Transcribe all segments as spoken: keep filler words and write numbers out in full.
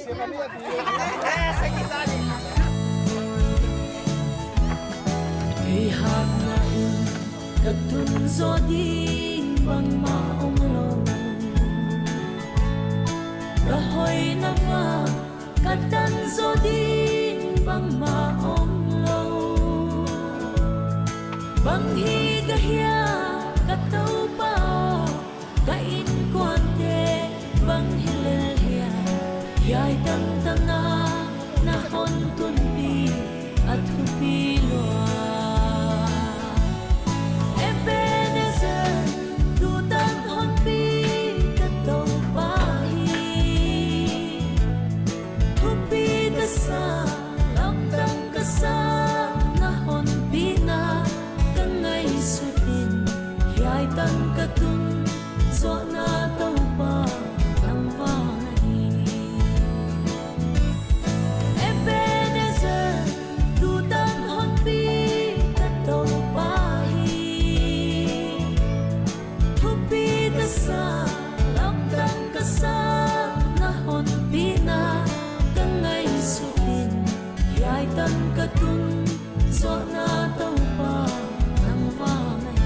Kei hatna in ka tun jo ding bangma um lo. Ka hoina vang ka tan jo ding bangma um lo. Bang hi ka hia ka Toupa, ka inkuante bang hi lel hia. Hiai tangtang a na hon tunpi a thupi lua. Ebenezer, tutan honpi ka Toupa hi. Thupi kasa, lamdang kasa, na honpina ka ngaisut in, hiai tan ka tun, jo na Toupa, nang vang ahi. Ebenezer, tutan honpi ka Toupa hi. Thupi kasa, lamdang kasa, na honpina ka ngaisut in, hiai tan ka tun, jo na Toupa, nang vang ahi.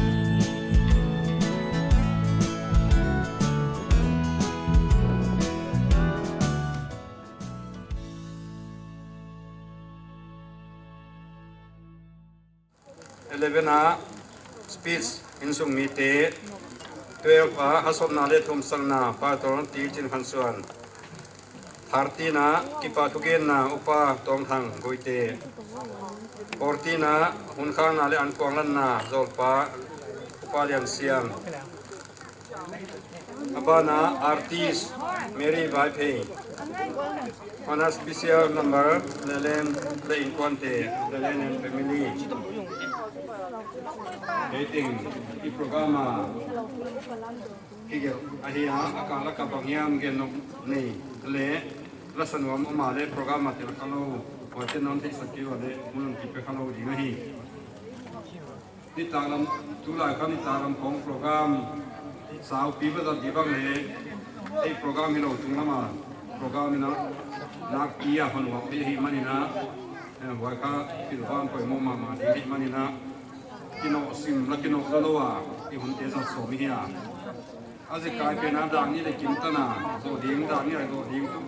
Eleven a speech, insung mite. Twelve a hasomna le thumsakna, Pastor T. Chinkhansuan. Thirteen a kipa thugenna, Upa Tongthang Guite. Fourteen a hunkhangna le ankuang lanna, Jolpa Upa Liansiam. Abana artist Mary Vaiphei. Ana special number, Lelen le inkuante, Lelen and family. Eighteen, i program a kigel ahi a, akal a kabang hiam gen nom nei le, lasa nuam um a le program a tel kha lou, hoite nom thei sak kei ule, mun kipe kha lou ding ahi. Nitaklam, tulai kha nitaklam khong program, saupi ba dam di bang le, ei program hi lou chung lama, program ina, nakpi a hon wak di hi manina, eh, huai kha, pilvang poimo mama di hi manina, kino sim la kino la lou a, i hun te zat som hi a. Azikai pen a dang ni le kim tana, zo ding dang ni a zo ding tu.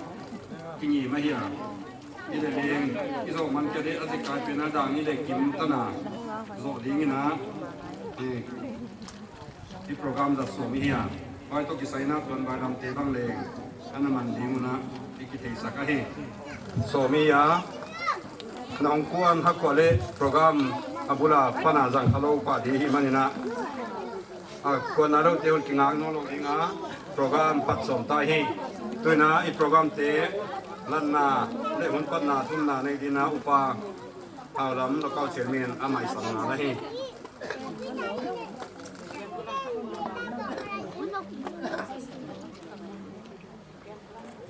Kini ma hi a. I le leng, i zo man ke le azikai pen a dang ni le kim tana, zo ding ina. Eh, i program da som hi a. Pai to kisaina tuan bai lam te bang le. Ana man ding una, i kithei sak ahi. Som hi a. Nong kuan ha ko le program abula pana jang kha lou pa di hi manina. A, kuan a lou te un kingak no lou ding a, program pat som ta hi. Tuina i program te, lanna, le hun patna, thumna, nei dina, Upa Haulam, local chairman, amai sang na la hi.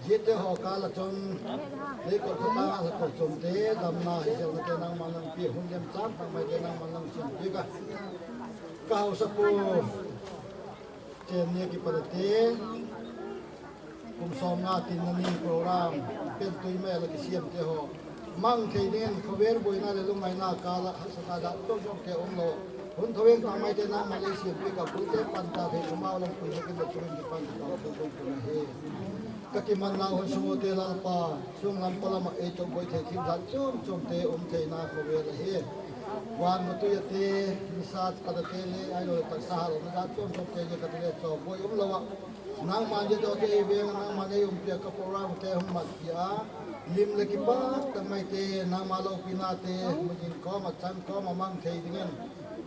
Hiti ho kala chun, leikol kho tanga la kol chun te, damna hi jeng te nangman lang pi, hun dem chang tang mai te nangman lang siam pi ka. Ka hausa pu, chen ni ki pala te, kum som nga tin na ni program, pen tui mai la kisiam te ho. Mang thei dingin, khovel boina le lungngaina kala, hasa ka da, to jong ke um lo. Hun thaweng tang mai te nangman le siam pi ka, pu te pan ta thei, kumau lang pu, kin da chuin ki pan ta, pu pu pu na he. Ka kimanna hun sung u te Lalpa, sung lam pa lama ei chongboi thei thim jat chom chom te um theina khovel ahi. Van ma tuia te, nisa pada te le, ai lo taksa ha lo na jat chom chom te je ka te le chongboi um lo a. Nangman je to te ei veng, nangman ei umpi a ka program te hung mat pi a. Lim le kipak tang mai te, nangma loupina te, mujing koma, chang koma mang thei dingin.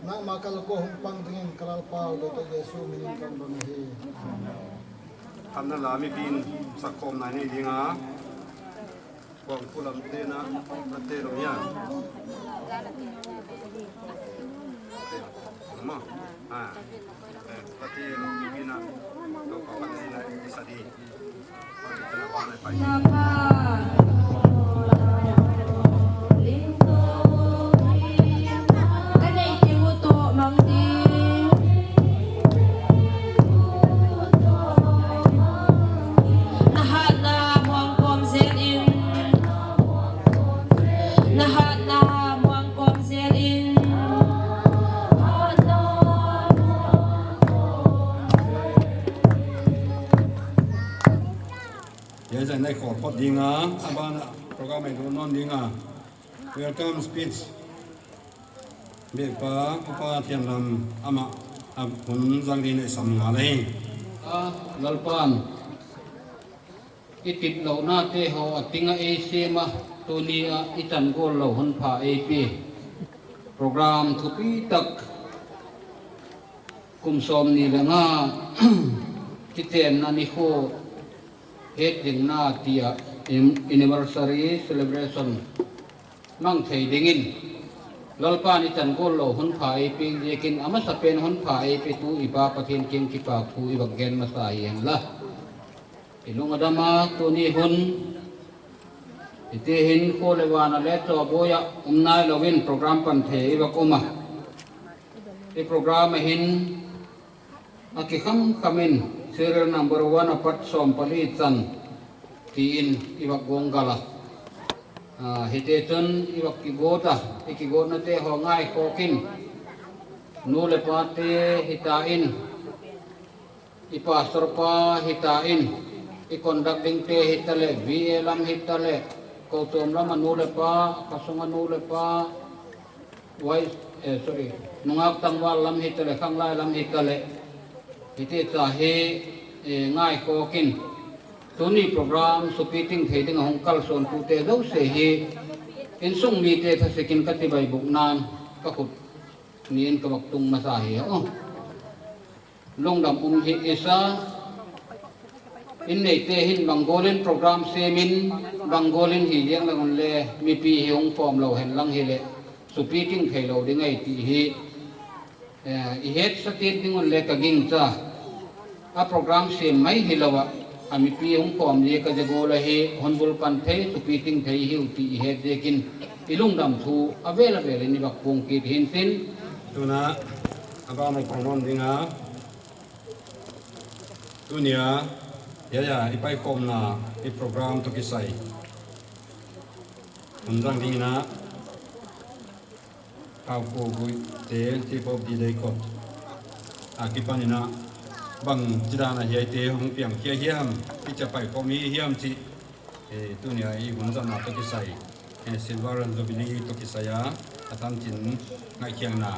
Nangma ka loko hung pang dingin, ka Lalpa u le te Jesu minin kan don ahi. Khamna la mipin sakkhomna nei dinga, Kuangphu lam tena, na te lo ya. Ma, ah, eh, na te lo mipina, lo pa pa nei na isa di. Ye jai nai khol phot dinga, abana program ei do non dinga. Welcome speech. Bepa, Upa Thianlam ama, a hun jang ding nei sam nga le. A, Lalpan. I tip lo na te ho a tinga ei sema, tuni a i tan gol lo hun pha ei pi. Program thupi tak. Kum som ni le nga, kitenna ni khu het ding na tia im-, anniversary celebration mang thei dingin Lalpan i tan gol lo hun pha ei pi, jekin amasa pen hun pha ei pi tu i Pa Pathen king kipa khu i vak gen masa hi hen la. I lung adama tuni hun, iti hin kho le vana le to boya um nai lovin program pan thei i vak um a. I program a hin a kikham khamin serial number one a pat som pali chan tiin i vak gong gala. A, hiti chun i vak kigot a, i kigotna te ho ngai khokin. Nu le pa te hita in, i pastor pa hita in, i conduct ding te hita le, V A lam hita le, kochom lam a nu le pa, khosung a nu le pa, wai, eh, sorry, nungak tangval lam hita le, khanglai lam hita le, hiti cha hi, eh, ngai khokin. Tuni program supi ting thei ding a hung kalson pu te jouse hi, insung mi te thasikin ka ti bai buk nan, ka khut ni in ka vak tung masa hi, oh. Lungdam um hi isa, in nei te hin bang golin program semin, bang golin hi jeng lang un le, mipi hi hung pom lo hen lang hi le, supi ting thei lo ding ai ti hi, eh, i het sa tin ding un le ka ging cha. A program sem mai hi lo a, a mipi hung pom le ka je gol a hi, hon bul pan thei, supi ting thei hi u ti i het jekin, i lungdam thu, a vel a vel in i vak pung kit hin tin. Tuna, Abang mai program dinga. Tunia, ya, ya, i pai khomna, i program to kisai. Hun jang dingina, Pau ko gui te, ti pop di dei kot. A kipanina, bang chidana hiai te, hung piang hiai hiam, i cha pai khom hi hiam chi. Eh, tunia i hun jamna to kisai, eh, Silver Jubilee to kisai a, a tam chin ngaikhiangna,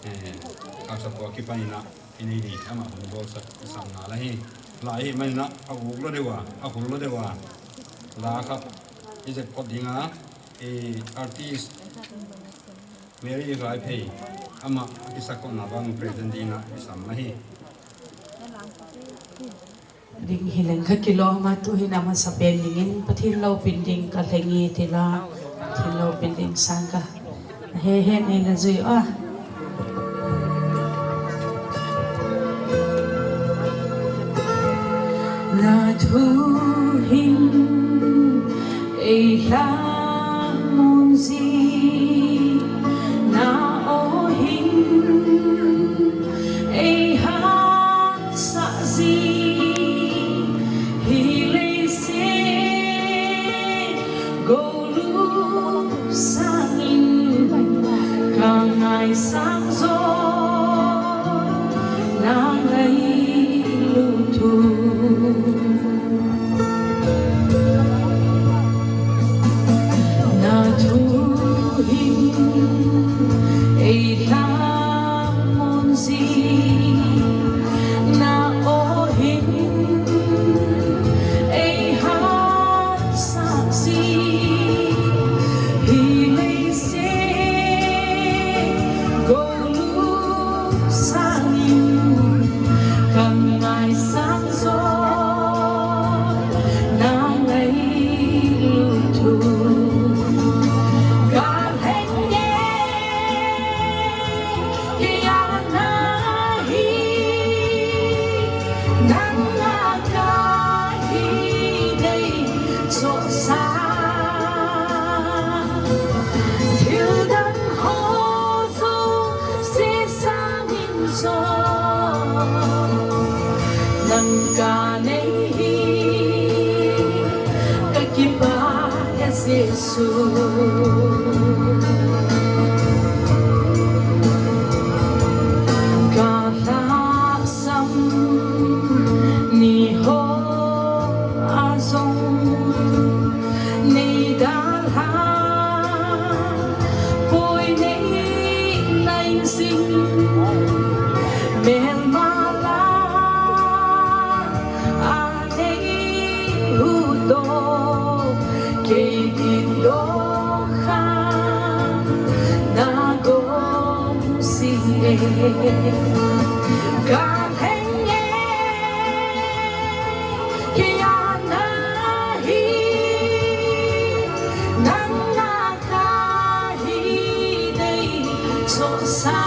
eh, a sa ko kipanina, i nei di ama hun bol sa, i sam na la hi. La hi manina, a uk lo deuh a, a hul lo deuh a. La kha, i zep kot dinga, eh, artist, Mary Raiphei, ama, i sa ko na bang present dinga, i sam na hi. Ding hi leng kha kilom a tu hin amasa pen dingin Pathen loupina ding ka lheng e ti la, Pathen loupina ding sang ka he he nei na jui a. Na thu hi Ei lhamon jing na aw hin, ei hatsah jing hi leiset gou lut sangin, ka ngaisang joh na ngailut u. Na thu hin ei lhamon jing, na aw hin ei hatsah jing hi leiset gou lut sangin, ka ngaisang joh na ngailut u. Ka lheng e, kei a na hi, nang a ka hi dei chohsa. Thil dang ho jouse sangin joh nang ka nei hi, ka kipah e Jesu. Ka lhasam ni ho a jong nei dalha poi, nei nai jing, melma la a nei huhdoh, kei dindoh kha na gong jing e. Ka lheng e, kei a na hi, nang a ka hi dei chohsa.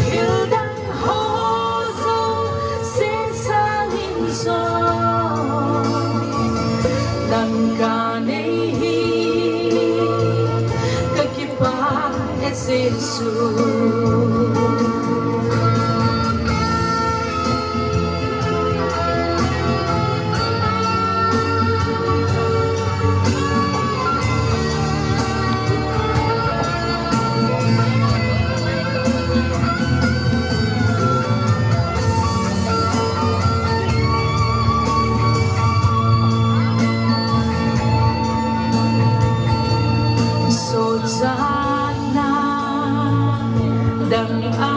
Thil dang ho jouse sangin joh nang ka nei hi, ka kipah e Jesu. Sochatna dang a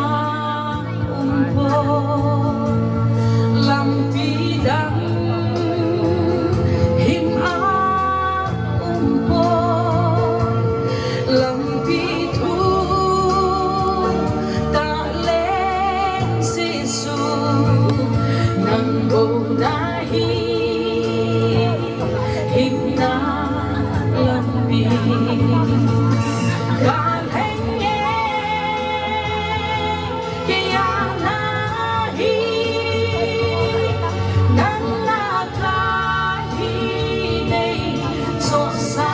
um poi, lampi dang hin a um poi, lampi thum tah le Jesu, nang bou na hi hinna lampi. Ka lheng e, kei a na hi, nang a ka hi dei chohsa.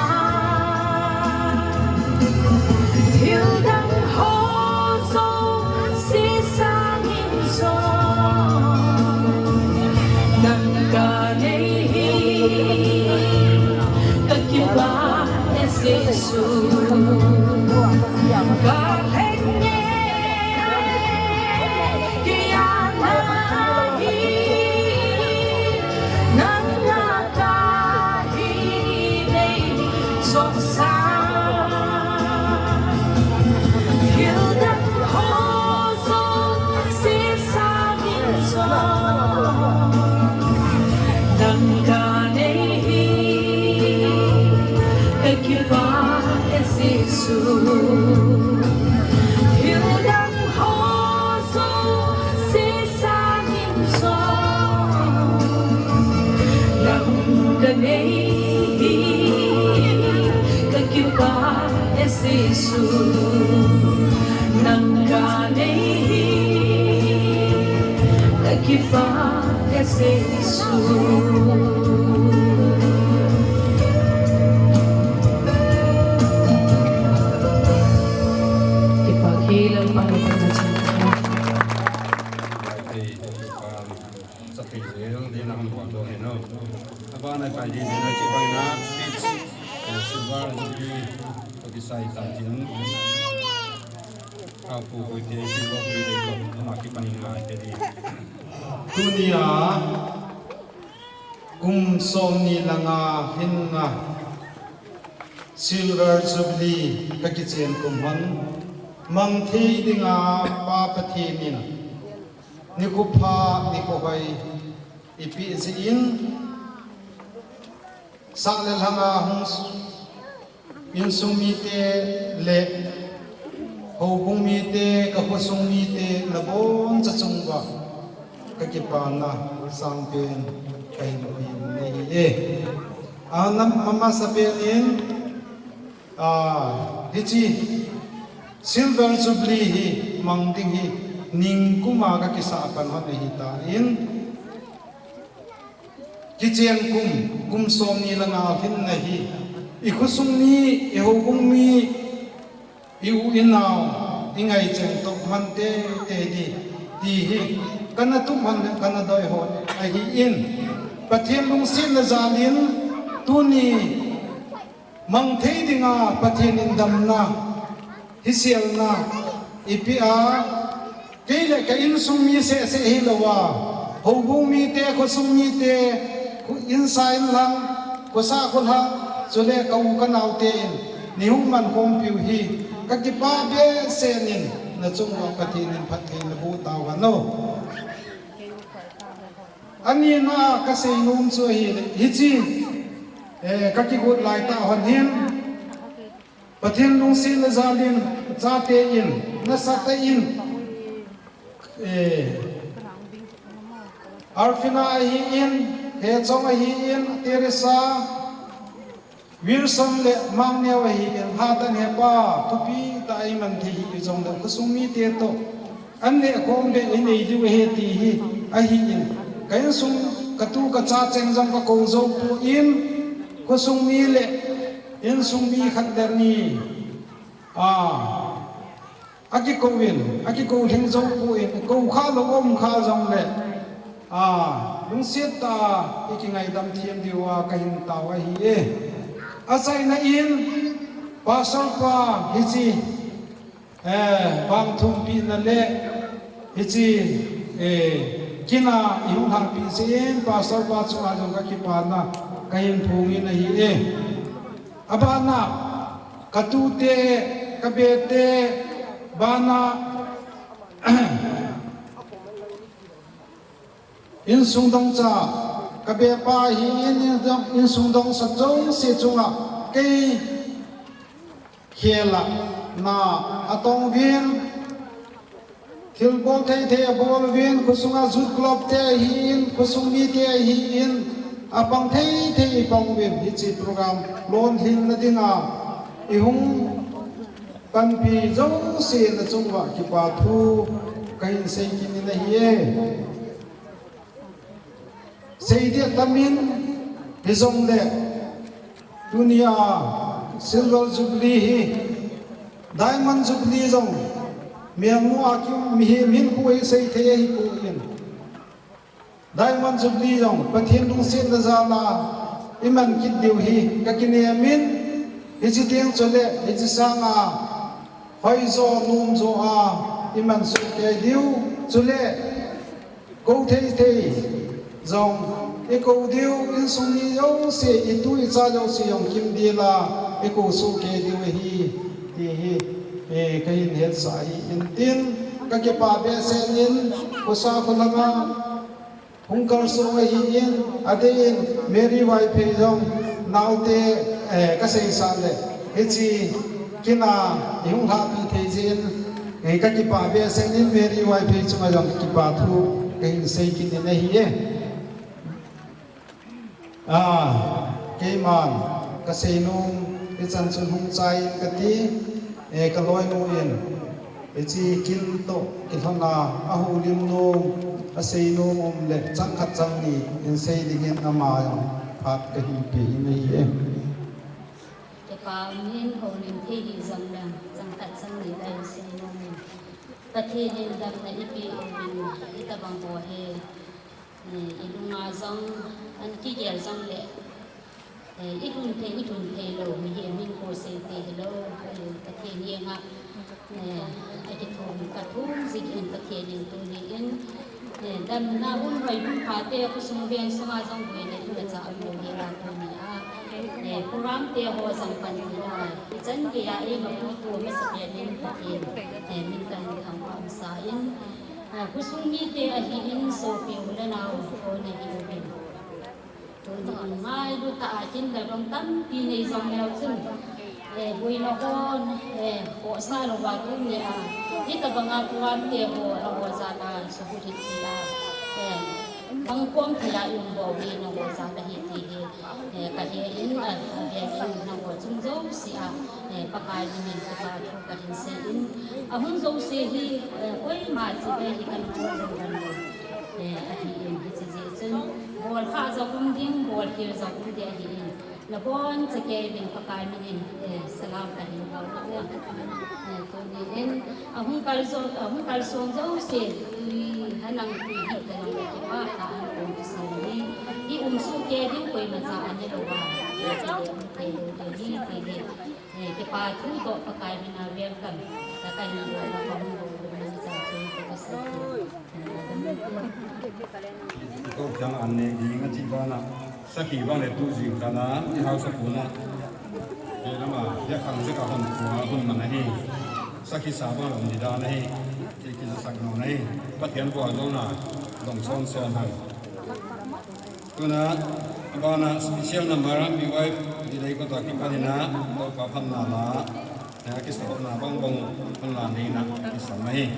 Thil dang ho jouse sangin joh nang ka nei hi, ka kipah e Jesu. Ka lheng e, kei a na hi, nang a ka hi dei chohsa. Thil dang ho jouse sangin joh nang ka nei hi, ka kipah e Jesu. Thil dang ho jouse sangin joh nang ka nei hi, ka kipah e Jesu. Nang ka nei hi, ka kipah e Jesu. Ai tam tin. Ka pu pu te ki ko pu te ko ma ki pani ngai te di. Tunia kum som ni le nga hinna Silver Jubilee ka kichen kum hon mang thei dinga Pa Pathen in nikho pha nikho hoi ipi jin sah le lhanga hung insung mite le houbung mite, ka khosung mite nabon chachung uva ka kipana sangpen ka hin pin nei e. A nam mama sapen in, a, hichi Silver Jubilee hi mang ding hi ningkuma ka kisa pan hon ahi ta in, kichen kum, kum som ni le nga hinna hi i khosung mi, i houbung mi, i u i nao, i ngai cheng toh man teitei di ti hi kana tup man le kana doi hon ahi in, Pathen lungsetna jalin tuni mang thei dinga Pathen in damna, hiselna ipi a, kei le ka insung mi seh seh hilou a, houbung mite, khosung mite, khu insa inlang, khosa kholhang, chule ka u ka naote in nei hung man khompiu hi ka kipa behseh in, nachung uva Pathen in phattheina boh tauhen o. Anina ka seinom chu ahile, hichi, eh, ka kigot lai tah hon hin, Pathen lungsetna jalin, chate in, nasatah in, eh, Arfina ahi in, Hechong ahi in, Teresa, Wilson le Mangneo ahi in, hatah in hepa, thupi tah a i man thei hi jongle, khosung mite toh an neh khom beh i nei diu ahi ti hi ahi in, ka insung, ka tu ka cha cheng jong ka kou jou poi, khosung mi le insung mi khat le ni, a, a kikou in, a kikou lhing jou poi, kou kha lou um kha jongle, a, lungset tah a i kingaidam them diu a ka hin tao ahi e. Achaina in, Pastor pa hichi, eh, vangthumpina le hichi, eh, kin a i hung lhahpeh jeh in Pastor pa chunga jong ka kipana ka hin phong in ahi e. Abana, ka tute, ka bete, bana, insung dongcha, ka bepa hi in, in, insung dongcha jouse chunga kei khel a na atong uvin, thilbol thei thei abol uvin, khosunga youth club te ahi in, khosung mite ahi in, apang thei thei ipang uvin, hichi program lonlhinna dinga i hung panpi jouse nachung uva kipa thu ka hin sei kit in ahi e. Sei ding tam in, hijongle, tunia Silver Jubilee hi, Diamond Jubilee jong, mihem nu a kium mihem hinkho hi sei thei ahi poi. Diamond Jubilee jong, Pathen lungsetna jal a i man kit diu hi ka kinem in, hichi teng chule, hichi sanga hoijo, nomjo a i man soh kei diu, chule, kou thei thei jong i kou diu, insung mi jouse, i tu i cha jouse jong kimdel a i kou soh kei diu ahi, ti hi, eh, ka hin hetsah ahi in tin, ka kipa behseh in, khosa kholhang a hung kalsong ahi in, adeh in, Mary Vaiphei jong, naote, eh, ka seisah le, hichi kin a i hung lhahpeh thei jeh in, eh, ka kipa behseh in, Mary Vaiphei chunga jong ka kipa thu ka hin sei kit in ahi e. A, keiman ka seinom, hichan chun hung chai in kati, eh, ka loinu in, hichi kin toh kilhon a, a houlim nom, a seinom um le, chang khat chang ni in sei dingin ama jong phat ka hin pe in ahi e. Kipa um in, houlim thei hih jongle, chang khat chang ni la in seinom in, Pathen in damna ipeh uvin, hitobang ho hi, eh, i lunga jong, an kigel jongle, Eh, i lhun thei, i lhun thei lou, mihem min ko sei te hilou, eh, Pathen henga, eh, akithum, kathum jing in Pathen in tuni in, eh, damna hun hoi hun pha te khosung veng sunga jong boina imacha aum lou henga tuni a, eh, program te ho jong pan tina, ichan geiya eima puitu masapen in Pathen, eh, min kahin thangvah masa in, eh, khosung mite ahin sopi u le nao ho nahiuvin. Tuni in ngailu tah a kin le rong tampi nei jong leu chun, eh, boina hon, eh, khohsa louva tunia, hitabanga program te ho, nangho jal a, subut hih tia, eh, bangkhom thei a i um bou hi nangho jal ahi ti hi, eh, kahe in, eh, avel in nangho chung jouse a, eh, Pakai min in kipa thu kahin sei in, ahung jouse hi, eh, koima chibai hi kan hung jong kan lo. Eh, ahin, hiche jeh chun, bol kha jong um ding, bol khel jong um ding ahin. Nabonchauvin Pakai min in, eh, salam kahin bol uve. Eh, tuni in, ahung kalson, ahung kalson jouse, tui, hanang tui hi, kalung kipah tah a kon kisei hi. I um sohkei ding koimacha anei louva. Eh, tuni in, eh, kipa thu toh Pakai min a welcome. Pakai min a welcome. Ko chang an ne ding a chi bana. Sakhi bang le tu jing kana, i hausa puna. Ke lama, ya khang je ka hon puna, hon mana hi. Sakhi sa bang le ni da na hi. Ke ki sa sak no na hi. Pathen bol jong na, dong son se han. Tuna, abana special number, B Y, di dei ko ta ki panina, to ka pan na la. Ya, kisahna bang bang, pan la ni na, kisah mai.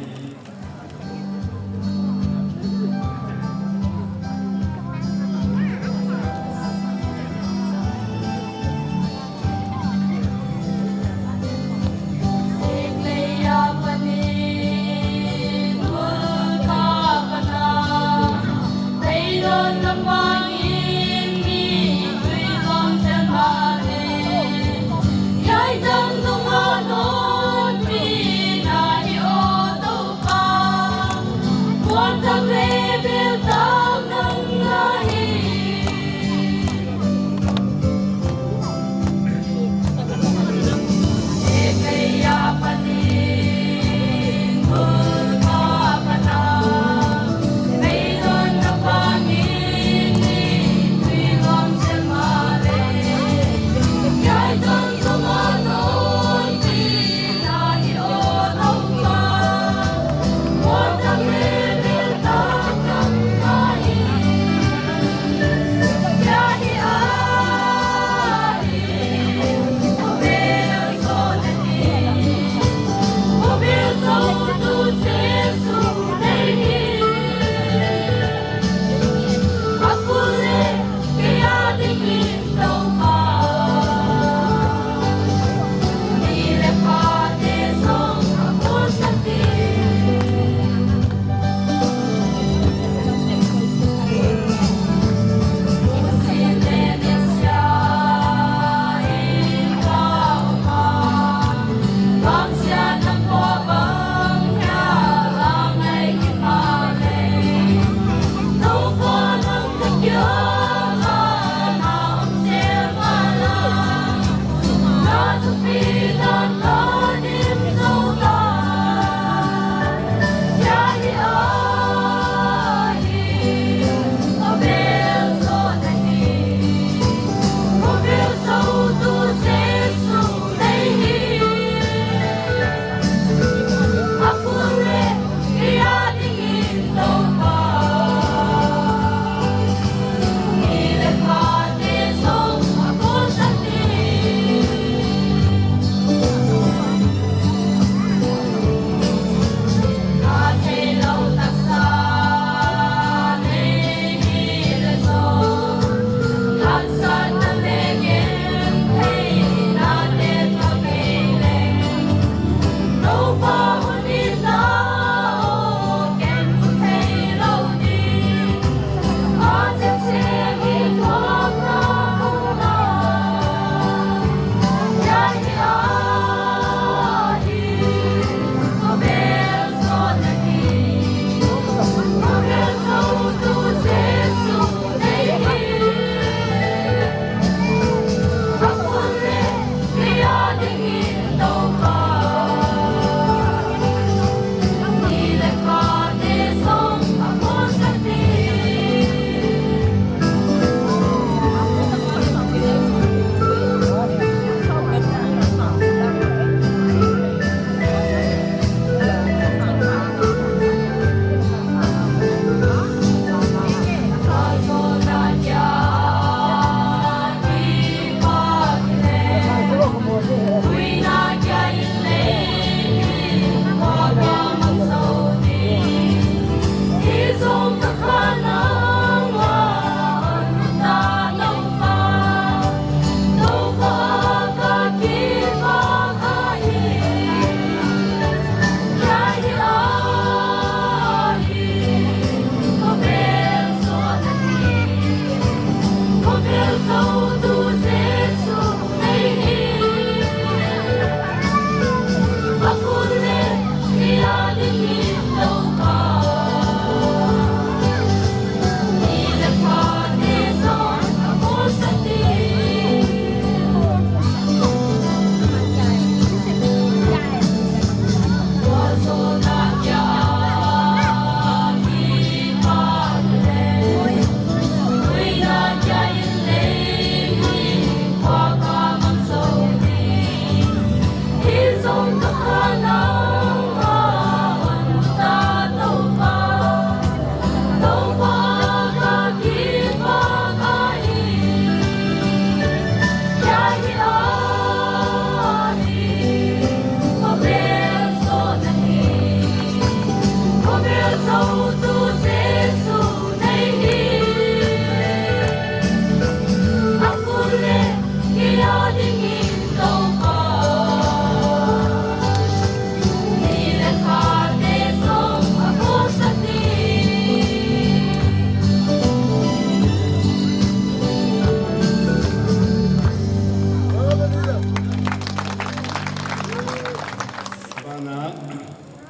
Bana,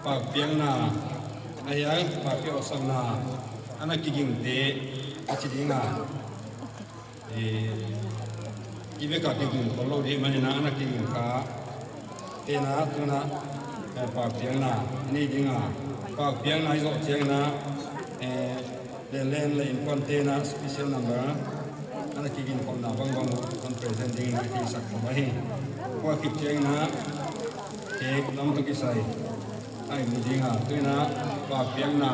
pakpiangna, ahi a, pakpi osangna, ana kiging te, achi dinga. Eh, ibe ka kiging ko lo di manina ana kiging ka. Tena tuna, eh, pakpiangna, ni dinga. Pakpiangna ijo chiangna, eh, le len le inpon tena special number. Ana kiging ko na bang bang kon present ding na ki sak ko ahi. Ko kip chiangna, ke lam to kisai. Ai mu dinga, tuna pakpiangna.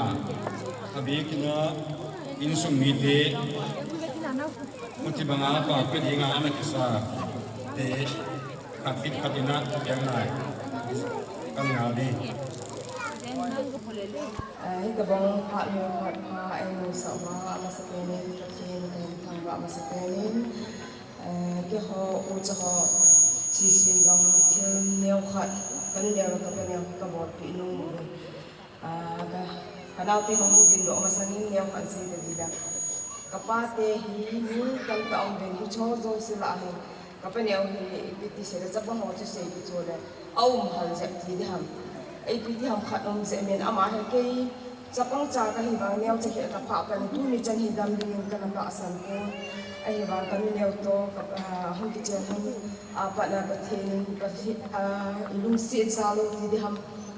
Abi kina insung mi te. Muti banga pa pe dinga ana kisa te khat bit khat ina piang nai. Kan ngal di. Eh, hita bang phat mi phat pha, eh, mi sa ma, ama sa pe ni, Pathen, eh, thang ba ama sa pe ni. Eh, ke ho, u cha ho, si sin jong, thil neo khat, kan neo ka pe neo ka bol pi nu. Ah, ka, ka naote hung ding doh masangin neo khat sei ka ding a. Ka pate hi mi tamtah um uvin hicho jouse lah hi. Ka paneo hi ipi ti sei le chapang ho chu sei kicho le. A um hal jep ti ding ham. Ipi ti ham khat um jep in ama hi kei chapang cha ka hi vang neocha hi ka pha pan tuni chan hi dam dingin ka na tahsan pon. Ahi vang ka nuneo toh ka, ah, hung kichen hung, ah, patna Pathen in, Pathen, ah, i lungset sa lou ti ding ham.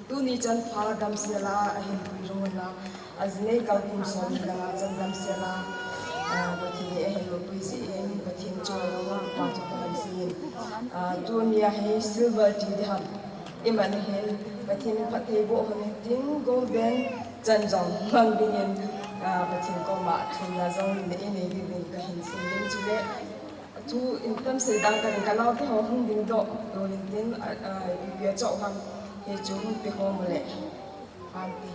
Tuni chan pha damsel a ahin pui jong la, ajinei kal kum som ni langa chan damsel a, ah, Pathen in ahin pui jeh in, Pathen chunga pa chu ka damsel in. Ah, tuni a hi silver ti ding ham. Iman hin, Pathen in phatthei boh hon tin golden chan jong mang dingin, ah, Pathen koma thumna jong nei, nei dingin kahin sim in chule. Thu in tam sei dang ka ring ka nao te ho hung ding doh, doh in tin, a, a, ipi a chau ham, he chu hung pe ho mu le. Ham pi.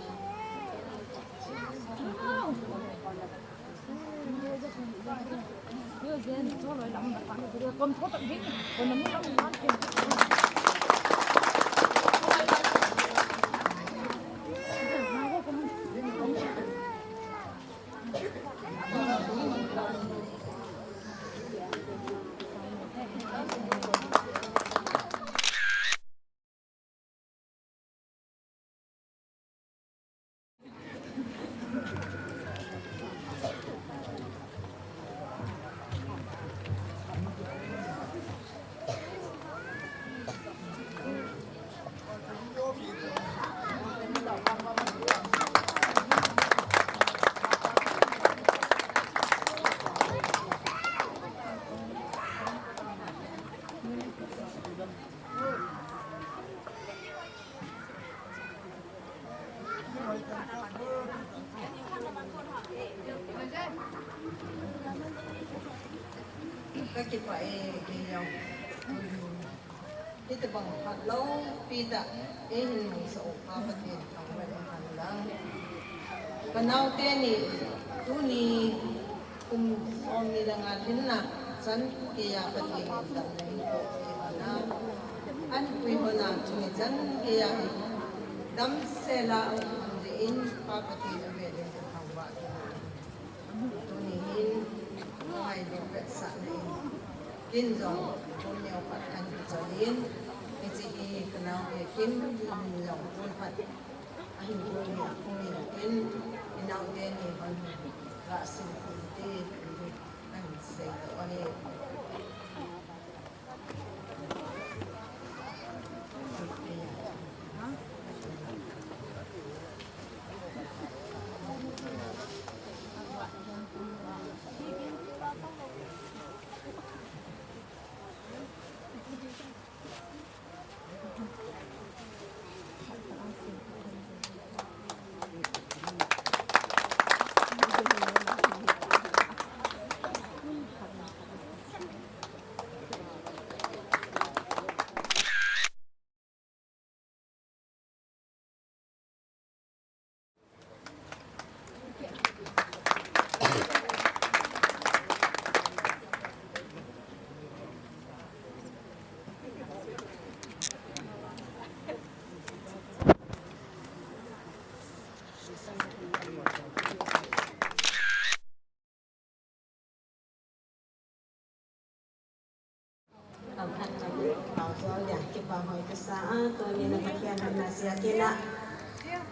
Ka kipah e, kei jong. Hitobang phatloupi tah, eihin nungsah u Pa Pathen thangvah in hen lang. Ka naote ni, tuni kum som ni le nga lhinna chan geiya Pathen in damna eiboh peh uva, ahin pui hon a chun chan geiya damsel a um jeh in Pa Pathen in avel in thangvah in. Tuni hin, ngailut vetsahna in, ken jong, kum neo khat kahin kichol in, hiche hi ka naote kin, kin jong, kum khat, ahin kum ni, kum ni in, i naote ni hon, ga sim kum te, kahin sei to ahi. Sa a, tuni na Pathen na sia kina.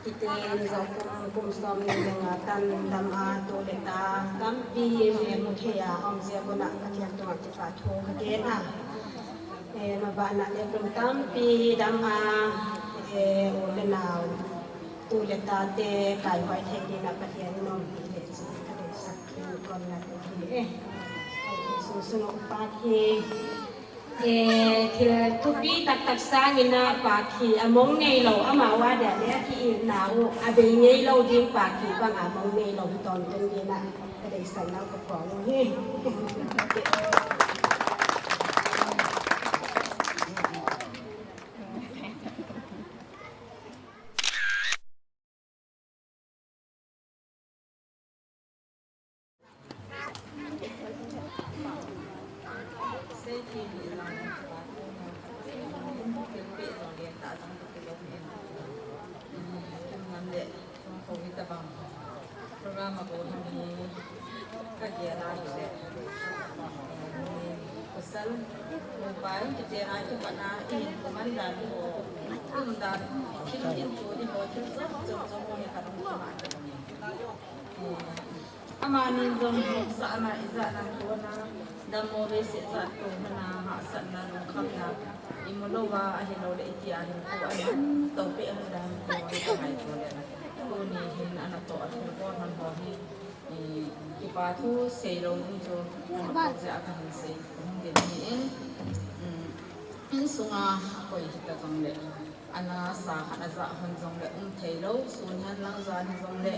Kiti ni zo kum, kum som ni nga tan dam a, tu le ta tampi me mu thei a, om sia kuna Pathen tu ti pa thu ka kina. E, ma ba na le kum tampi dam a, e, u le nau, tu le ta te kai hoi thei ni na Pathen nom pi le chi ka le sak ki kon na te ki e. Su su no pa ki. E, thil thupi taktak sangin a pakhi a mong ngei lo, amau a dia le a ki-itna u a bei ngei lo ding pakhi bang a mong ngei lo hi tawntung ding a ka deisah nau ka pawng u hi. Program a ko hang hi ka gel a hi le. Pasal, mobile, kichen a, kipat na, i, kuman dan ko, kum dan, thil in ko, di ko, thil chom, chom, chom, ko hi ka dong kima. Amani jong, sa na, i ja na, ko na, dammo ve se ja, to na, hahsatna, lungkhamna, i mu lou va, ahi lou le, i ti a hin, ko, a hin, to pe, a hin, dan, ko, i ka ngai, ko le. Tuni hin, ana to, a hin, ko, han, ho, hi. I, kipa thu sei lou ding chu, a, ja ka hin sei, hung ding hi in, um, insunga koi hita jong le, ana sa khat a ja hon jong le, um thei lou, sun hihen lang jan hi jong le,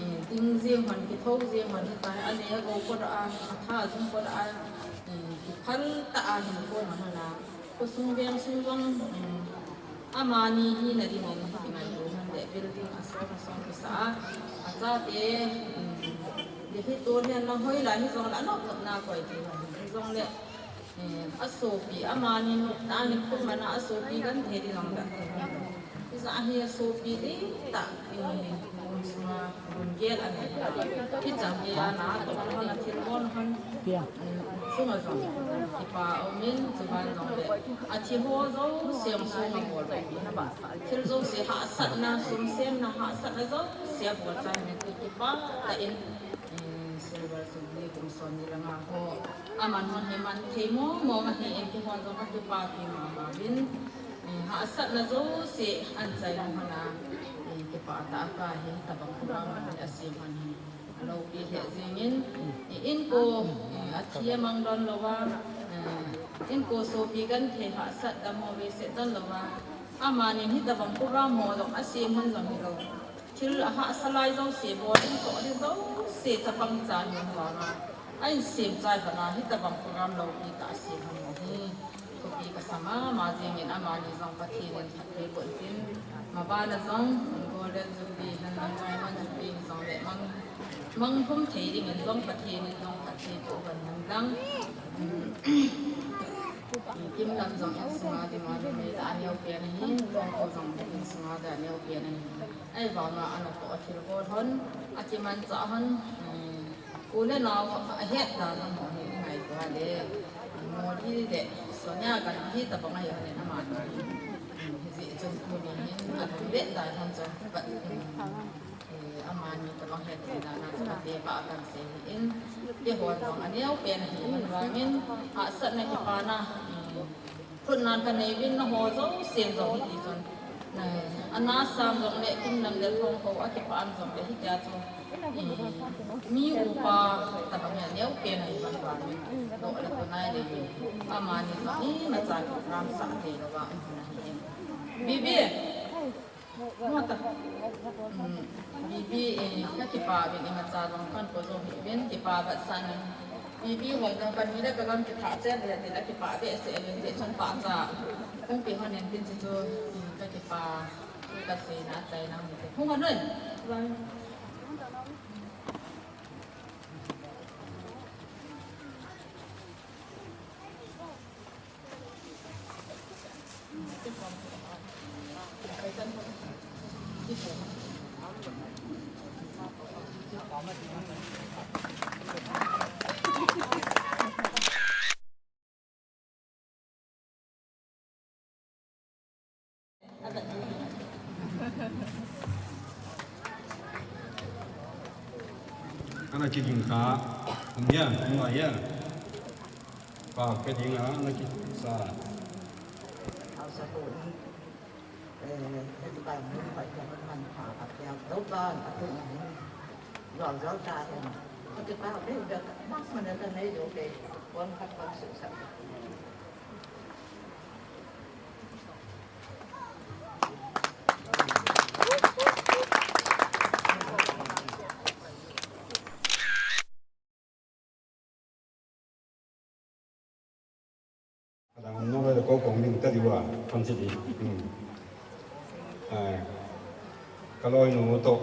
i, ding jing hon, kitho jing hon, hita, a ne a go ko da a, a tha jong ko da a, i, kiphal ta a hin ko na hon a, Khosung veng sung jong, um, amani hi na ding in hi kingaito hon le, building a song a song kisa a, a chate, um, Delhi tour hihen lang hoilai hi jong le, a nop nop na koi thei hon hi jong le, eh, a sopi, amani nop na hin khum mana a sopi kan thei ding jong le. Hijeh a hi a sopi ding tah, eh, kum sunga kum gel a nei a. Hichan gei a na toh hon a thil bon hon. Sunga jong kipa um in, chuban jong le. A thi ho jouse a sunga bol pi na ba. Thil jouse hahsatna, sum semna hahsatna jouse a bol chan in kipa tah in, eh, silver jubilee kum som ni le nga ho. Aman hon hi man thei mong mong ahi in, kihon jong ka kipa pi mama uvin. Eh, hahsatna jouse ahin chai nung hon a, eh, kipa tah a ka hi tabang program a sem hon hi. Alopi lheh jeng in, eh, inko, eh, athi amang don lou a, eh, inko sopi genthei hahsat dammo vei seh don lou a, amanin hitabang program ho jong asem hon jong hilou. Thil ahahsa lai jouse, bol ding toh ding jouse, chapang chan in vang a, ahin sem chai hon a, hitabang program loupi tah asem hon ahi. Thupi kasa mama jeng in, amani jong Pathen in phatthei boh in tin, maban a jong Golden Jubilee, nan nan Diamond Jubilee jong le mang, mang thum thei ding in jong Pathen in jong phatthei boh hon hen lang. Kim lam jong insunga ding a, numei lah a neo pen ahi, tongkho jong insunga ding a neo pen ahi. Ahivang a ana toh a thil bol hon, akimanchah hon, um, u le nao ahet dan hon hi ngaito a le, Modi le Sonia Gandhi tabang ahi hon in amani. Um, hijeh chun tuni hin alung le dai hon chun, but, um, eh, amani tabang het dan a chu kate ba kan sei hi in, kihon jong aneo pen ahi hon vangin, hahsatna kipana, um, Khut nan ka nei uvin na ho jouse jong hiti chun. Na, ana sam jong le, kim lam le thong ho, a kipa am jong le hitia chu. Eh, mi upa tabang hi aneo pen ahi hon vangin. Doh le tunai le. Amani jong imacha program sah thei lou va um hon ahi in. Bibi. Mata. Hmm. Bibi, eh, ka kipa uvin imacha jong kan ko jong hi uvin kipa vat san in. Bibi hon jong kan hi le ka gam kitha chen le tin a kipa behseh uvin ti chun pahcha. Kong pi hon in tin chu chu, hmm, ka kipa. Ka sei na chai na mu te. Hung hon un. Ana kiging kha. Hung hia, hung a hia. Pa ke ding a, ana kisa. Hausa ko ni. Eh, heti pa ni pa ke man pa ka ke to pa ka to ni. Lo lo ta. Heti pa be be mas mana ta nei do ke. Wan ka pa su sa. Kadang um nong le ko kong ding ta diu a, kan si di. Hmm. Ai. Ka loinu toh,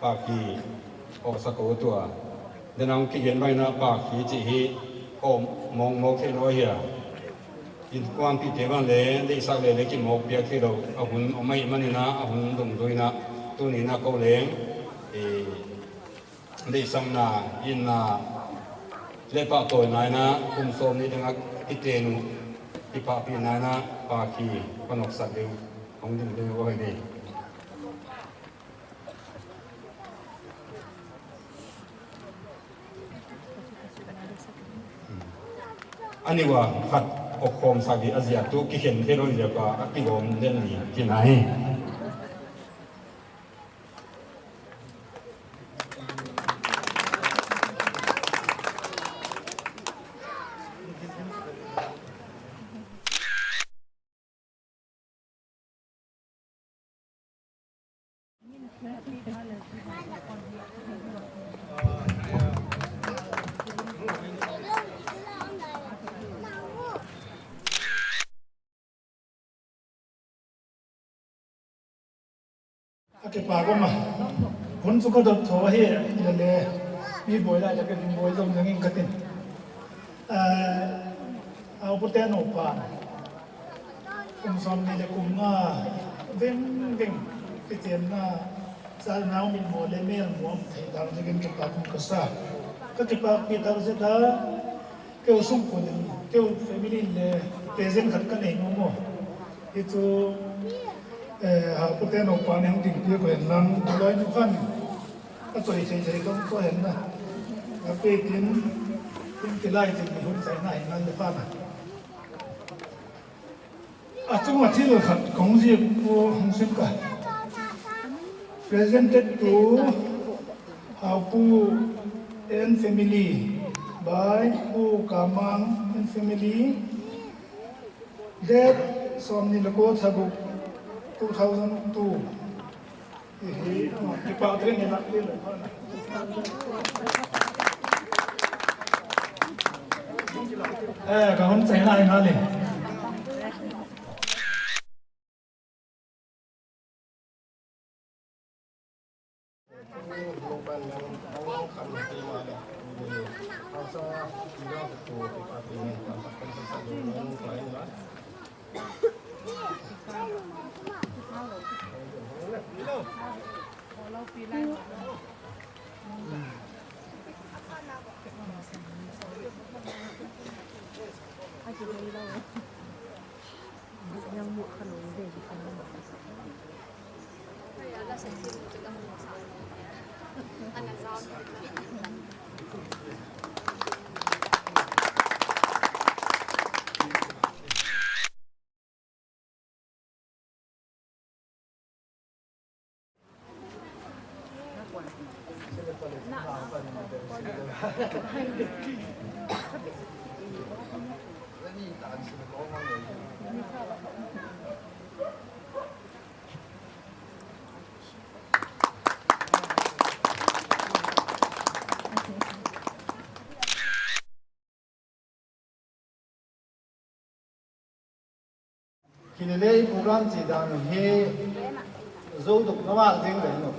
Paki, o sa ko tua. Denang kigen mai na Paki chi hi, ko mong mo ke lo hia. Inkuanpi te vang le, deisah le le kimo pia thei lou, ahun um mai mani na, ahun dungdui na, tuni na ko leng, eh, deisahna, inna, le pahtawi na in a, kum som ni ding a, kiten u, kipahpi na in a, Paki, panoksak ding, hung ding ding u ahi. Ani va khat okhom sagi a zia tu kikhen thei lou zia pa a kilom den ni tina hi. Akipa goma. Hun chu ka dot tho hi, le le. Mi boi lai le ka boi jong jong in ka tin. Eh, a upate no pa. Kum som ni le kum nga, veng veng, kichenna, cha nau min mo le mel mo thei dang jingin kipa kum ka sa. Ka kipa pi ta se ta, keu sung ko din, keu family le, present khat ka nei mo mo. Hichu, eh, ha upate no pa ne hung ding pi ko hen lang, loi nu khan, ka choi chei chei kong ko hen na. Ka pe tin, tin kilai tin, hun sai na hen lang le pa na. Achunga thil khat kahung jih u hung sim ka. Presented to Haopu and family by Pu Kamang and family. Date somni le ko, tha gup, two thousand two. Eh, ka hun chai lai nga le. Hilele i program che dan u hi jou dok na va jeng le no.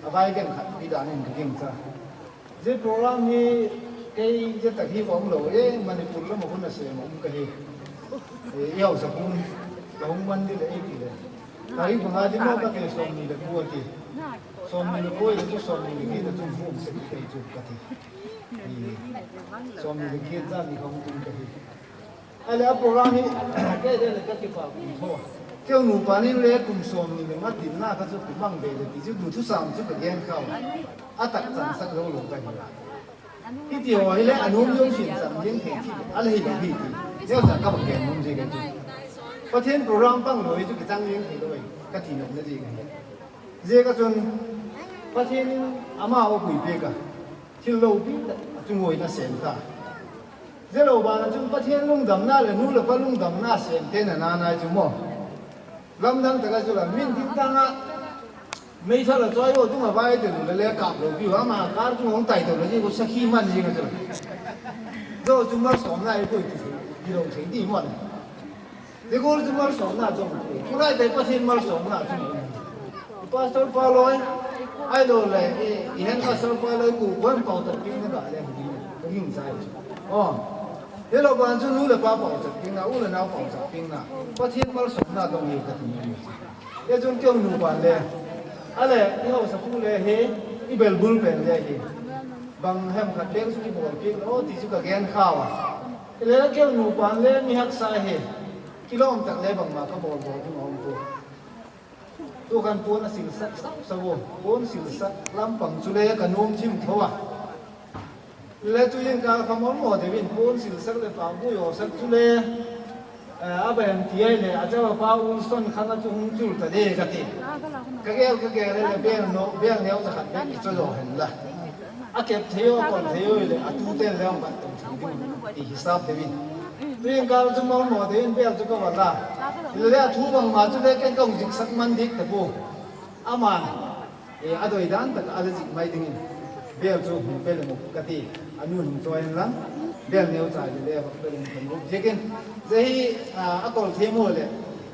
Avai veng khat ti dan in ka ging cha. Hiche program hi kei jeh a hi vang lou e, Manipur lam a hun a sem um ka hi. E, i haosa pun, ka hung man di le, e, ti le. Tarik banga di mo ka ti, somni le ko ti. Somni le ko, e, chu somni le get a chu hung se kei chu ka ti. E, somni le get a ni ka hung tung ka hi. Ahile a program hi, kei le le ka kipa kum tho. Keu nupa nin le kum som ni le nga dinna kha chu kimang ve le ti chu nu thusam chu ka gen kha u. A tak chan sak lo lo ka hi. Hiti ho hi le a nom jong sin chan jing thei chi a le hi lo hi ti. Neo sa ka bang gen nom je ka chu. Pathen program pang lo hi chu kichang jing thei lo hi ka ti nom na ji ka hi. Je ka chun Pathen in ama o pui pe ka. Thil lo pi ta chu ngoi na sem ta. Je lo ba na chu Pathen lungdamna le nu le pa lungdamna sem te na na na chu mo. Lamdang taka chu la min ding tanga. Mei tha la choi o tunga vai te lu le le kap lo pi wa ma kar chu hong tai to le ji ko sakhi man ji ka chu. Jo chu mal som na i ko ti ti lo thei di mo. Ti ko chu mal som na jong. Ku lai te Pathen mal som na chu. Pastor pa loi. Ai lo le i hen pastor pa loi ku wan pau ta pi na ga le. Ko min sai. Oh. Hello, ban chu nu le pa pau chak ping na, u le nau pau chak ping na. Pathen mal som na dong hi ka ti ni. Ye chun keu nupa le. A le, i hausa pu le hi, i bel bul pen le hi. Bang hem khat le chu i bol pik lo, ti chu ka gen kha wa. Le keu nupa le mi haksa hi. Kilom tak le bang ma ka bol bol ding om pu. Tu khan pon a silsak sap sap u, pon silsak lampang chu le ka nom thim tho a. Le tu yin ka kha mo mo de vin pon silsak le pa bu yo sak chu le, eh, a ba em ti ai le, a cha pa u son khan a chu hung chul ta de ka ti. Ka gel ka gel le bel no, bel neo cha khat be ki cho jo hen la. A kep thei o, kol thei o le, a tu ten le ong bat tong thei ding, ti hisap de vin. Tu yin ka chu mo mo de vin bel chu ka va la. Le le a thu bang ma chu le ken ka hung zik sak man dik ta pu. Aman, eh, a doi dan tak a le zik mai ding in. Bel chu hung pe le mo ka ti. A nu hung choi in lang. Bel neo cha le le va pe le mo ka mo. Je ken, je hi, ah, a kol thei mo le,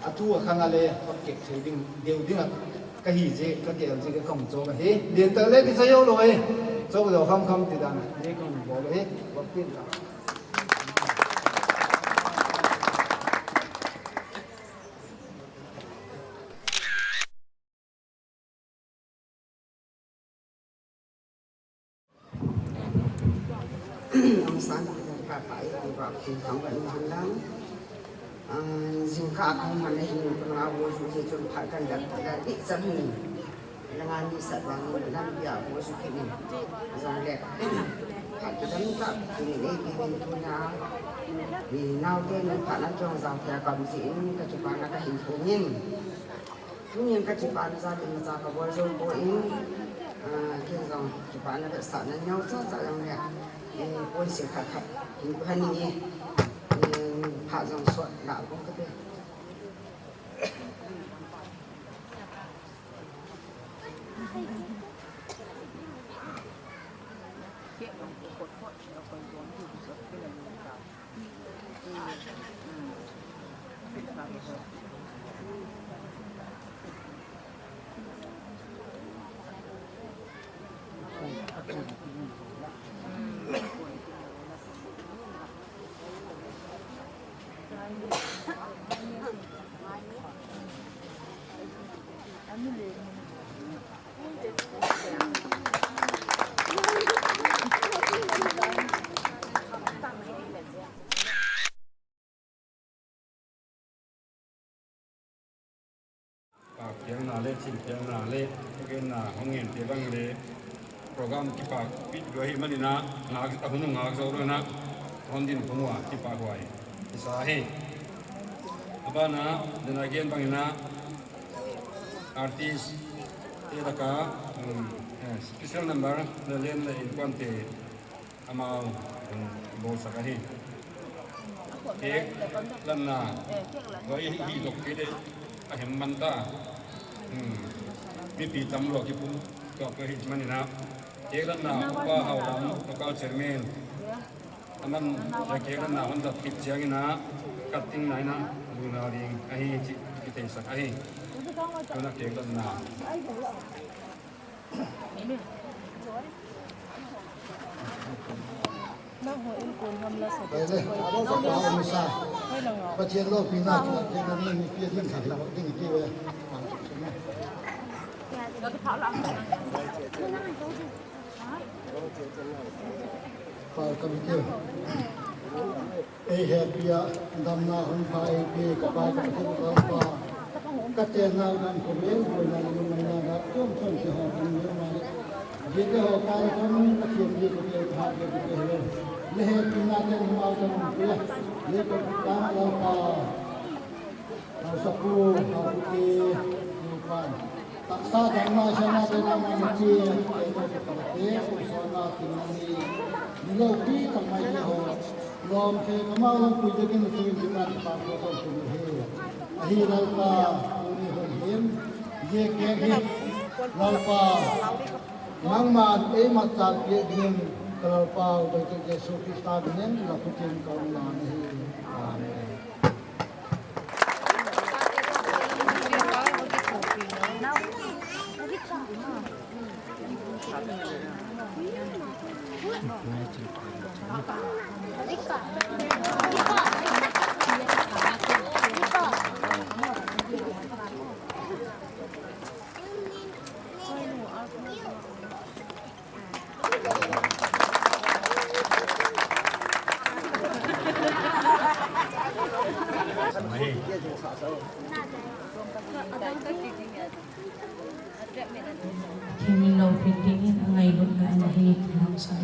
a tu a khang a le, va kep thei ding, deu ding a. Ka hi je, ka kel je, ka kong cho ka hi. Lien tak le ki sa yo lo hi. Cho ka lo kham kham ti dan. Ni kong bo lo hi. Wa pin la. Ang san ka pa i ku ba ku kang ba ni han lang. Ah, jingkah a kong man le hin ko nga wo ju je chun phat kan da da di chan ni. La nga ni sat ba ni lam pia wo ju ki ni. Jong le. Phat ki dam ta ki ni ni ki ni tu na. Ni nau te ni phat na jong jong te kam ji in ka chu pa na ka hin ko nin. Tunin ka kipana jal in macha ka bol jou poi, ah, ken jong kipana vetsahna neocha cha jong le, eh, pon sil khat khat hin phan inge, eh, phat jong sot la bol kate. Pak piang na le, thil piang na le, thugen na, hong ngen te bang le, program kipak pit lua hi manina, ngak, a hun ngak zo lua na, hon din khum ua, kipak huai. Isa hi. Abana, dena gen bangina, artist, te laka, um, eh, special number, le len le inkuan te, amau, um, bol sak ahi. Cake lanna, loi hi, hi dok kit e, ahem man ta. Hmm. Mipi tam lua kipum, tua ka hi manina. Cake lanna, Upa Haolam, local chairman. Aman, cake lanna, hon dat kit chiang ina, cutting na ina, luna ring, ahi chi, kitei sak ahi. Tuna cake lanna. Pathen loupina, Pathen loupina, mi Pathen ding thei lo ding ti ve. Pau ka mi keu. Ei hepia, damna hun pha ei pe, ka Pa ka Pathen ka Pa. Ka chenna u dam ko ve, boina le lungngaina ga chom chom te ho kan ve ma le. Jete ho pa le chom ka chem ni ko te ha ke ko te ho. Le he tu na te ni ma u dam ko ya. Le ko ta la pa. Hausapu, haupu te, nu pan. Taksa dam na sa na te na ma ni te, te ko te ko so na ti na ni. Ni lo pi ta mai te ho. Lom khe kamau lam pui te kin chu in chu kan pa ko ko chu he. Ahi Lalpa, tuni hon hin, ye ke hi, Lalpa, nangman eima chan pia dingin, ka Lalpa, Upa Jesu Christa minin, na khutin ka um nahi. Amen. Themlou pin dingin angailutna ana hi, kiham sa.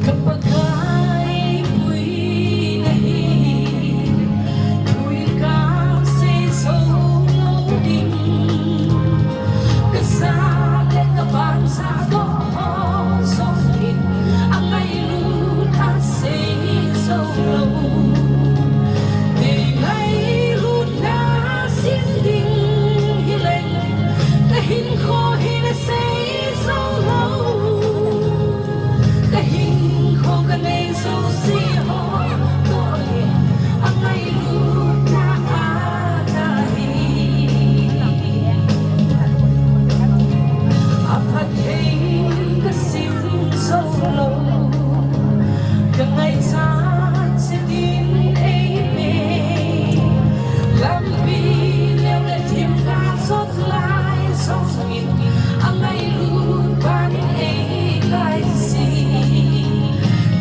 Ka Pakai puina hi, puin ka sei zo lou ding. Ka sa le ka ban sa doh ho zong in, a ngailut a sei zo lou. Kei ngailutna sim ding hi leng, ka hinkho hi na sei zo lou. Ka hinkho ka nei zosia ho, ko hi a ngailutna a ka hi. A phat thei ka sim zo lou, ka ngaichat se din ei pe. Lampi leu le thim ka zot lai zong in, a ngailut ban in ei kai si.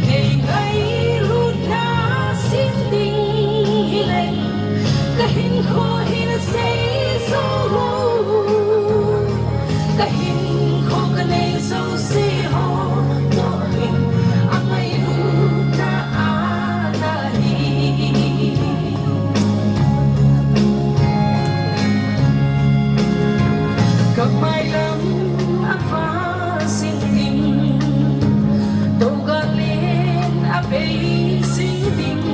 Kei ngailutna sim ding hi leng, ka hinkho hi na sei zo lou. Ka hinkho ka nei zosia ho, ko hi a ngailutna a ka hi. Ka mailam a va zing ding, Toga len a bei zing ding.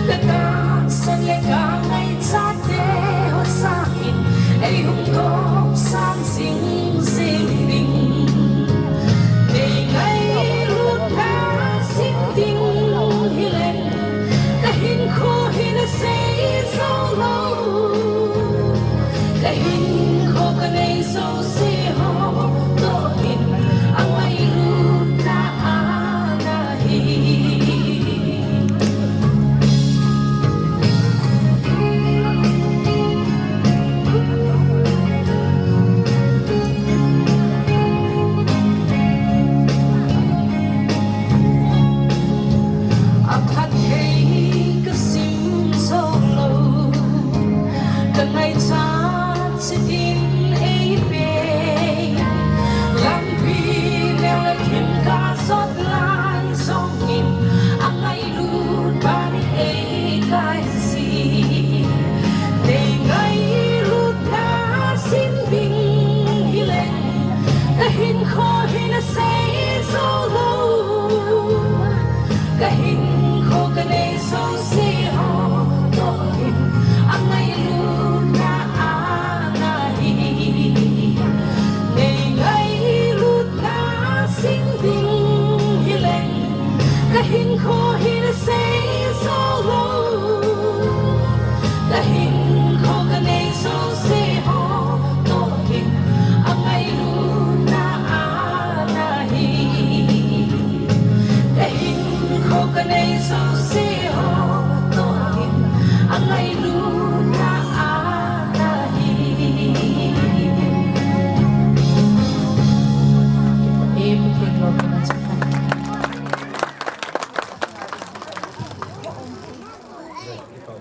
Ka tahsan le ka ngaichat te ho sangin, ei hung tawpsan zing zing ding. Kei ngailutna sim ding hi leng, ka hinkho hi na sei zo lou. Ka hinkho ka nei zosia ho, ko hi a ngailutna a ka hi. A phat thei ka sim zo lou, ka ngaichat se din ei pe. Lampi leu le thim ka zot lai zong in, a ngailut ban in ei kai si. Kei ngailutna sim ding hi leng, ka hinkho hi na sei zo lou. Ka hinkho ka nei zosia ho, ko hi a ngailutna a ka hi. Kei ngailutna sim ding hi leng, ka hinkho hi na sei zo lou. Ka hinkho ka nei zosia ho, ko hi a ngailutna a ka hi. Kipah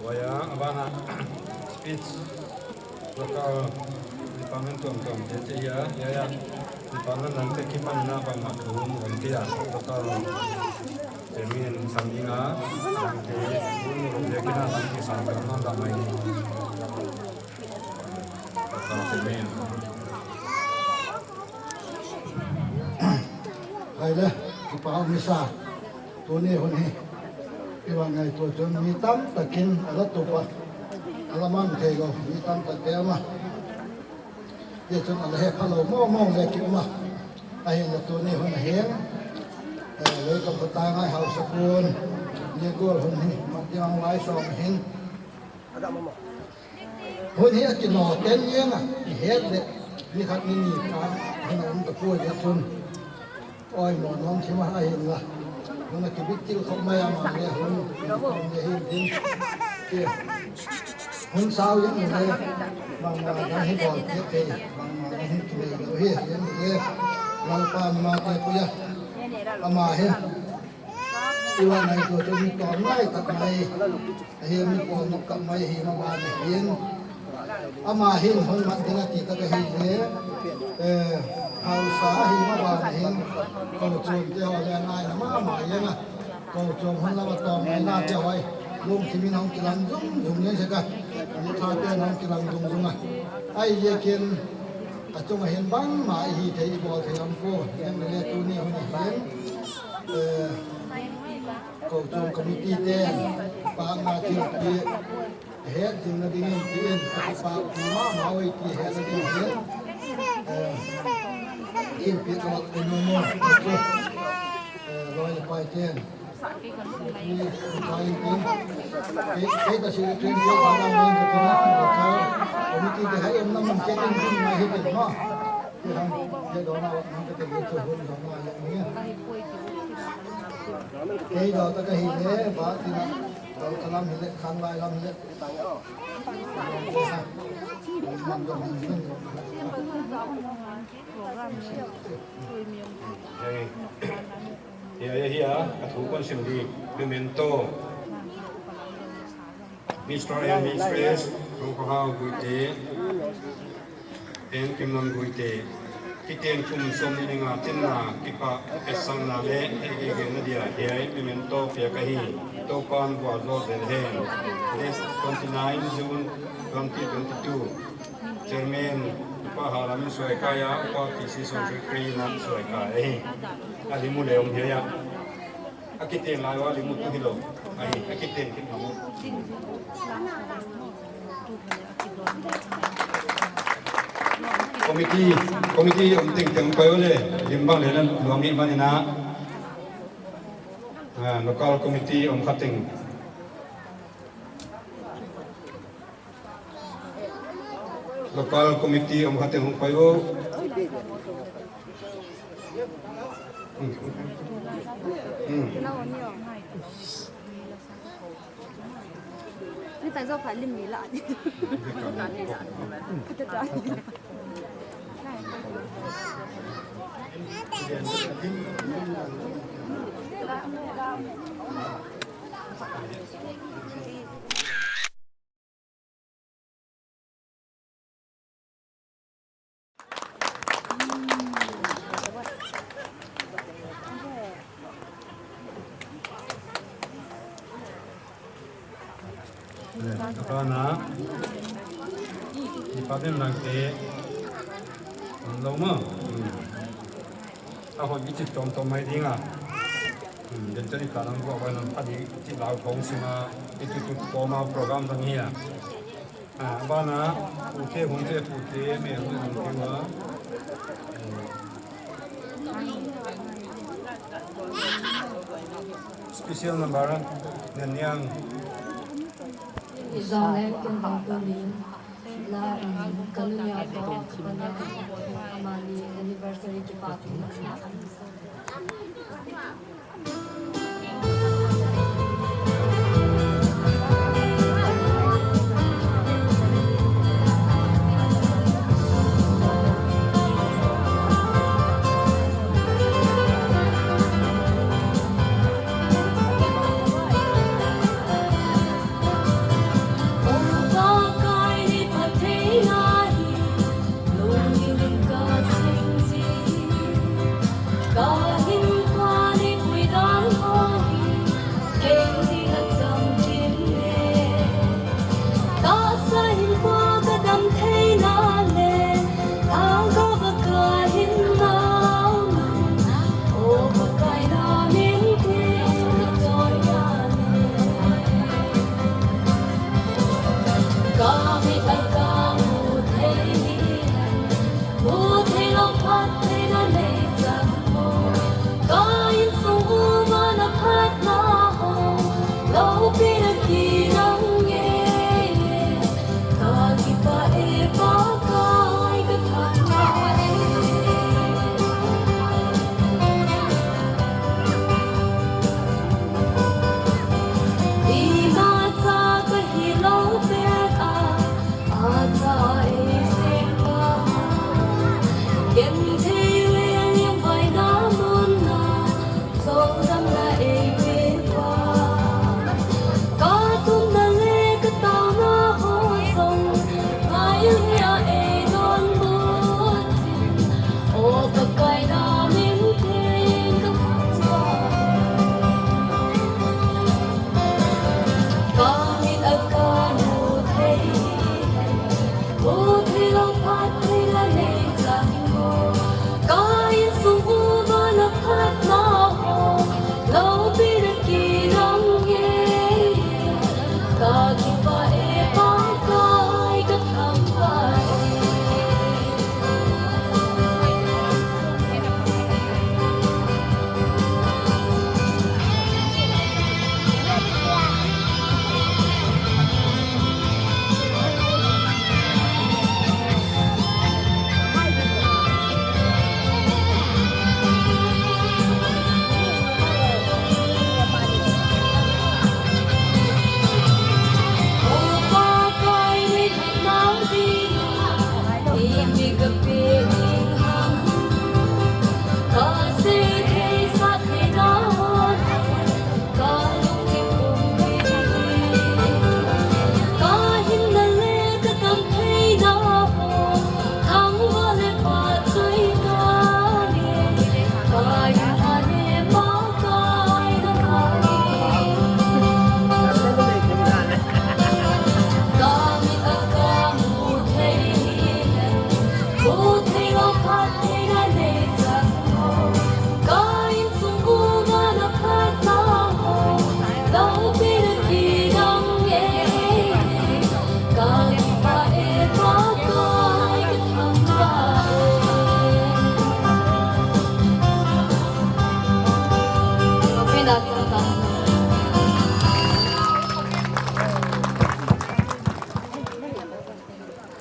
uva, abana speech local department tuamtuam te che hia, hia, hia. Department lang te kipan na bangma thu um tia. Local chairman sang dinga, lang te um rom le kina lang te sang dinga man da mai. Local chairman. Hai le, kipah um e sa. Tuni hun hi, i va ngaito chun mi tamtakin ala tup a, ala mang thei lou, mi tamtak te ama. Hichun ala hepha lou mong mong le ki um a. Ahinla tuni hun hin, eh, Leikamkhotangai Haosa pun, ni gol hun hi, matiang lai som hin. Hun hi akino ten jeng a, ihet le, ni khat ni ni kah, hin a um tapoi jeh chun. Oimo nom thim a ahinla. Hun a kibit til khop mai a, ama le hun, kikom le hin din. Ki, hun sao jeng le, bangma dang hi bol kit thei, bangma dang hi kinei lou hi, jeng le, Lalpan ama te puia, ama hi. I va ngaito chun mi tom nai tak mai. Ahi mi pon nok kap mai hi ma ban hin. Ama hin hon mat ding ati tak ahi le. Eh, Haosa ahi ma ban hin. Kochuam te ho le ngai na ma ma jeng a. Kochuam hon lama tom mai na te hoi. Lungthim in hung kilang zung zung jeng sek a. Ni tha te hung kilang zung zung a. Ahi jeh in achung a hin bangma ihi thei ibol thei um pon. Jeng le tuni hun hin. Eh, Kochuam committee ten, pahna thilpeh, het jing na dingin tin, kipah pi mama oi ti het na dingin, eh, thilpeh ka vak pe nom mo, eh, loi le pai ten. Ni, pai tin. Kei, kei ta si tin, kei ta na mo, kei ta na, committee te hai em na mun kei tin, tin mai hi tin mo. Kei ham, kei do na, kei ta ni chu hun do na, ya ni. Kei do ta ka hi le, ba ti na, do ta lam hi le, khang lai lam hi le. Hei. Hei, hei, hei, a thu kon sim di, memento. Mister and Missus Rongkhahao Guite. Ten Kimnam Guite, kiten kum som ni nga tinna, kipah etsahna le, hei, hei, hei, na dia, hiai, memento pia ka hi, Toupan vualzawl zel hen. Date twenty-nine June twenty twenty-two. Chairman, Upa Halam in suai kai a, Upa P C Social Secretary in suai kai a hi. Ali mu le um hiai a. Akiten lai uva lim u tu hilou. Ahi, akiten kit u. Committee, committee um teng teng pai u le, lim bang le na luang ni man ina. Ah, local committee um kha teng. Local committee um kha teng hung pai u. Hmm. Hmm. Ni ta zo kha lim ni la. Kana, ni pa den lang te, lo mo. Hmm. A hon kichip tom tom mai ding a. Hmm, den chani ka lang ko, a hon a di kichip lau kong sima, itu tu koma program dang hi a. Ah, bana, ute, hunte, pute, me, hun, hun, hun, ah. Special number, Nanyang. Zalen ken bang tu ni. La, um, kanu nia ko, kanu nia ko, amani anniversary kipa tu.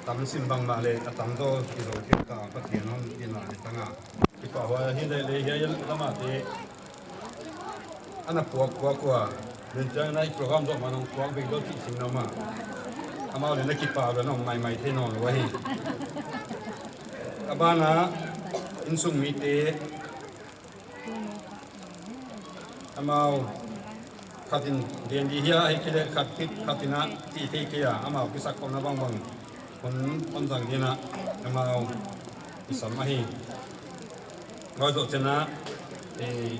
Tamsim bang mah le, atam jo kijo thei ta, Pathen hon ina le tanga. Kipa hoi hi le le hi lama te. Ana puak, puak, puak. Nin chang nai program jo ma nong puak bing jo ti sing na ma. Amau le na kipa ba nong mai mai thei nong lo hi. Abana insung mite. Amau khatin den di hia, hi kile khat kit, khatina ti thei kia, amau kisak khom na bang bang. Kon, kon jang dina, amau isam ahi. Ngau jo chena, eh,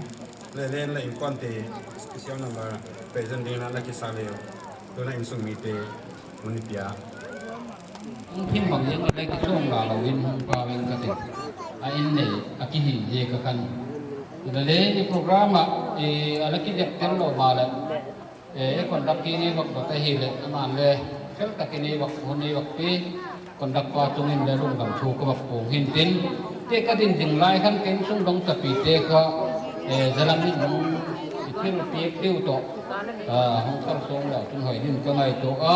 le len le inkuan te special number present dina na kisa le. Tuna insung mite. Mun i pia. Hung thim bang jeng le kichom la lo in hung pa veng ka te. A in nei, a kihi je ka kan. Ina le i program a, eh, a la ki dep tel lo ma le. Eh, e conduct ki nei vak vak a hi le, a man le, fel ta ki nei vak, hun nei vak pi, conduct pa chung in le lungdam thu ka vak pung hin tin. Te ka din ding lai khan ken sung dong ta pi te kha, eh, zalam in hung i thil pi tiu to. Ah, hung kal song la, chung hoi din ka ngai to a.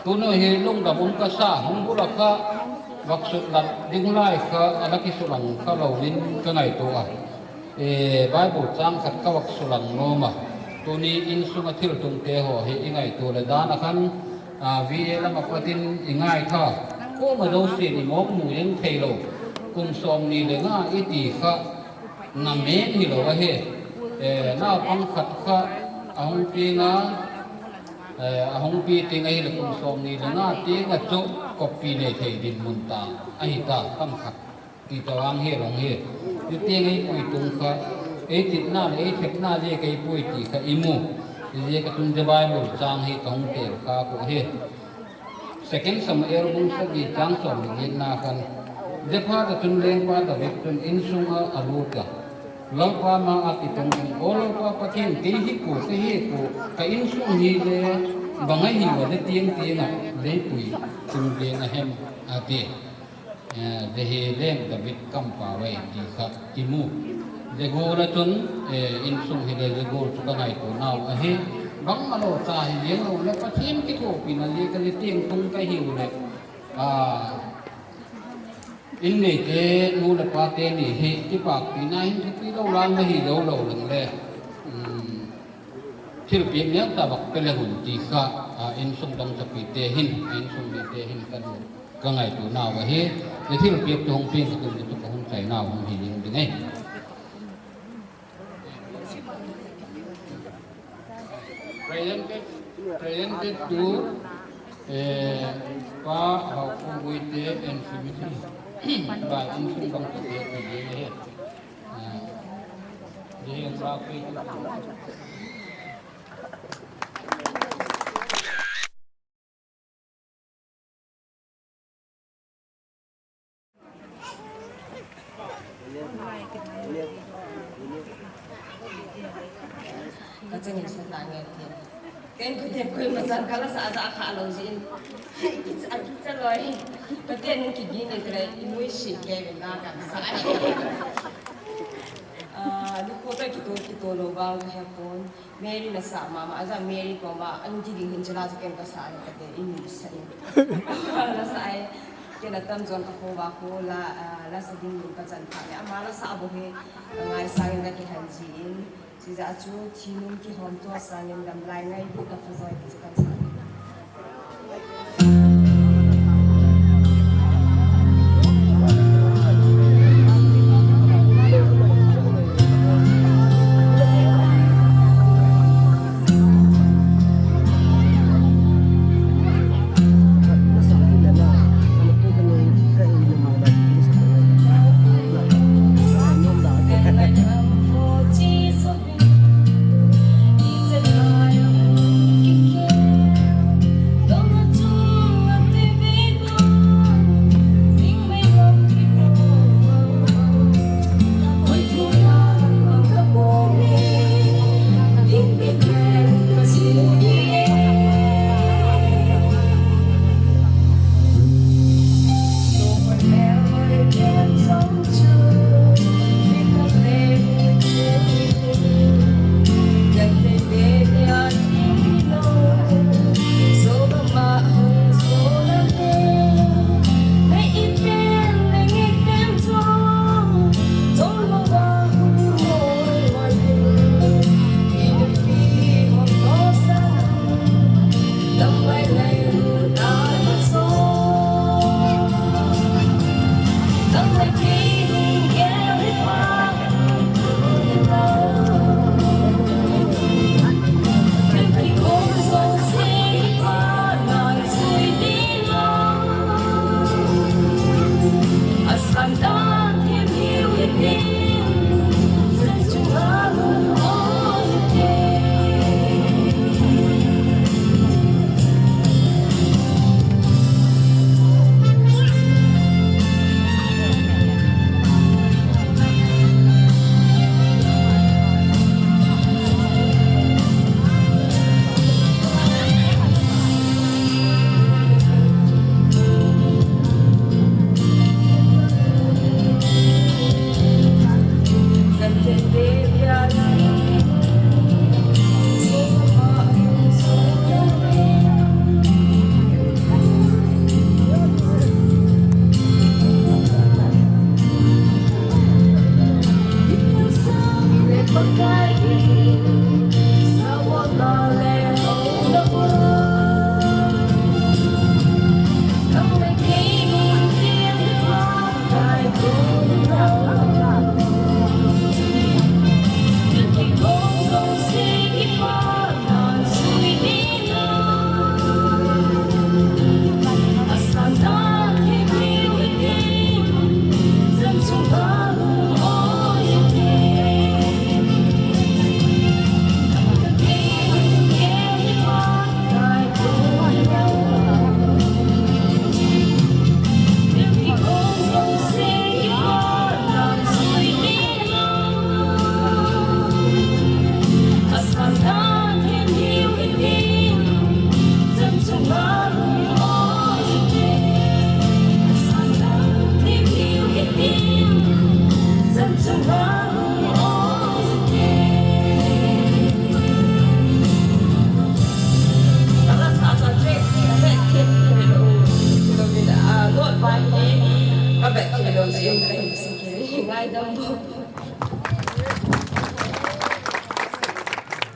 Tunu hi lungdam um ka sa, hung bula kha, vak sut lat ding lai kha, a la ki sulang kha lo in ka ngai to a. Eh, Bible chang khat ka vak sulang nom a. Tuni insung a thil tung te ho hi i ngai to le dan a khan, ah, V A lam a patin i ngai kha. Ko ma do si ni mok mu jeng thei lo. Kum som ni le nga i ti kha. Na men hi lo ahi. Eh, naupang khat kha a hung pi nga, eh, a hung pi ti nga hi le kum som ni le nga ti nga chu copy nei thei din mun ta. Ahi ta, kam khat. Ti ta vang hi long hi. Ti ti nga i pui tung kha. Ei titna le, ei thepna le, kei pui ti kha i mu. Ti je ka tun de Bible chang hi ka hung tel kha ko hi. Second Samuel bung sagi chang som le get na khan, Jepha ta chun lengpa David chun insunga a lut a. Lalpa ma a kitong in, O Lalpa Pathen, kei hi ko, kei hi ko, ka insung hi le, bang a hi wa le tiang tiang a, leipui, tung tiang a hem, a ti. Eh, Jehi leng David kam pa vai ti kha i mu. Jegul a chun, eh, insung hi le Jegul chu ka ngaito nau ahi. Bang malo cha hi jeng lo le Pathen kithopi na le ka le tiang tung ka hiu le. Ah, in nei te nu le pa te ni hi kipakpi na hin thupi lo lang na hi lo lo lang le. Um, Thilpeh neo ta bak pe le hun ti kha, a, insung dang chapi te hin, a, insung mi te hin ka du, ka ngaito nau ahi, le thilpeh tu hung peng ka tum tu ka hung chai nau hung hi ding ding e. Presented, presented to, eh, Pa Hau Pu Gui te and Sumiti. Ba insung dang chapi te hi. Ka chang in sa ta nge ti. Ken ko te koi ma chang ka la sa ja kha lo jin. Ki cha, ki cha loi. Ka te nung ki gi ne tre, i mui si ke ve na ka sa. Ah, lu ko ta ki to, ki to lo ba he pon. Mary na sa mama, aja Mary ko ma, an ki ding hin chala sa ken ka sa ni ka te, i ni sa in. Na sa ai, ken a tam jon ka ko ba ko la, ah, la sa ding ka chan ka. Ama la sa bo he, ngai sa in ka ki han ji in. Si ja chu, thi nung ki hom to sa in dam lai ngai bu ka fa zoi ki chu kan sa.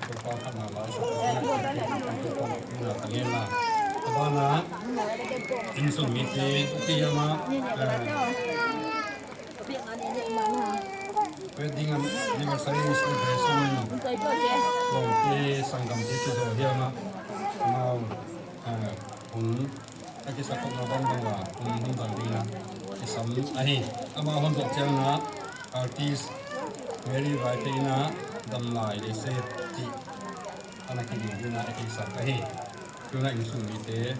Topa khatna lai sa, na ka ngen na. Abana, insung mite, ti ama, eh, wedding anniversary celebration, lom te, sanggam te, ti jo hi ama, ama, eh, hun, Akisakopna bang bang la, um, hun bang ding la, kisam ahi. Ama hon jot chiang na, artist Mary Vaiphei na, Damlai Leiset ti, ana kiding ding na, akisak ahi. Tuna insung mite,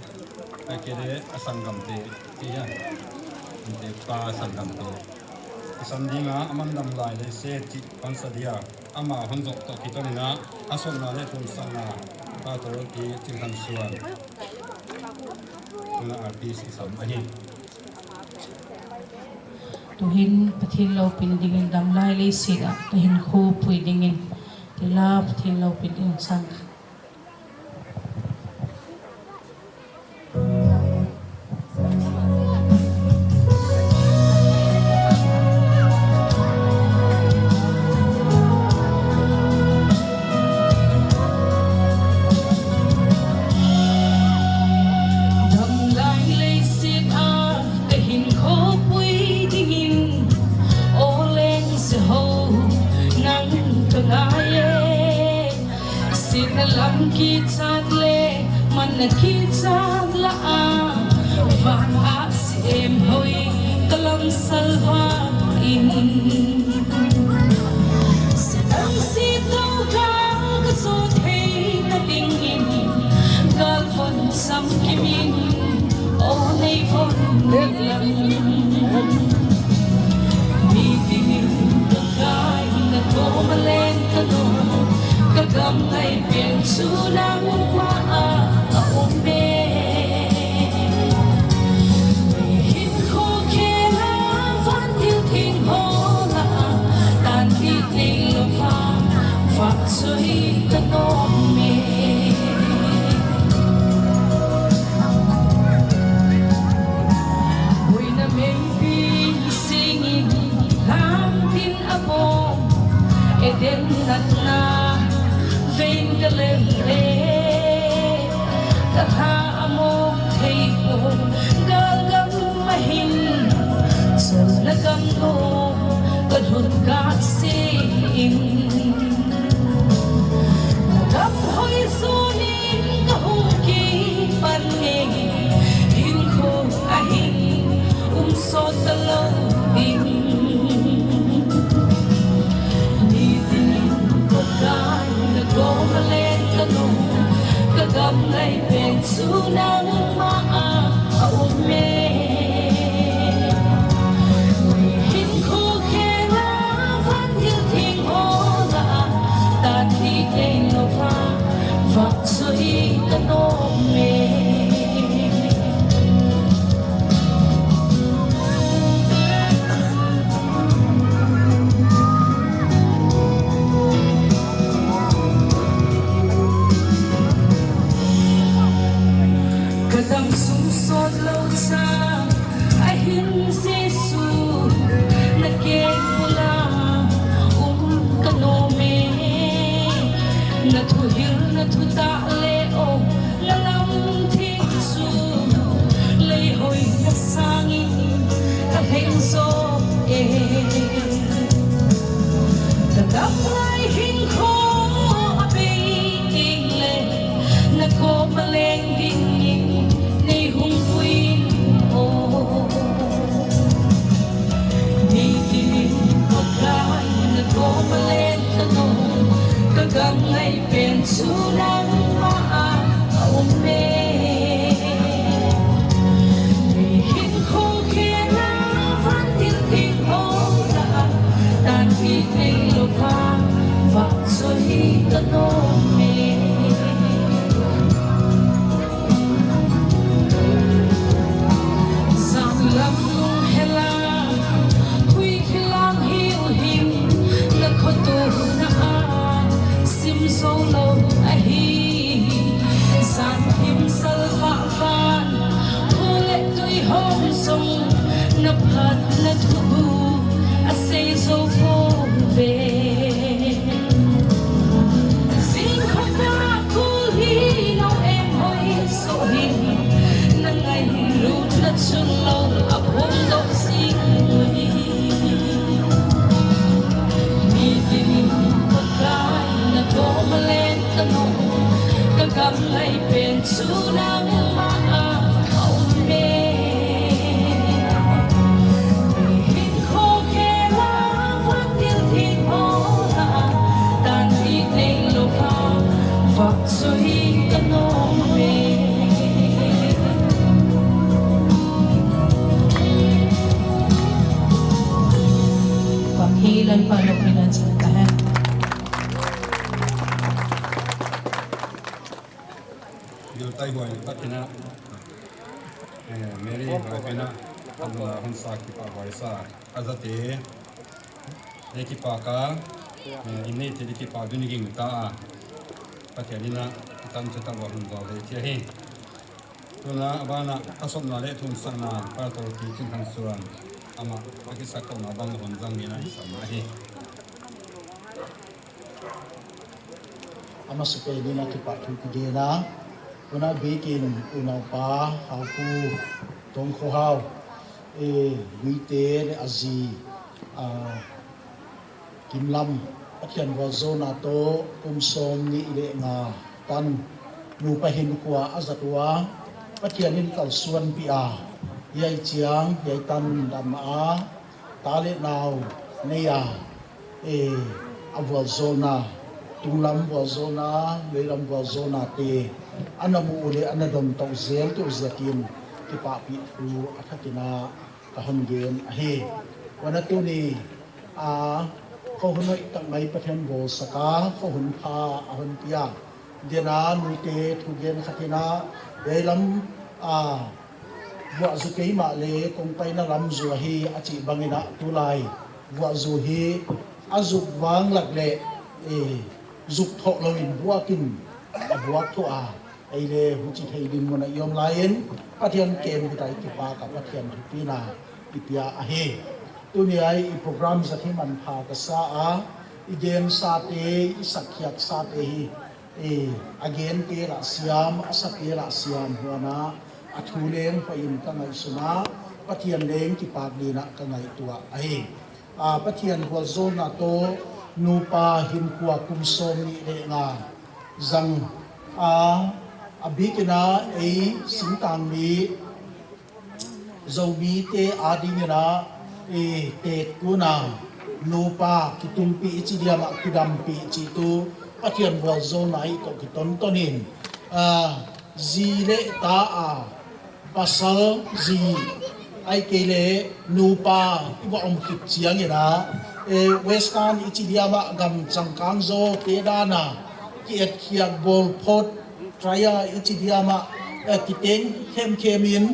akile, asanggam te, ti ya. Inte pa sanggam te. Kisam ding a, aman Damlai Leiset ti, pansa dia. Ama hon jot toh kiton in a, asotna le tonsahna, pa to ti, Chingthansuan. Tuna artist kisam ahi. Tuhin Pathen loupina dingin Damlai Leiset a, tuhin khopui dingin, tila Pathen loupina dingin sang. Damlai Leiset a kahin khopui dingin, o leng se ho nang ka ngai e. Sitna lam kichat le manna kichat lah a, vang a siem hoi ka lamsal vangin. Sitang sito ka ka so thei na dingin, galvon samkim in, o nei von lang. Nitin in ka kai na ko malen ka no, ka gam ngai pen chu nangma a, a um e. Hinkho khel a vantil theng ho lah a, tan ti teng lou va, vahchoi ka nom e. Boina meipi singin lam tin a bom, Eden natna ven ka lem le, ka tha a mong thei pon, galgam a hin cholna gam lom ka lhun ka sin. Gam hoi sunin ka hung kipan e, hinkho a hin um sot talou ding. Nitin in ka kai na ko malen ka no, ka gam ngai pen chu nangma a, a um e. Hinkho khel a vantil theng ho lah a, tan ti teng lou va, vahchoi ka nom e. Ka dam sung sot lou cha, ahin Jesu, na keng bula um ka nom e. Na thuhil, na thutah le o, na lam theng chu, lei hoi na sangin ka lheng jo e. Ka dam lai hinkho a bei teng le, na kom a leng dingin nei hung pui in o. Nitin in Pakai na kom a leng ka no, ka gam ngai pen chu nangma a, a um e. Hinkho khel a vantil theng ho lah a, tan ti teng lou va, vahchoi ka nom e. Jan lam lunghel a, hui khilang hiu hin, na khoto na a, sim jou lou ahi. Jan thim salvah van, thu le tui hom jong, na phatna thu a sei jou pouve. Jing Lai pen chu nangma a um e. Mihin kho khela vang thil theng ho la, tan i nei lou va, vak chu hi ka nom e. Vak hi Lalpa lopina chang ta hen. Giltai huai Pathen a, eh, Mary huai pen a, amuna hon sa kipah huai sa, a zate, eh, kipah ka, eh, in nei te di kipah dun ging ta a, Pathen in a, i tan chu ta lua hun zo le tia hi. Tuna abana, a sopna le thum sakna, Pastor T. Chinthangsuan, ama, a kisak tona bang hun zang ni na i sam na hi. Amasapen in a kipah thu kigena, tuna bikin unaupa, Haupu, Tongkhohao, eh, Guite le aji, ah, Kimlam, Pathen vualzawlna toh kum sawmnih le nga tan nupa hinkho a zat ua, Pathen in kalsuanpih a, hiai chiang, hiai tan dam a, ta le nau nei a, eh, a vualzawlna, tunglam vualzawlna, veilam vualzawlna te, ana mu u le ana dom tou zel tu ziakin kipahpih thu a thakin a ka hon gen ahi. Huan a tuni a, kho hun hoih tak mai Pathen bawlsak a, kho hun pha a hon pia. Dena nute thugen khat in a, veilam a, vuah zu keimah le kong paina lam zu ahi a chih bangin a, tulai vuah zu hi a zuk vang lak le, eh, zuk thoh loin buakin a buak thoh a, ei le huchi thei ding mun a i om laiin, Pathen kem hita i kipak a, Pathen thupina i pia ahi. Tuni a i program zat hi manpha ka sa a, i gen sa te, i sakkhiak sa te hi, eh, a gen te lah siam, a sa te lah siam huan a, a thu leng hoih in ka ngaihsun a, Pathen leng kipak dingin a ka ngaihtuah ahi. A, Pathen vualzawlna toh nupa hinkho a kum sawmnih le nga zang a, a bikin a ei singtang mi Zomite a dingin a, eh, tek tuna nupa kitumpi i chi diam a kidampih chih tu Pathen vualzawlna i toh kitonton in, ah, zi le ta a pasal zi ahihkeileh nupa i va om khit chiangin a, eh, Western i chi diam a gam changkang zawte dan a ki-etkhiak, bawlphot, trial i chi diam a, eh, kiteng khemkhem in,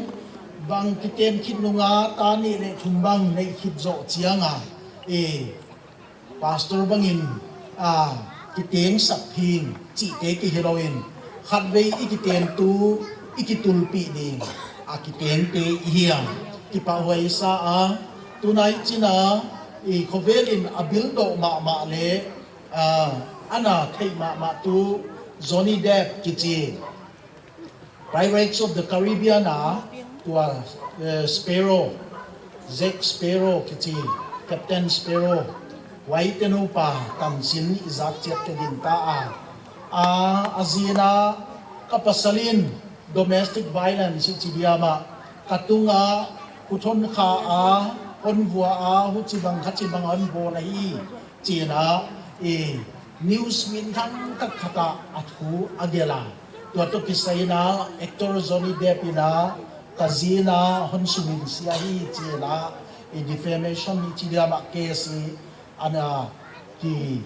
bang kiteng khit nung a ta nih le thum bang neih khit zawh chiang a, eh, Pastor bangin, a, kiteng sak phing chihte kihi loin, khatvei i kiteng tu, i kitulpih ding a kitengte i hi a, kipahhuai sa a, tunai chin a, i khovel in a bildoh mahmah le, a, ana theih mahmah tu Johnny Depp kichi, Pirates of the Caribbean a, tua, eh, Sparrow, Jack Sparrow kichi, Captain Sparrow, huaite nupa tanchin i zak chiat ka gingta a. A, a zin a ka pasal in domestic violence i chi diam a, ka tung a, huthon kha a, hon vua a, huchibang khachi bang hon bawl ahi, chi in a, i, news minthang tak khat a a thu a gelh a. Tua toh kisai in a, actor Johnny Depp in a, ka zin a hon suminsia ahi chi in a, i defamation i chi diam a case i ana ki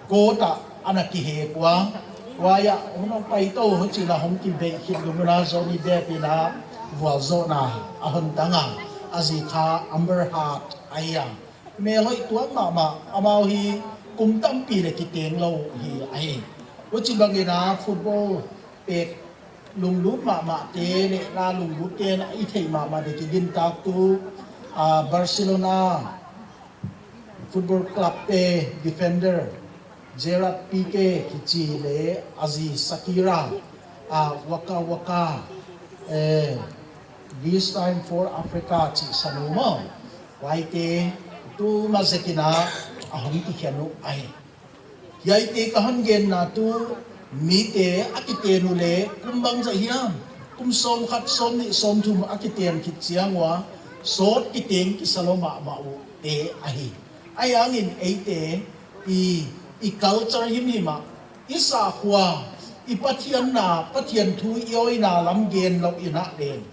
court a ana kihek ua. Huai a hon pai tou, huchi in a hong kibeih khit lung in a Johnny Depp in a vualzawlna a hon tang a, a zi kha Amber Heard ahi a. Melhoih tuak mahmah, amau hi kum tampi le kiteng lou hi ahi. Huchibang in a football pek lunglut mahmah te le la lunglut te na i theih mahmah te kigingta tu, a, Barcelona football club te defender Gerard Piqué kichi le a zi Shakira, a, Waka Waka, eh, This Time for Africa chi sanu maw. Huaite tuma zek in a, a hong kikhen uh ahi. Hiaite ka hon genna tu Mite akiten u le kum bangzah hiam, kum som khat, som ni, som thum akiten kit chiang ua, sot kiteng kisa lou mahmah u te ahi. Ahi hangin eite i, i culture himhim a, i sahkhua, i Pathian na, Pathian thu i oina lam gen lou i na len,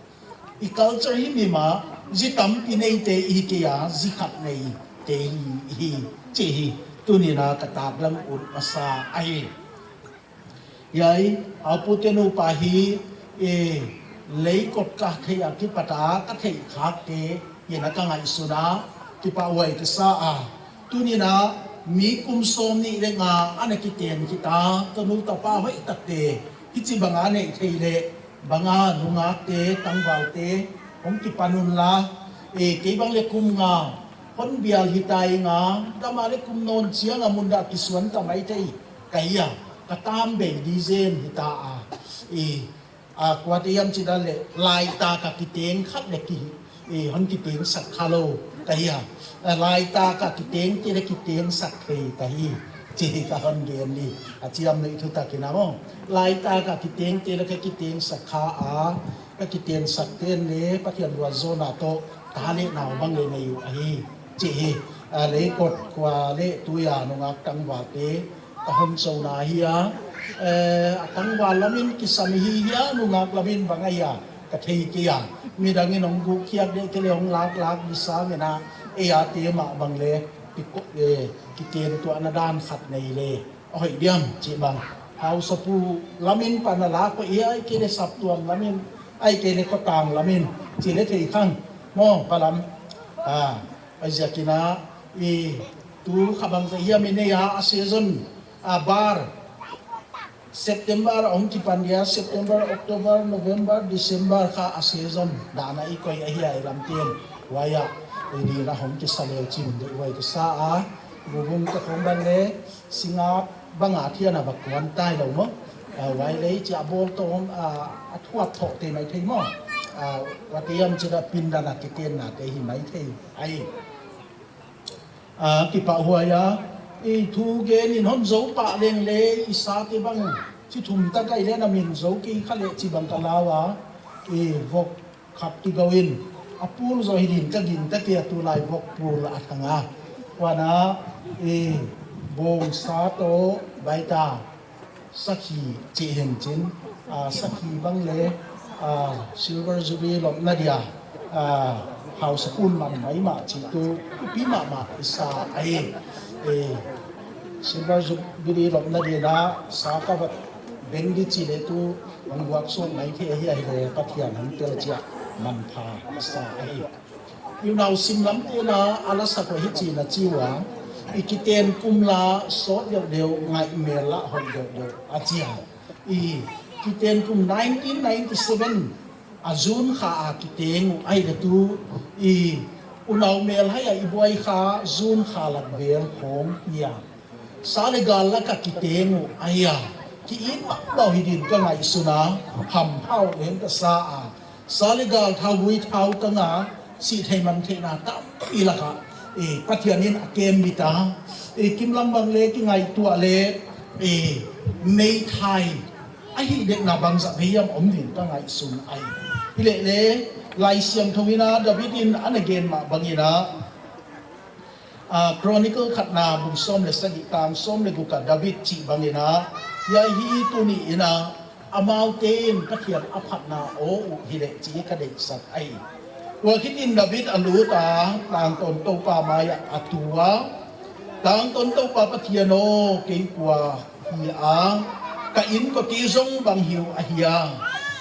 i culture himhim a, zi tampi neite i hi kei a, zi khat neite i hi, i hi, chi hi, tuni na ka taklang ut masa ahi. Hiai, a pute nupa hi, e, leikot ka thei a kipat a, ka thei khak te, hiai na ka ngaihsun a, kipahhuai kasa a. Tuni na, mi kum som ni le nga, ana kiten kit a, ka nu ka pa hoih tak te, hichi bang a nei thei le, bang a nungak te, tangval te, hong kipan un la, e, kei bang le kum nga, hon bial hi tai nga, dam a le kum non chiang a mun da kisuan ta mai thei, ka hi a, ka tam bei di zen hi ta a, e, a, kuate hiam chi da le, lai ta ka kiteng khat le ki, e, hon kiteng sak kha lou, ka hi a, a, lai ta ka kiteng te le kiteng sak thei ka hi, chi hi ka hon gen ni, a chiam nei thu ta kina mo. Lai ta ka kiteng te le ka kiteng sak kha a, ka kiten sak ten le, Pathian lua zona to, ta le nau bang le nei u ahi, chi hi, a, leikot kua le tui a nungak tangval te, ka hon chona hi a, eh, a tangval lamin kisam hi hi a, nungak lamin bang ahi a, ka thei kei a, midang in hong gukhiak le kei le hong lak lak di sa mena, ei a te mah bang le, kiko, eh, kiten tuah na dan khat nei le, a hoih diam, chi bang. Hausapu lamin pan a lak ko i ai kei le saptuam lamin, ai kei le kotang lamin, chi le thei khang, mo, palam, a, ai ziakina, i, tu kha bangzah hiam i nei a, a season, a bar, September a hong kipan dia, September, October, November, December kha a season, dana i koi ahi a i lam ten, huai a, i di na hong kisa leu chin, de huai kisa a, bubung ka khong ban le, singa bang a thian a bak kuan tai lou mo, a, huai le, chi a bol to, a, a thuap tho te mai thei mo, a, huai te hiam chi da pin dana kiten na te hi mai thei, ai. A, kipahhuai a, i thu gen in hon zo pah leng le, i sa te bang, chi thum ta kai le na min zo kei kha le chi bang ka lau a, i vok khat ki go in, a pul zo hi din ka gin ta ke a tulai vok pul a thang a. Huan a, i bong sa to bai ta, sakhi chi hin chin, a, sakhi bang le, a, Silver Jubilee lopna dia, a, hausa pun man mai ma chi tu, pi ma ma i sa ai, e, Silver Jubilee lopna dia na, sa ka vat beng di chi le tu, man guak suak mai thei ahi ahi le, Pathian hong tel chia, man pha, i sa ai. I unau sim lam te na, a la sa ko hi chi na chi ua, i kiten kum la, sot deu deu, ngai mel la, hon deu deu, a chi a. I kiten kum nineteen ninety-seven, a June kha a kiteng u, ai le tu, i unau mel hai a i buai kha, June kha lak vel khong, ia. Sa le gal la ka kiteng u, ahi a, ki in ma lo hi din ka ngaihsun a, ham hau leng ka sa a. Sa le gal thau vui thau ka nga, si thei man thei na tampi lak a, e, Pathian in a kem mi ta, e, kim lam bang le ki ngaihtuah le, e, mei thai, ahi dek na bangzah vei hiam om din ka ngaihsun ai. Hi le le, Lai Siangthou in a David in ana gen ma bang in a, A, Chronicle khatna bung som le sagi tang som le gup a David chi bangin a, hiai hi tuni in a, amaute in Pathian a phatna aw uh hi le chi ka deihsak ahi. Tua khitin David a lut a, tangtawn Toupa mai a a tu a, tangtawn Toupa Pathian aw, kei kua hi a, ka inkote zong bang hi uh ahi a,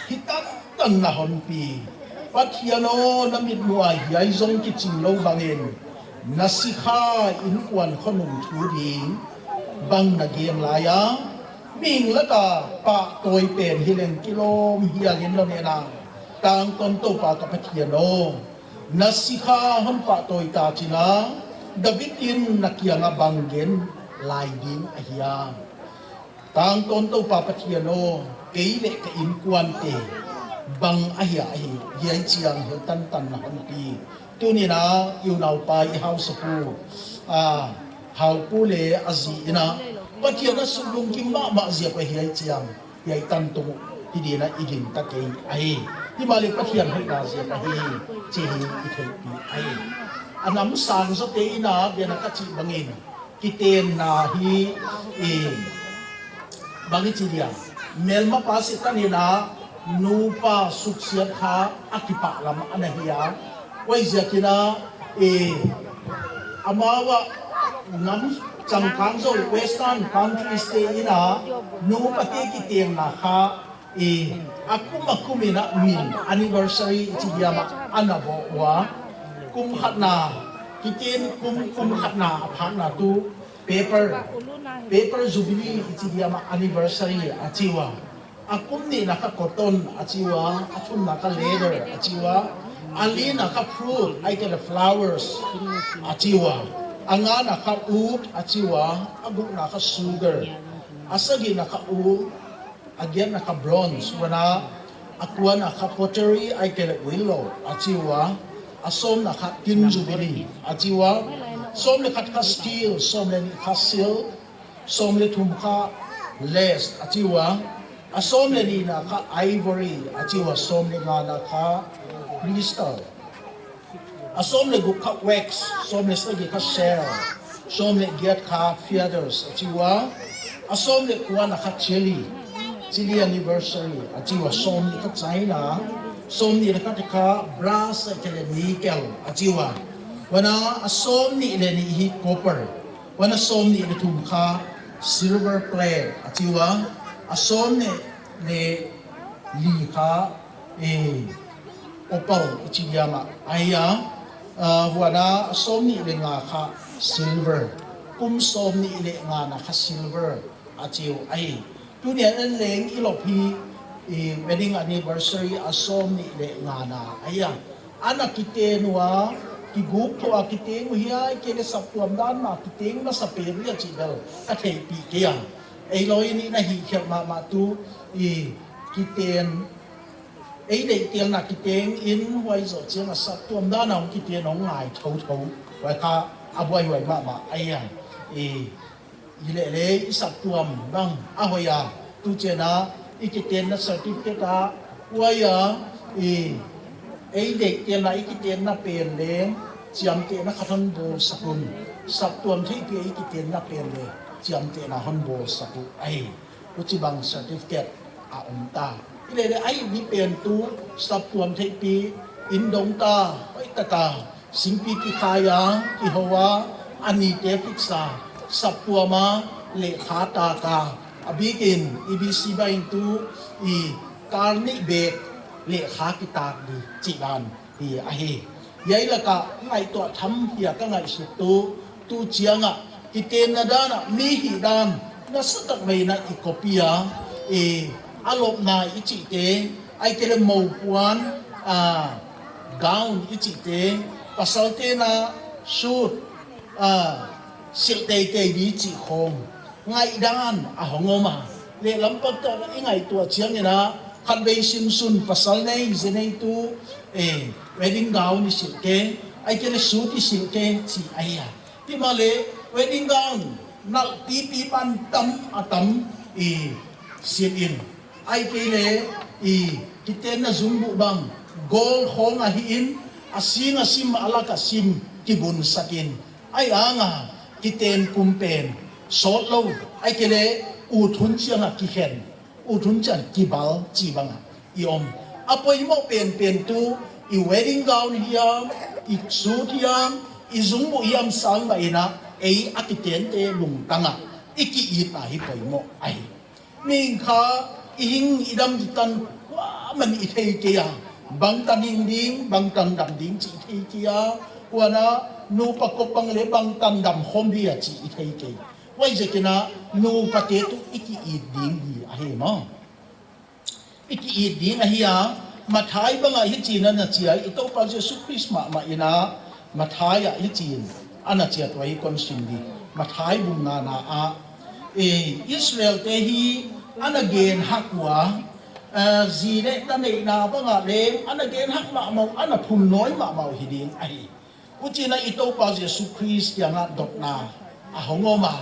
hi tan tan na honpi. Pathian aw, na mitmuh a hiai zong kiching lo bangin, na sikha innkuan khonung thu ding bang na gen lai a, mihing laka pahtawi pen hi leng kilawm hial in lo nena, tangtawn Toupa ka Pathian aw, na sikha hon pahtawi ta chin a, David in na kianga bang gen lai ding ahi a. Tangtawn Toupa Pathian aw, kei le ka innkuante bang ahi a ahi, hiai chiang hi tan tan na honpi. Tuni in a, i unaupa i hausapu, a, haupu le a zi in a, Pathian a sulungkim mahmah jeh a pa hiai chiang, hiai tan tung hi dina i gingta kei ahi. Himahleh Pathian hoina jeh a pa hi, chi hi i theipi ahi. A nam sang jote in a, bena ka chih bangin, kitenna hi, i, bang i chi dia, melmapa Setan in a, nupa suksiat kha a kipah lam ana hi a. Huaiziakin a, i, amau a nam changkang jou Western countries te in a, nupate kitenna kha, i, a kum a kum in a min anniversary i chi diam a ana bol ua. Kum khatna, kiten kum, kum khatna a phatna tu paper, paper jubilee i chi diam a anniversary a chi ua. A kum nihna kha cotton a chi ua, a thumna kha leather a chi ua, a lina kha fruit, ahihkeileh flowers a chi ua, a ngana kha wood a chi ua, a gukna kha sugar, a sagihna kha wool, a giatna kha bronze, huan a, a kuana kha pottery, ahihkeileh willow a chi ua, a sawmna kha tin jubilee a chi ua, sawm le khat kha steel, sawm le nih kha silk, sawm le thum kha lace a chi ua, a sawm le nihna kha ivory a chi ua, sawm le ngana kha crystal, a sawm le guk kha wax, sawm le sagi kha shell, sawm le giat kha feathers a chi ua, a sawm le kuana kha chili, chili anniversary a chi ua, sawm nih kha china, sawm nih le khat kha brass ahihkeileh nickel a chi ua, huan a, a sawm nih le nih hi copper, huan a sawm nih le thum kha silver plate a chi ua, a sawm nih le li kha, eh, opal i chi diam a ahi a, ah, huan a, a sawm nih le nga kha silver, kum sawm nih le ngana kha silver a chi u ahi. Tuni a en leng i lop hi, i, wedding anniversary a sawm nih le ngana ahi a. Ana kiten ua, kigup thou a kiten u hi a, ahihkeileh saptuam dan ma kiten masa pen u hi a chih bel ka theipih kei a. Ei loi in i na hihkhelh mahmah tu, i, kiten, ei deihtelna kiten in huai zoh chiang a saptuam dan a hong kiten hong ngai thotho. Huai kha a buaihuai mahmah ahi a. I, i leh le i saptuam bang a hoih a, tu chiang a i kitenna certificate a, huai a, i, ei deihtelna i kitenna pen leng chiamtehna khat hon bawlsak un, saptuam theihpi a i kitenna pen leng chiamtehna hon bawlsak u ahi. Huchibang certificate a om ta. I leh le a hih mi pen tu saptuam theihpi in dong ta, hoih taka singpi kikhai a, kihou a, a nite fix a, saptuam a lekha tak a, a bik in i B C bang in tu i kar nih bek lekha kitak di chih dan hi ahi. Hiai laka ngaihtuah tham hi a ka ngaihsut tu, tu chiang a kitenna dan a mi hih dan nasatak mai in a i copy a, i, a lopna i chihte, ahihkeileh mopuan, a, gown i chihte, pasalte'n a suit, a, silh teitei di chih khawng ngaihdan a hong om a. Lehlam pang tawh i ngaihtuah chiang in a, khatvei simsun pasal nei, zi nei tu, eh, wedding gown i silh kei, ahihkeileh suit i silh kei chih ahi a. Himahleh wedding gown nalh pipi pan tam a tam i silh in, ahihkeileh i kitenna zungbuh bang gold khawng ahi in, a sing a sim, a lak a sim kibunsak in, ahi ang a kiten kum pen sawt lou, ahihkeileh ut hun chiang a kikhen, ut hun chiang kibal chih bang a i om. A poimoh penpen tu i wedding gown hiam, i suit hiam, i zungbuh hiam sang mah in a, ei a kitente lungtang a i ki-itna hi poimoh ahi. Mihing kha i hing i dam di tan kuaman i thei kei a, bangtan hing ding, bangtan dam ding chih i thei kei a, huan a nupa kop bang leh bangtan dam khawm di a chih i thei kei. Huaiziakin a nupate tu i ki-it ding di ahi maw. I ki-it ding ahi a, Matthai bang a hichi'n ana chi a, i Toupa Jesu Khrist mahmah in a, Matthai a hichi'n ana chi a, tua hi kon sim di. Matthai bung ngana a, eh, Israelte hi ana gen hak ua, eh, zi leh ta neihna bang a leng ana gen hak mahmah, ana phunnawi mahmah hi ding ahi. Huchi'n a i Toupa Jesu Khrist kiang a dotna a hong om a,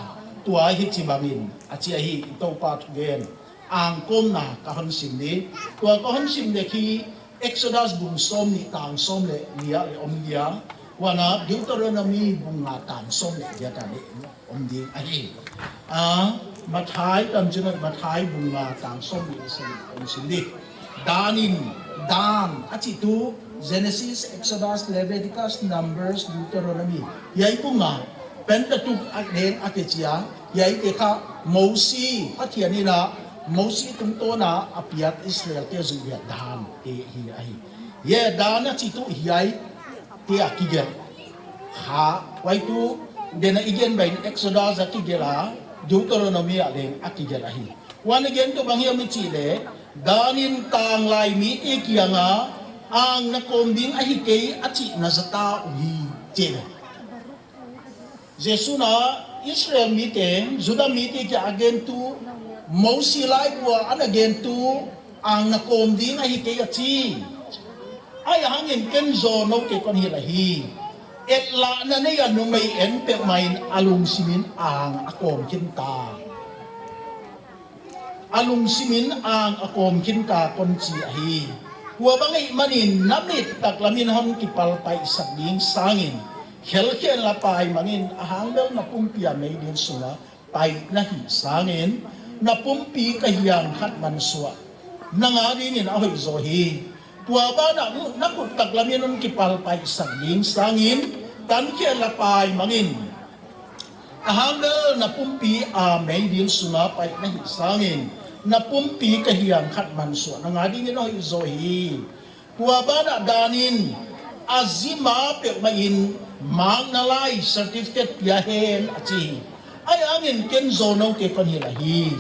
Tua hichi bangin, achi ahi, i Toupa thugen. Angkomna kahon sim ni. Tua kahon sim ni khi Exodus bung som ni tang som le ni a le om dia. Wana Deuteronomy bung nga tang som le dia ta le om ding ahi. A, Mathai tam chino Mathai bung nga tang som ni sa om sim ni. Danin, Dan, achi tu, Genesis, Exodus, Leviticus, Numbers, Deuteronomy. Yai bung nga, Pentateuch a leng a kechia, yai te kha, Mosi, Pathian ina, Mosi tungtona, a piat Israel te zu ya Dan, te hi ahi. Ye Dan achi tu hi ai, te a kigel. Kha, wai tu, dena igen bain Exodus a kigel a, Deuteronomy a leng a kigel ahi. Wan again tu bang hiam ichi le, Danin tanglai mite kianga, ang nakom ding ahi kei achi na zata uhi, che le. Jesu na Israel mite, Judah mite kia agen tu, Mosi lai bua an agen tu, ang nakom ding ahi kei achi. Ai hangin ken zo no ke kon hi la hi. Et la na nei a numei en pe main alung simin ang akom kin ta. Alungsimin ang akom khin ta kon chi ahi. Tua bang ei manin namit taklamin hon kipal paisak ding sangin, khelkhel la pai mangin ahang bel na pumpi a meidil sunga pai na hi sangin, na pumpi ka hiang khat man sua. Na nga dingin a hoi zo hi. Tua bana na khut taklamin hon kipal paisak ding sangin, tan khel la pai mangin. Ahang bel na pumpi a meidil sunga pai na hi sangin, na pumpi ka hiang khat man sua na nga dingin a hoi zo hi. Tua bana danin, a zima peuh main, mang na lai certificate pia hen achi. Ai angin ken zo no ke kon hi la hi.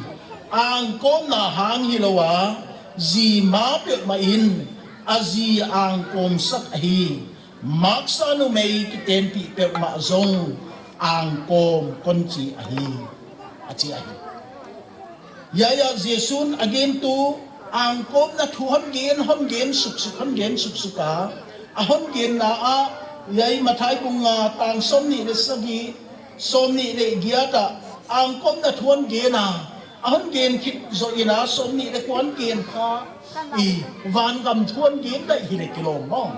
Ang kom na hang hi lo a, zima peuh main, a zi ang kom sak ahi. Maksa numei kitenpi peuhmah zong angkom kon chi ahi, a chi ahi. Yaya Jesun a gen tu angkomna thu hon gen, hon gen suksuk, hon gen suksuk a, a hon genna ah, yai Mathai bung nga tang som nih le sagi, som nih le giat ah angkomna thu hon gen a, a hon gen khit zo ina som nih le kuan gen kha i vangam thu hon gen dai hi le kilom mo.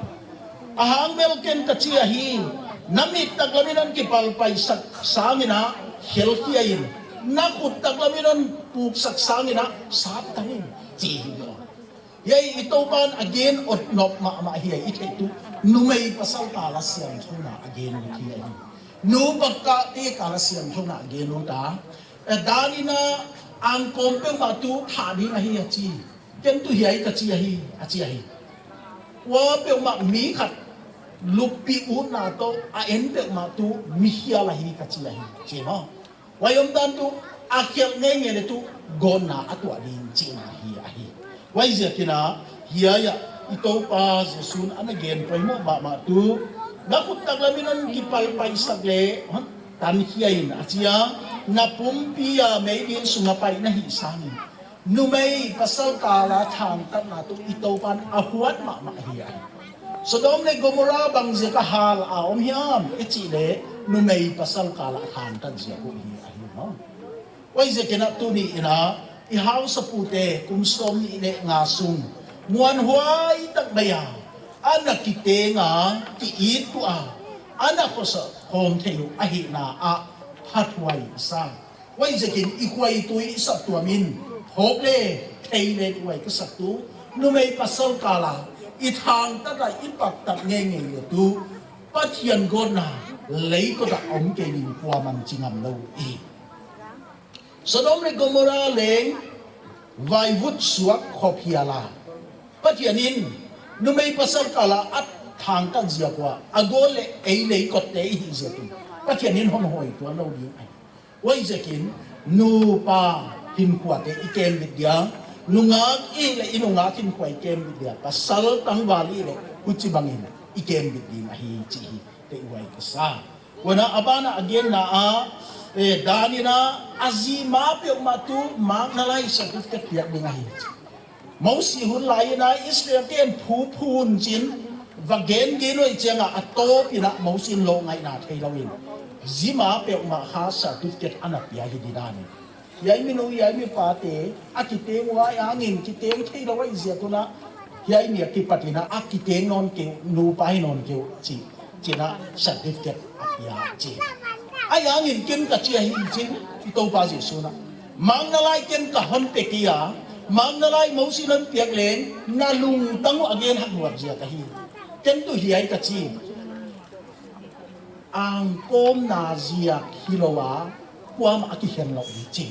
Ahang bel ken ka chi ahi, na mit taklamin an kipal paisak sangin a, khelkhia in, na khut taklamin an puksak sangin a, sap tangin, chi hi lo. Yai i Topan a gen ot nop mahmah hi ai i thei tu, numei pasal kala siam thona a gen u hi ai. Nu baka te kala siam thona a gen u ta, e danina angkom peuhmah tu tha ding ahi a chi. Ken tu hiai ka chi ahi, a chi ahi. Kua peuhmah mi khat lukpi utna to a en peuhmah tu mi hial ahi ka chi ahi. Chi mo. Wai om dan tu a khial ngei ngei le tu gonna a tua ding chi na hi ahi. Wai zia kina hiai a i Topa Jesun ana gen poimo mahmah tu. Na khut taklamin an kipal paisak le hon tan hiai in a chi a na pumpi a meidil sunga pai na hi sangin. Numei pasal kala thangtatna tu i Topan a huat mahmah hi ahi. Sodom le Gomorrah bang zia ka hal a om hiam i chi le numei pasal kala thangtat zia ku hi ahi mo. Wai zia kina tuni ina i hausa pute kum som nih le nga sung muan huai tak mai a ana kitenga ki it tu a ana khosa khom thei u ahi na a phat huai sa. Wai zekin i khuai tu i sak tuamin, hok le, thei le i wai ka sak tu, numei pasal kala, i thangtat a i paktat ngei ngei le tu, Pathian gonna, leikot a om kei ding kuaman chi ngam lo i. Sodom le Gomorrah leng, vaivut suak khop hiala. Pathian in, numei pasal kala a thangtat zia kua, a gol le ei leikot te i hi zia tu. Pathian in hon hoi tuan lo ding ai. Wai zekin, nupa hinkhuate i kembit dia, nungak i le i nungak hinkhua i kembit dia, pasal tangval i le huchi bangin i kembit ding ahi chi hi te wai ka sa. Wana abana a genna a, eh, danina a zima peuhmah tu mak na lai certificate piak ding ahi. Mosi hun lai ina Israel ten phu phun chin, va gen gen oi chianga a top ina Mosi in lo ngaina thei lo in. Jima peuhmah kha certificate ana pia hi di dan. Hiai minu, hiai mipa te, akiteng uva, hiai angin kiteng thei lou ahi jeh a tuna, hiai ni a kipat in a, akiteng nawn keu, nupa hi nawn keu, chi, china certificate apia chi. Ahi angin ken kachi ahi chi, i Toupa Jesu na. Mang nalai ken kahon pe kei a, mang nalai Mosi in hon piak leng, nalungtang u again hak luat jia kahi. Ken tu hiai kachi. Angkawmna ziak hilou a, kuamah a kikhen lou ding chi.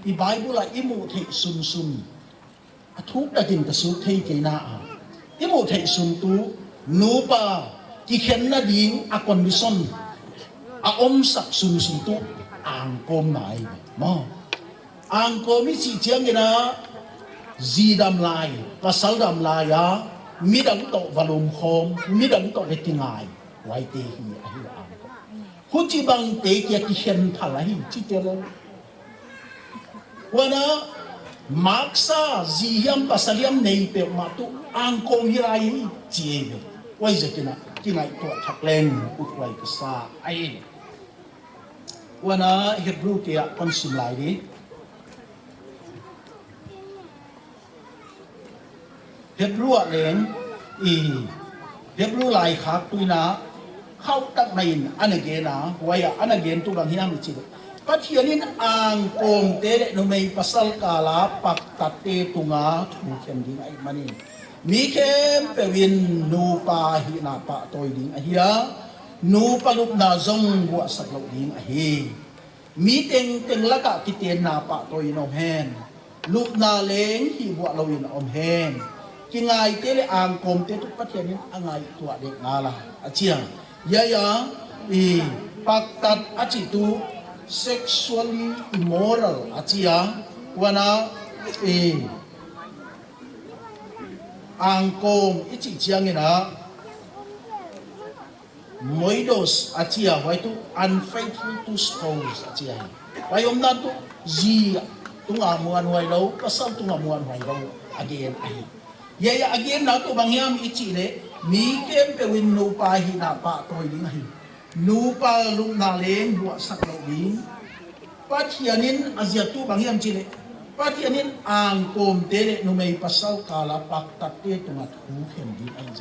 I Bible a i muh theih sunsun. A thuk takin ka sut thei kei na a. I muh theih sun tu, nupa kikhenna ding a condition a omsak sunsun tu angkawmna ahi. Maw. Angkawm i chih chiangin a, ji dam lai, pasal dam lai a, midang toh va lomkhawm, midang toh va kingai. Huaite hi ahi a. Huchibang te kia kikhen phal ahi, chi te lou. Huan a, maksa, ji hiam pasal hiam nei peuhmah tu, angkawm hi lai hi, chi e ve. Huaijiakin a, kingaihtuah thak leng, uthuai kasa ahi. Huan a, Hebrew te a kon sim lai di. Hebrew a leng, i, Hebrew laikhak tu in a, khauh tak mai in ana gen a, huai a ana gen tu bang hiam i chih leh. Pathian in angkawm te leh numei pasal kal a paktat te tung a thu khen ding ahih manin. Mi khempeuh in nupa hihna pahtawi ding ahi a, nupa lupna zong buaisak lou ding ahi. Mi tengteng lak a kitenna pahtawi in om hen. Lupna leng hihbuah lou in om hen. Kingai te leh angkawm te tu Pathian in a ngaihtuah dek ngal a, a chi a. Hiai a, i, paktat a chih tu sexually immoral a chi a. Huan a, i, angkawm i chih chiangin a, moidos a chi a, huai tu unfaithful to spouse a chi a. Huai omdan tu ji tung a muanhuai lou, pasal tung a muanhuai lou, a gen ahi. Hiai a genna tu bang hiam i chih leh, mi khempeuh in nupa hihna pahtawi ding ahi. Nupa lupna leng buaisak lou ding. Pathian in a ziak tu bang hiam chih leh, Pathian in angkawm te leh numei pasal kal a paktat te tung a thu khen ding ahi.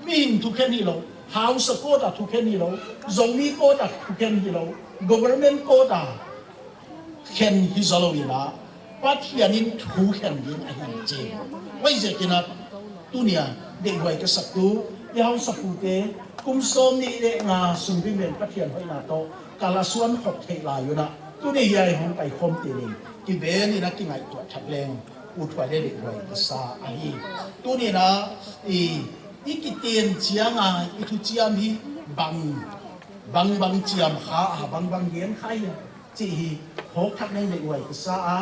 Mihing thu khen hilou, House a court a thu khen hilou, Zomi court a thu khen hilou, government court a khen hi zaw lou in a, Pathian in thu khen ding ahi chi. Huaijiakin a, tuni a, deihhuai ka sak tu, i House a pu te, kum sawmnih leh nga sung ding leng Pathian hoihna toh, kal a suan khop theih lai un a, tuni hiai hong pai khawm te leng, kiven in a kingaihtuah thak leng, uthuai leh deihhuai ka sa ahi. Tuni in a, i, i kiten chiang a, i thuchiam hi bang, bang bang chiam kha a, bang bang gen kha hi a. Chih hi, phawk thak nei leh huai ka sa a,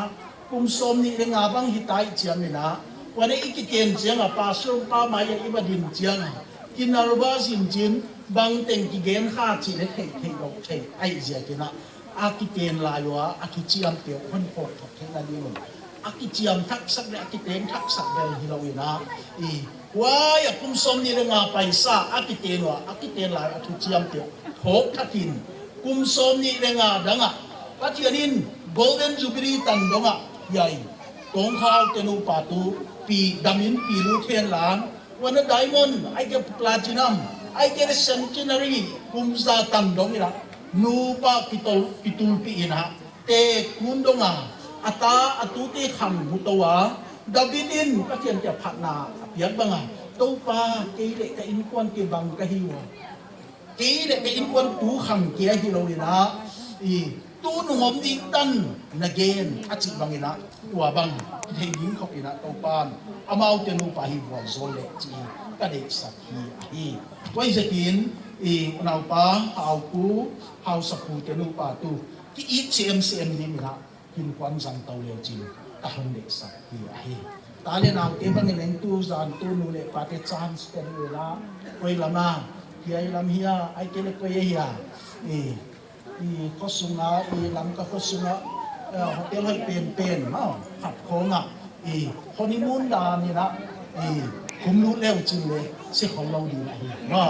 kum sawmnih leh nga bang hita i chiam in a, huan a i kiten chiang a, pastor pa mai a i va din chiang a, ki nervous in chin, bang teng kigen kha chih leh thei, thei lou, thei, ahi ziakin a, a kiten lai ua, a thuchiam te uh, hon phawk thak theihna ding un. A kichiam thaksak leh, a kiteng thaksak bel hilou in a, i, huai a kum sawmnih leh nga paisa, a kiten ua, a kiten lai a thuchiam te, phawk thak in, kum sawmnih leh nga dang a, Pathian in Golden Jubilee tan dong a, hiai, Tongkhau te nupa tu, pi dam in pi lut hen lang, huan a diamond, ahihkeileh platinum, ahihkeileh centenary, kum za tan dong in a, nupa kitol, kitulpi in a, tekun dong a, a ta, a tute khang mu tou a, David in Pathian kiang phatna a piak bang a, Toupa, kei leh ka innkuan kei bang ka hi ua. Kei leh ka innkuan tu khang kia hilou in a, i, tu nung om ding tan na gen a chih bang in a, tua bang, i thei ding khop in a, Toupan, amau te nupa hi vualzawl leh chih ka deihsak hi ahi. Huaijiakin, i, unaupa, Haupu, Hausa pu te nupa tu, ki it sem sem ding in a, hinkhua zang tou leu chin, ka hon deihsak hi ahi. Ta leh nau te bang in leng tu zan tu nu leh pa te chance pe ding ula, koi lam a, hiai lam hia, ahihkeileh koi hia, i, i khosung a, i Lamka khosung a, eh, hotel hoih penpen, no, khat khong a, i honeymoon dan in a, i khum lut leu chin leh, se khol lou ding ahi, no.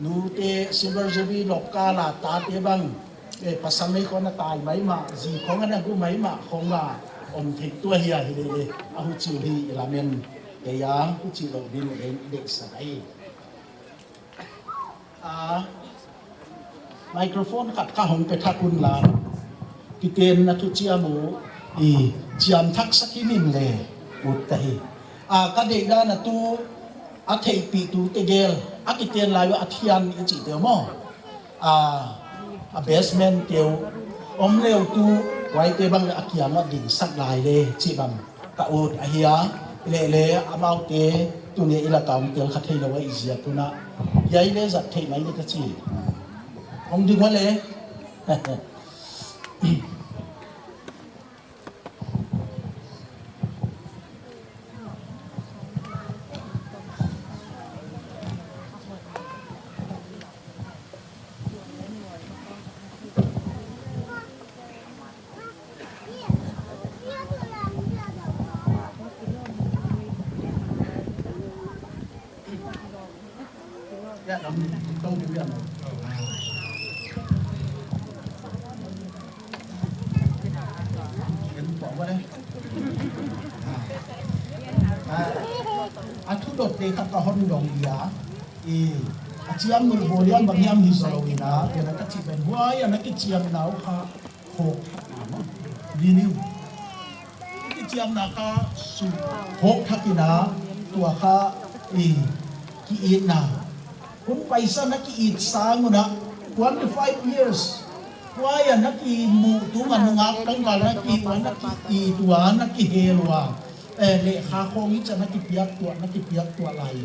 Nute silver jubilee lop kala tate bang, eh, pasal nei khon atai maima, ji khong ana gu maima khonga om thei tua hi ahi le le, ahuchiu hi ilamen, eia huchi lou din le le sa ai. A, microphone khat kahung pe thak un la, kitenna thuchiam u, i, chiam thak sak hi min le, ut ta hi. A, kadeina na tu, atheipi tu tegel, akiten lai u athian i chi teu mo. A, a basement teu, om leu tu, huaite bang le akiang a ding sak lai le, chi bang. Ka ut ahi a, le le, amaute, tuni ila kaung tel kha thei lou a i zia tuna. Yai le zat thei mai le ka chi. Hong ding wa le. A, a thu dot te khat ka hon dong dia. I, a chiam mun bol liam bang hiam hi zo lo ina, ya na ka chi ben huai, ya na ki chiam nau kha, khok thak na mo. Ni ni. Ki chiam na kha, su, khok thak ina, tua kha, i, ki it na. Hun paisa na ki it sang una, twenty-five years. Huai ya na ki mu tu ma nungak tang ka na ki, na ki it ua, na ki hel ua. Eh, lekha khong i chan a kipiak tua, na kipiak tua lai.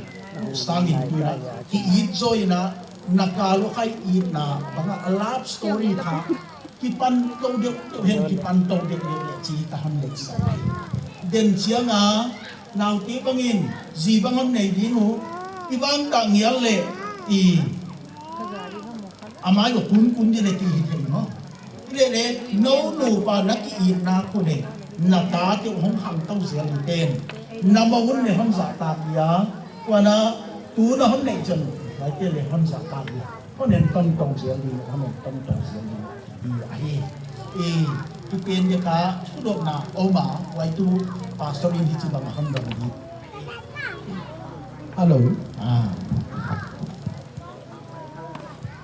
Sangin tuina, ki it zoina, na kalu khai itna, banga a love story kha, kipan to deuh deuh hen, kipan to deuh deuh le chi ta han le sa. Den chianga, naute bangin, ji bang hon nei ding u, i bang ta ngial le, i, amai lo kun kun di le ti hi thei mo. Ile le, no nu pa na ki it na khu le, na ta te hong hang tau zel ni ten. Na ma hun le hon za ta dia, kwa na tu na hon nei chan, lai te le hon za ta dia. Hon en tong tong zel ni, hon en tong tong zel ni. I ahi. I, tu pen de ka, tu dot na, oma, wai tu, pastor in hi chi bang hon dong di. Hello. Ah.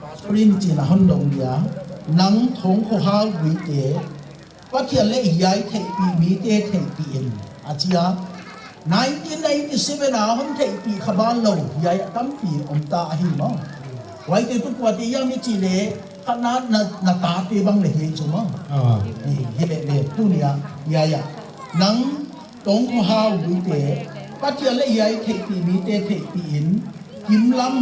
Pastor in chin a hon dong dia, nang Thongkhohao Guite, Pathian le hiai theihpi mite theihpi in, a chi a, nineteen ninety-seven a hon theihpi kha ban lou, hiai a tampi om ta ahi mo. Huaite tu puate hiam i chi le, khat na, na, na tate bang le hi chu mo. Ah. Hi, hi le le, tunia, hiai a. Nang Thongkhohao Guite, Pathian le hiai theihpi mite theihpi in, Kimlam,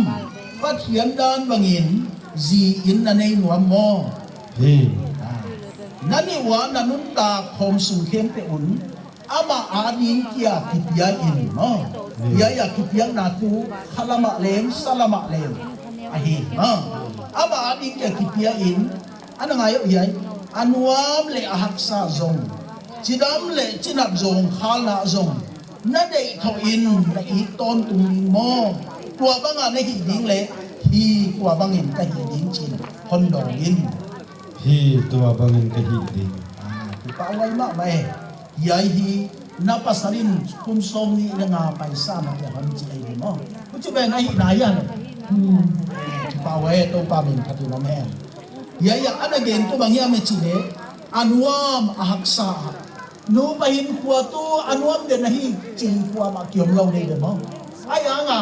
Pathian dan bangin, ji in na nei nuam mo. Hi. Ah. Na ni ua na nuntak khom sung khempeuh un, ama a ding kia kipia in mo. Hi. Hiai a kipiakna tu, kha lam a leng, sa lam a leng. Ahi, ah. Ama a ding kia kipia in, Ana ngai o hiai, a nuam le a haksa zong, chidam le chinat zong, khalna zong, na deih thoh in na it tawntung ding mo. Tua banga na hih ding le, hi tua bangin ka hih ding chin, hon dong in. Hi tua bangin ka hih ding. Ah, kipa huai mahmah e. Hiai hi, na pasal in kum sawmnih le nga paisa na kia hon chi ahi mo. Huchi pen ahi na hian. Hmm. Kipa huai e, Toupa min phat in om hen. Hiai a ana gen tu bang hiam e chi le, a nuam a haksa. Nupa hin khua tu a nuam den ahi ching khua ma kiom lo dei de mo. Ai anga,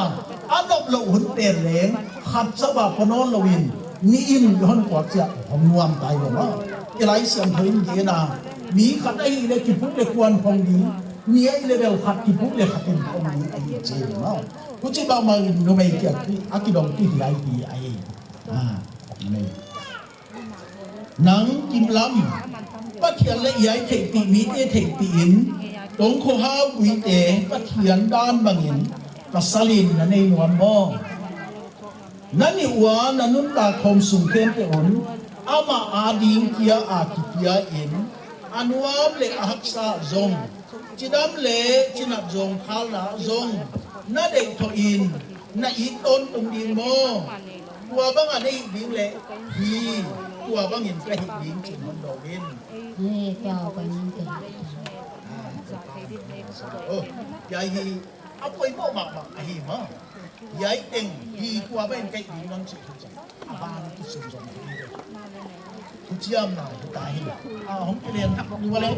a nop lo hun pen leng, khat chapa pha nawn lo in, ni in hon kuak chia, hong nuam tai ve mo. I Lai Siangthou in gen a, mi khat ahi le kipuk le kuan phong ding, ni ahi le bel khat kipuk le khat in phong ding ahi chi ve mo. Huchi bang ma numei kia ki, a kidong ki hiai hi ahi. Ah, numei. Nang Kimlam, Pathian le hiai theihpi mite theihpi in, Thongkhohao Guite, Pathian dan bangin, pasal in na nei nuam mo. Na ni ua na nuntak khom sung khempeuh un, ama a ding kia a kipia in, a nuam le a haksa zong, chidam le chinat zong khalna zong, na deih thoh in, na it tawntung ding mo. Tua banga nei ding le, hi, tua bangin ka hi ding chun hon dong in. Hi, tua bangin ka hi. Hiai hi, a poimo mahmah ahi ma. Hiai teng hi tua bangin ka hi ding nang chih hi chang. A bang tu sum jong hi. Thuchiam na hi ta hi. A hong kilen hak ni wale.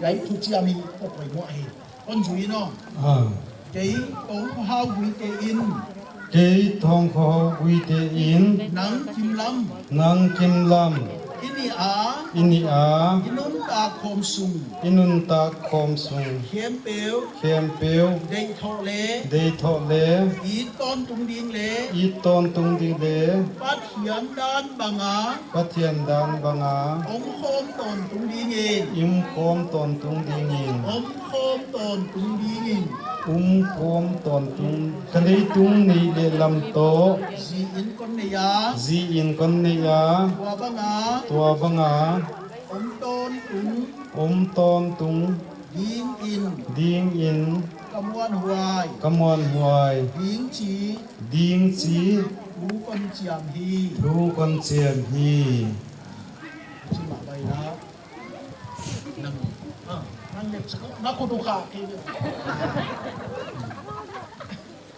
Hiai thuchiam hi a poimo ahi. Kon jui no. Ah. Kei Thongkhohao Guite in. Kei Thongkhohao Guite in. Nang kimlam. Nang kimlam. I nia. I nia. I nuntak khom sung. I nuntak khom sung. Khempeuh. Khempeuh. Deithoh le. Deithoh le. It tawntung ding le. It tawntung ding le. Pathian dan banga. Pathian dan banga. Omkhom tawntung dingin. Omkhom tawntung dingin. Omkhom tawntung dingin. Omkhom tawntung. Ka leitung nei le lam toh. Ji in kon nei a. Ji in kon nei a. Tua banga. Tua banga. Om tawntung. Om tawntung. Dingin. Dingin. Ka muanhuai. Ka muanhuai. Ding chi. Ding chi. Thu kon chiam hi. Thu kon chiam hi. Chi ma bai la. Nang. Ah, nang le sa. Na ko do ka ke.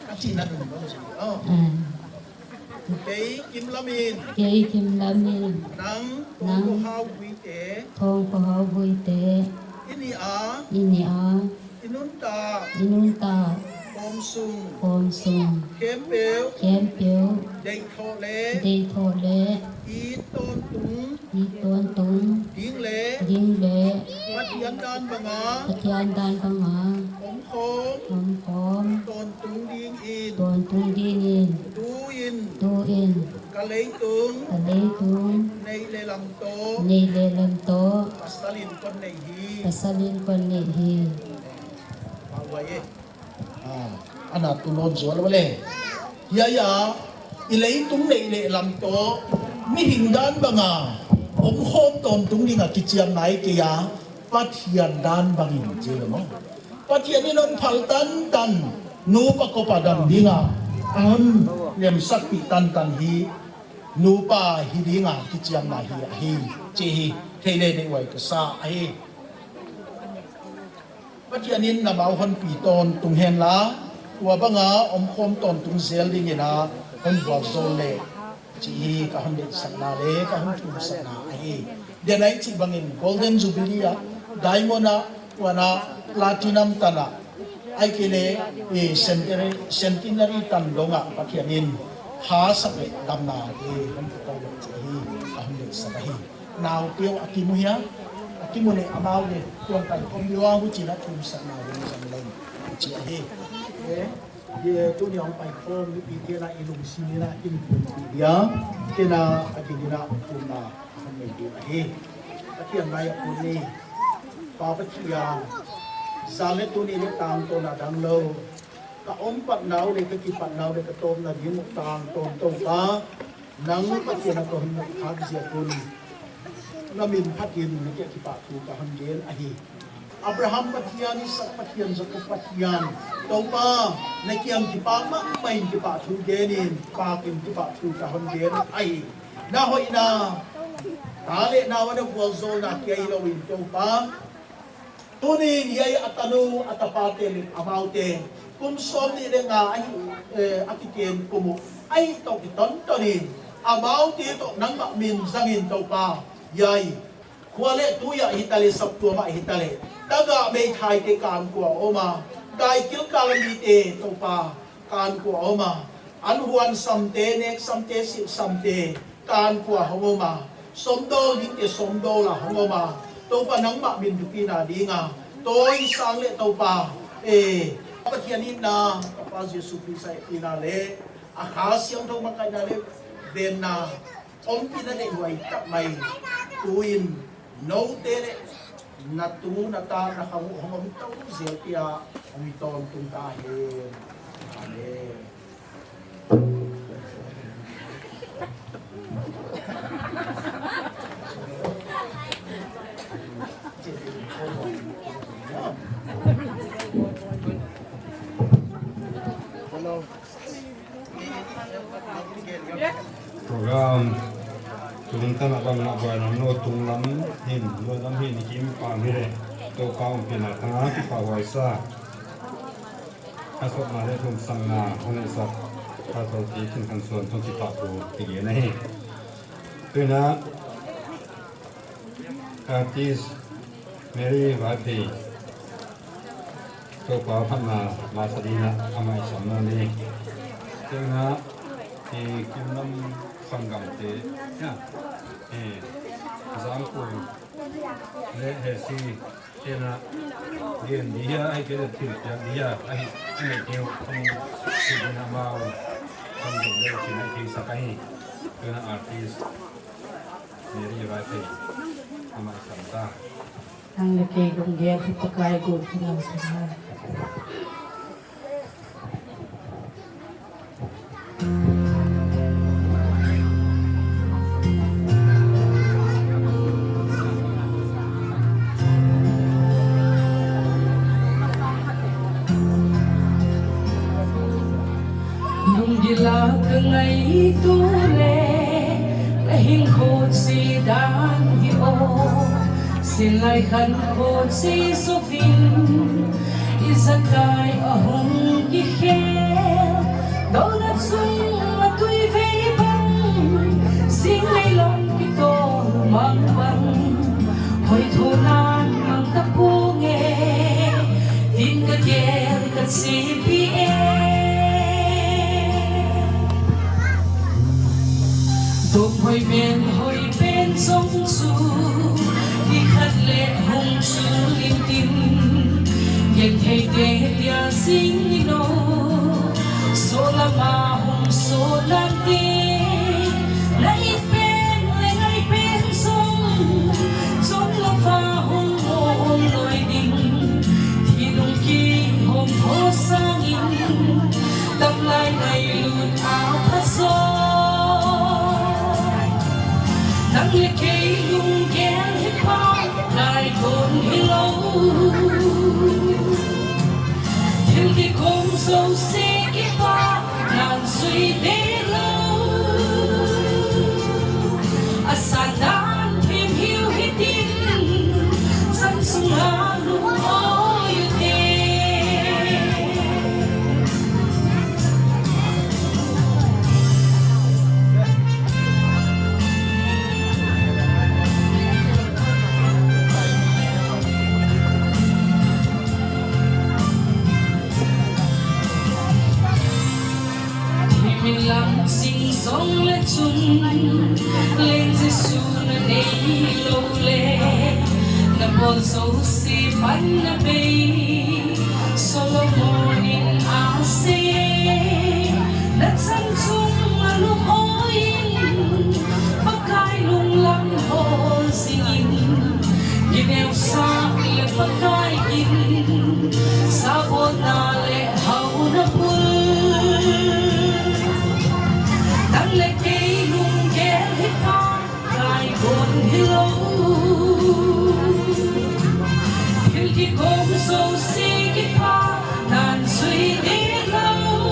Ka chi na dun lo si. Oh. Kei kimlam in. Kei kimlam in. Nang. Nang. Thongkhohao Guite. Thongkhohao Guite. I nia. I nia. I nuntak. I nuntak. Khom sung. Khom sung. Khempeuh. Khempeuh. Deithoh le. Deithoh le. It tawntung. It tawntung. Ding le. Ding le. Pathian dan banga. Pathian dan banga. Omkhom. Omkhom. Tawntung dingin. Tawntung dingin. Tuin. Tuin. Ka leitung. Ka leitung. Nei le lam toh. Nei le lam toh. Pasal in kon nei hi. Pasal in kon nei hi. Mawai e. Ah, ana tu non zo lo le. Hiai a, i leitung nei le lam toh. Mihing dan banga. Omkhom tawntung dinga kichiam nai kei a. Pathian dan bangin chi le mo. Pathian in hon phal tantan, nupa kopa dan dinga, a hon lemsakpih tantan hi, nupa hi dinga kichiamna hi ahi, chih hi, thei le deihhuai kasa ahi. Pathian in na mau hon pi tawntung hen la, tua banga omkhom tawntung jel dingin a, hon vualzawl le. Chih hi ka hon deisahna le, ka hon thumsahna ahi. Denai chih bangin Golden Jubilee a, Diamond a, tua na Platinum tan a, ahihkeileh, eh, Centenary, Centenary tan dong a, Pathian in, hasak le damna te, hon pia tauleh chih hi, ka hon deisah ahi. Nauteu a kimu hia, a kimu le amau le, tuang kai khom diu a huchi na thumsahna hon jang leng, chih ahi. Eh, Ye, tuni a hong pai khom mipite na i lungsim in a i lungput dia, kei na a ding in a thumna a hon nei diu ahi. Pathian mai a pun ni, Pa Pathian, jan le tuni le tangtawn a dang lou, ka om patna u le ka kipat nau le ka tawpna ding u tangtawn Toupa, nang Pathian a ka hon ngai khak ziak un, na min phat in na kiang kipahthu ka hon gen ahi. Abraham Pathian, Isaac Pathian, Jacob Pathian, Toupa, na kiang kipah mahmah in kipahthu gen in, phat in kipahthu ka hon gen ahi. Na hoihna, ta le nau a na vualzawlna kia hilou in Toupa. Tunin hiai a tanu, a tapate le amaute, kum sawmnih le nga ahi, eh, a kiten kum u ahi toh kitonton in, amaute toh nangmah min zangin Toupa, hiai khua le tui a hitaleh, saptuam a hitaleh, tagah meithaite kankua a om a, kaikil kal a mite Toupa, kankua a om a, an huan samte, nek samte, silh samte, kankua hong om a, somdawl dingte somdawl a hong om a, Toupa nangmah min thupina dinga, tawi sang le Toupa, eh, Pathian itna, Toupa Jesu Khrista itna le, a Kha Siangthou makaihna le, venna, ompina le huai tak mai, tuin, noute le, na tu, na ta, na khang u hong om tou zel pia, hong tawntung ta hen. Amen. Hello. Kam, tung tan a bang na boi nam no tung lam hin, no lam hin kim pam hi le. To kam pi na ta ki pa hoi sa. Ka so ma le tung sang na, hon sa. Ka so ki kin kan suan tung ki pa tu ki ye na hi. Tu na, Artist Mary Vaiphei. Topa phatna lasa dingin ama isamna ni. Tuna, eh, Kimlam Sangam te, ya, eh, Zangkul le Hesi, tena, gen dia, ai kele thil dia, ai, ai tiu, ai, thil na mau, Sangam le, thil ai thil sa kai, tuna artist. Mary Vaiphei, ama i sam ta. Nang le kei lunggel hi Pakai gon hilou sah. Lunggil a ka ngaito le, ka hinkho che dan hi o. Sinlai khankho che suvin, i jakai ahung kikhel. Douna chung a tui vei bang, sinlai long kitol mang bang. Hoi tho nan mang ta ponge, tin ka gel ka chepi e. Dom hoi men hoi pen jong chu, ni khat le hung chu lim tin. Gen thei te tia sing ni no, so lama hung so nan te. Na i pen le ngai pen jong, jong lama hung mo hung loi ding. Thi lung ki hung tho sangin. Tam lai ngailut a pha jo. Nang le kei lunggel hi Pakai gon hilou. Thil kikhom jouse kipah nan jui de lou. A san dan thim hiu hitin, chan sunga lung oi u te. Thimin lam sing jong le chun, Leng Jesu na nei lou le, na bol jouse pan na bei. Solomon in asei, na chan chung a lung oi in, Pakai lunglam hol jing in, kineo sah le Pakai in, sabotna le hauna bul. Nang le kei lunggel hi Pakai gon hilou. Thil kikhom jouse kipah nan jui de lou.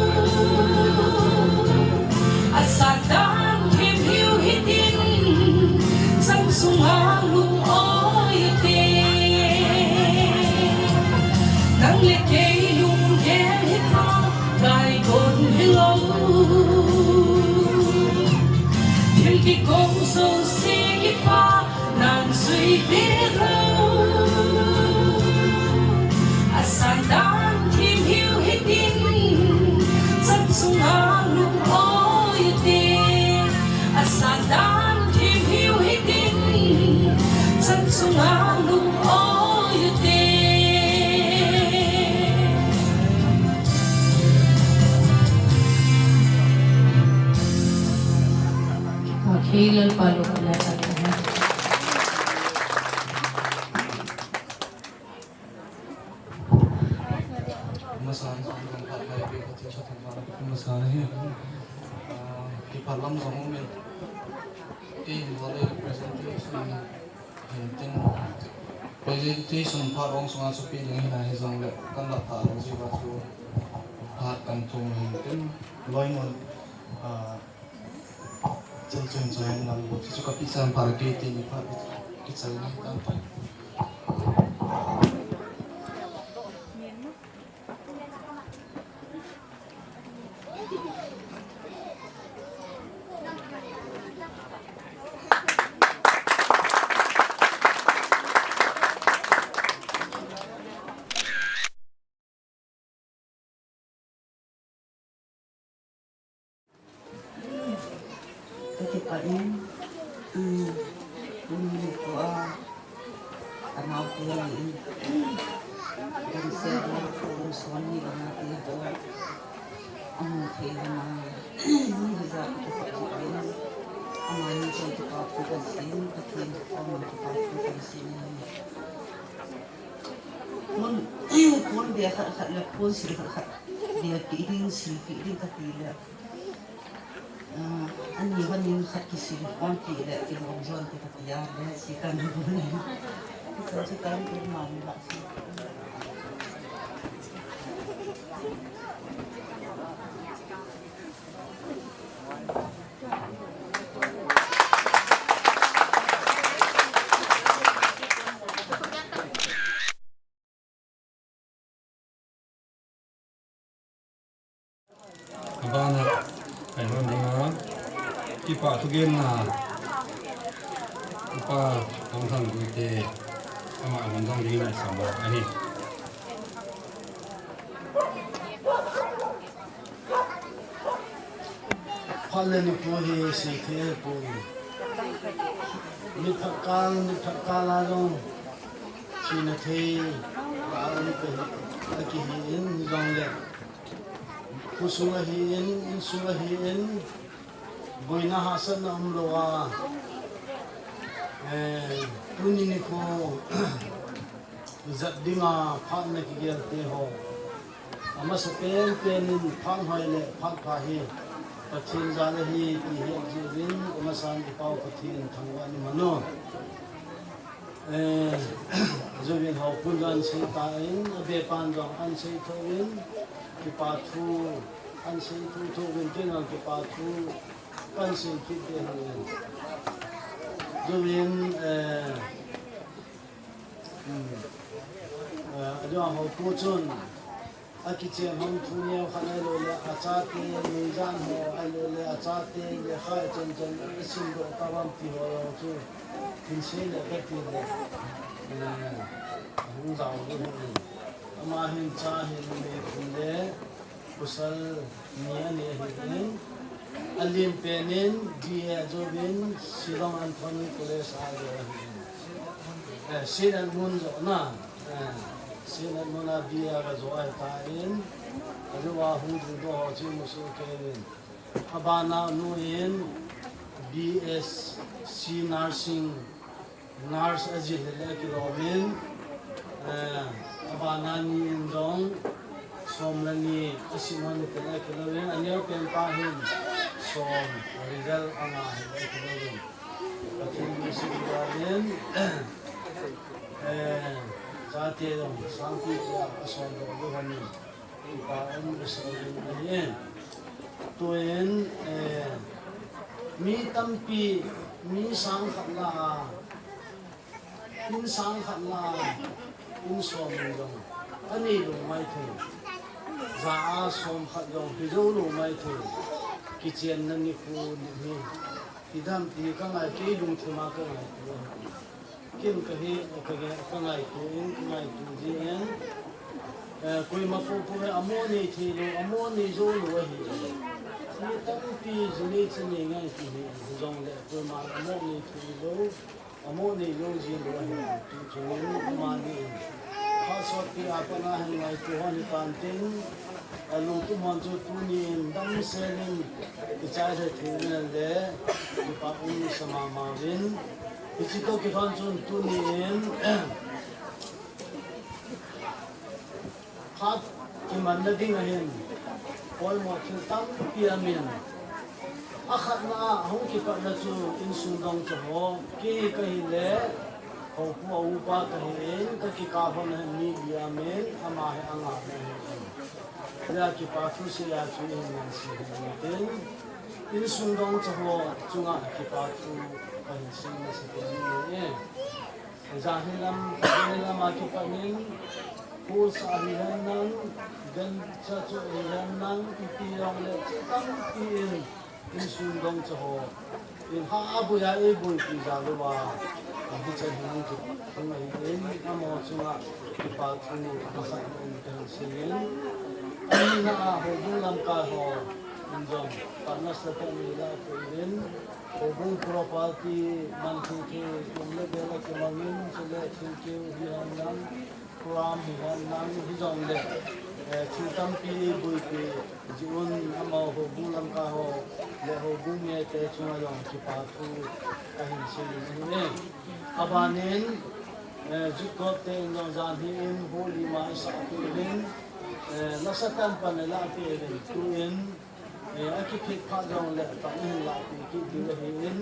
A san dan thim hiu hitin, chan sunga lung oi u te. Nang le kei lunggel hi Pakai gon hilou. Thil kikhom jouse kipah nan jui de lou. A san dan thim hiu hitin, chan sunga lung oi u te. A san dan thim hiu hitin, chan sunga lung oi u te. Okay, Lalpa lungkhamna. Masa, masa hi, ah, kipat lam jong um in. Kei hin vale presentation hin tin, presentation part ong sunga chu pe ding hina hijongle, kan lah tha lou jiu va chu part kan thum hin tin, loimun, ah, Chun chun chun lang bu chu ka pi san par ke ti ni pa ki chal ni tan pa. Ka kipah in, um, tuni nikho a, ka naote in, damsel a, damsel ni ka naote ho, amu thei hina, ni hijat ka kipah jeh in, amani chun kipa thu kan sei in, Pathen koma kipa thu kan sei in. Phone, phone bia khat khat le phone sil khat khat bia pi ding, sil pi ding kati le. Ah, ani hon in khat kisil phone pi le, kilom jon te kati a le, si kan bu le. Kisil si kan bu ma ni ba si. Abana, ai hon dinga, kipa thugenna, Upa Thangthangboi te, ama hon dong dingin i sam u ahi. Phat le nikho hi seithei poi. Mithat kal, mithat kal a jong thina thei a um kahi, akihi in, hijongle khosung ahi in, insung ahi in, boina hahsatna umlou a, eh, tuni nikho jat dinga phatna kigel te ho. Amasa penpen in phat hoi le phat pha hi Pathen jal ahi ti het jeh uvin, amasan i Pau Pathen thangvah in um hen. Eh, Jovin Haokho'n jong ahin sei tan, abepan jong ahin sei thou vin, kipa thu ahin sei thou thou vin, kei jong kipa thu kahin sei kit ding ahi. Jovin, eh, Hmm. Eh, ajo Haokho chun akichen hon thu neo khat ahilou le, achate, nuijan ho ahilou le, achate, lekha ichan chan asimdoh tauvem ti ho jong chu, hin sei le kati le, eh, ahung jao diu ahi. Ama hin cha hin numei thum le, pasal ni anei ahin, alen pen in B A ajouvin Shillong Anthony College a ajo ahin. Eh, Saint Edmund jo na, eh, Saint Edmund a B A agajo ahitan, ajo a hung dingdoh ho chu imusoh kei uvin. Abana nu in B S C Nursing, nurse ajil le akilom in, eh, abana ni in jong som le ni asim hon te le akilom in, aneopen pa hin som, result anga hile akilom in. Pathen in sum dalin, eh, chate jong sangpi tia asondoh lou hon in. Kipa um kasei in ahi. Tuin, eh, mi tampi, mi sang khat lah a, in sang khat lah a, in som in jong anei lou maithei. Ja a som khat jong hijou lou maithei. Kichenna nikho ni hi. Idam ti kangai, kei lungthim a kangai. Ken kahi, ka, ka ngaito in, ka ngaito jin, eh, koima popo hi amo nei thei lou, amo nei jou lou ahi. Mi tampi ji nei cha nei ngai ti hi, jongle koima amo nei thei lou, amo nei jou ji lou ahi. Tu chun amani in, phat sotpi a pat a hin ngaito hon hitan tin, alungthim hon chu tuni in damsel in, ichai le thei le, kipa um sa mama uvin. Hiche toh kilhon chun tunin, phat kimanna ding ahin, poimo thil tampi aumin. Akhatna a hung kipatna chu insung dong chu ho, kei kahi le, Haokho a upa kahin, kakikap hon ahin mi li aumin, ama hi anga ahin. Hia kipa thusei a chu ihin ngansei u hitin. Insung dongcha ho chunga kipa thu kahin sei masa kei e. Jan hi lam, jan hi lam a kipat in, post a hihen lang, gancha chu hihen lang, ipi jong le, chu tampi in, insung dongcha ho in ha a buia eibuipi jal uva, hichan hin kipat thu ahin, amaho chunga kipa thu masa in kahin sei in. Ahina a houbung lamkai ho in jong, partners le phat ni la pui in, houbung property man thei thei, um le bel a kimang in, chule thingkeu hihen lang, program hihen lang, hijongle, eh, thil tampi eibuipi jeh un, amaho houbung lamkai ho le houbung mite chunga jong kipa thu kahin sei in ahi e. Abanin, eh, Youth Club te in jong jan hi in, Holi ma isah peh in, eh, nasa tampi in la peh in, tu in, eh, akiphet phat jongle, pan ahin lahpeh kit diu ahin,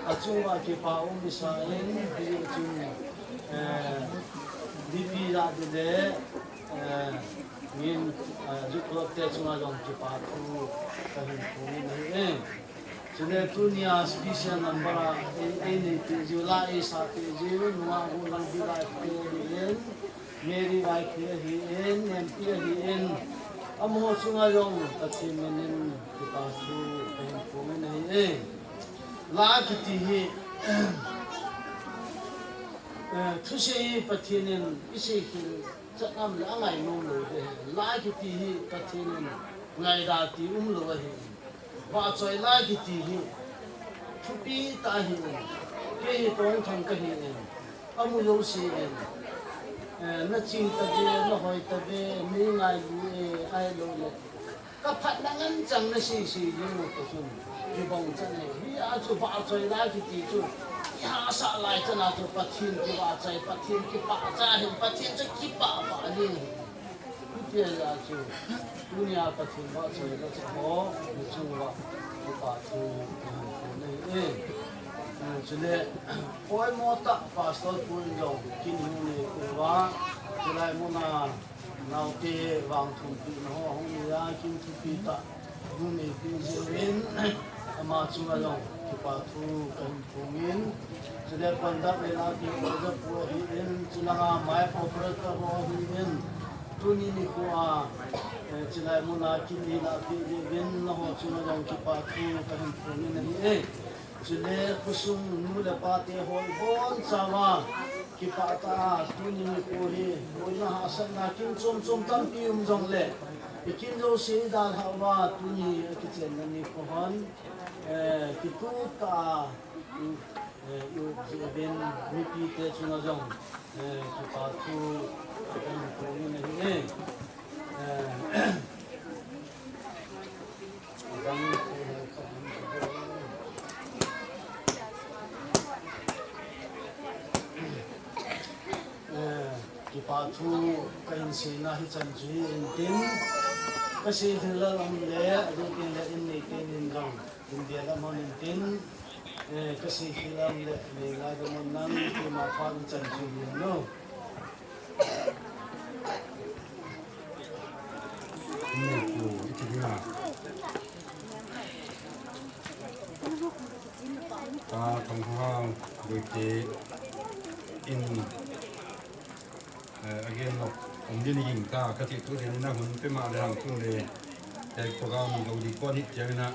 achunga kipa um isa in, hichun, eh, mipi lah ding le, eh, min, eh, Youth Club te chunga jong kipa thu kahin phong in ahi e. Chule tunia special number a, ei, einei peh jiu, la eisah peh jiu, nungah Gu Langbi Vaiphei ahin, Mary Vaiphei ahin, Nempi ahin, amaho chunga jong Pathen min in kipa thu kahin phong in ahi e. La kiti hi, eh, thusei hi Pathen in isei khel chan ham le angai nom lou ding ahi. La kiti hi Pathen in ngaida ti umlou ahi. Vahchoi la kiti hi thupi tah ahi in, kei hi Tongthang kahi in, amu jouse in, eh, naching tave, nahoi tave, nei ngailu e, ahilou le kaphatna ngen chang nasei sei jing u toh chun, kibang chan e. Hia chu vahchoi la kiti chu, ihahsah lai chan a chu Pathen kivahchoi, Pathen kipahcha ahin, Pathen chu kipah pah ding ahi. Hitia chu, tunia Pathen vahchoi la cha ho, nachung uva kipa thu kahin phong in ahi e. Eh, chule, poimo tah Pastor pu in jong kin hung neipeh uva, chulai muna naote vangthumpehna ho hung nei a, kin thupi tah hung neipeh jeh uvin, ama chunga jong kipa thu kahin phong in, chule conduct le la kipa thu ahin, chulanga mic operator ho ahin, tuni nikho a, eh, chulai muna kin neilahpeh jeh uvin, naho chunga jong kipa thu kahin phong in ahi e. Chule khosung nu le pate ho ibonchauva kipah tah a, tuni nikho hi boina hahsatna kin chom chom tampi um jongle, ikin jouse idalhah uva, tuni akichenna nikho hon, eh, kitup tah a, eh, i-up jeh uvin, mipite chunga jong, eh, kipa thu kahin phong in ahi e. Eh, Eh, kipa thu kahin seina hichan chu hi intin, kasei thei lou lam le, adutin le in neiten in jong, in bia lam hon intin, eh, kasei thei lam le, nei lai dam hon nang, keima phat hichan chu hi in lo. Ka Thangkhonghang Boite in, eh, again, no, um, din ging ta, kati tu din na hun pe ma le hang tu le, eh, program lo di kon hi tiang na,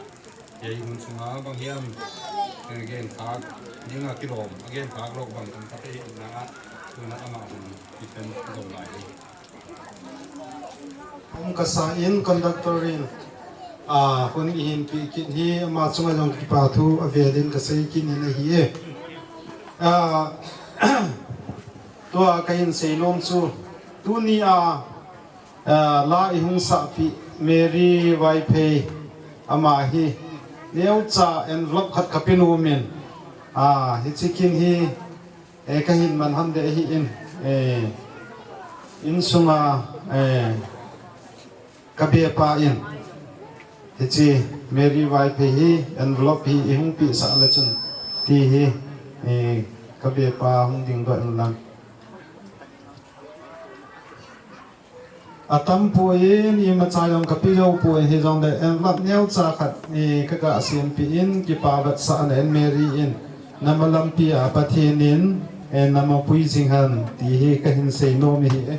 eh, hun sunga bang hiam, eh, again, thak, dinga kilom, again, thak lo bang kan kati na, tu na ama hun, ipen lo lai. Um, kasa in conductor in, ah, hun ihin pe kit hi, ama chunga jong kipa thu avel in kasei kit in ahi e. Ah, tua kahin seinom chu, tunia, ah, la ihung sahpi Mary Vaiphei ama hi, neocha envelope khat kape nom in, ah, hiche kin hi, eh, kahin man hon de ahi in, eh, insunga, eh, kabepa in, hiche Mary Vaiphei hi envelope hi ihung pehsah le chun, ti hi, eh, kabepa hung dingdoh in lang. Atam poi in, imacha jong kape jou poi, hijongle envelope neocha khat, eh, kaga sempeh in, kipa vetsahna in Mary in, namalam pi a Pathen in, eh, namapui jing hen, ti hi kahin seinom ahi, eh.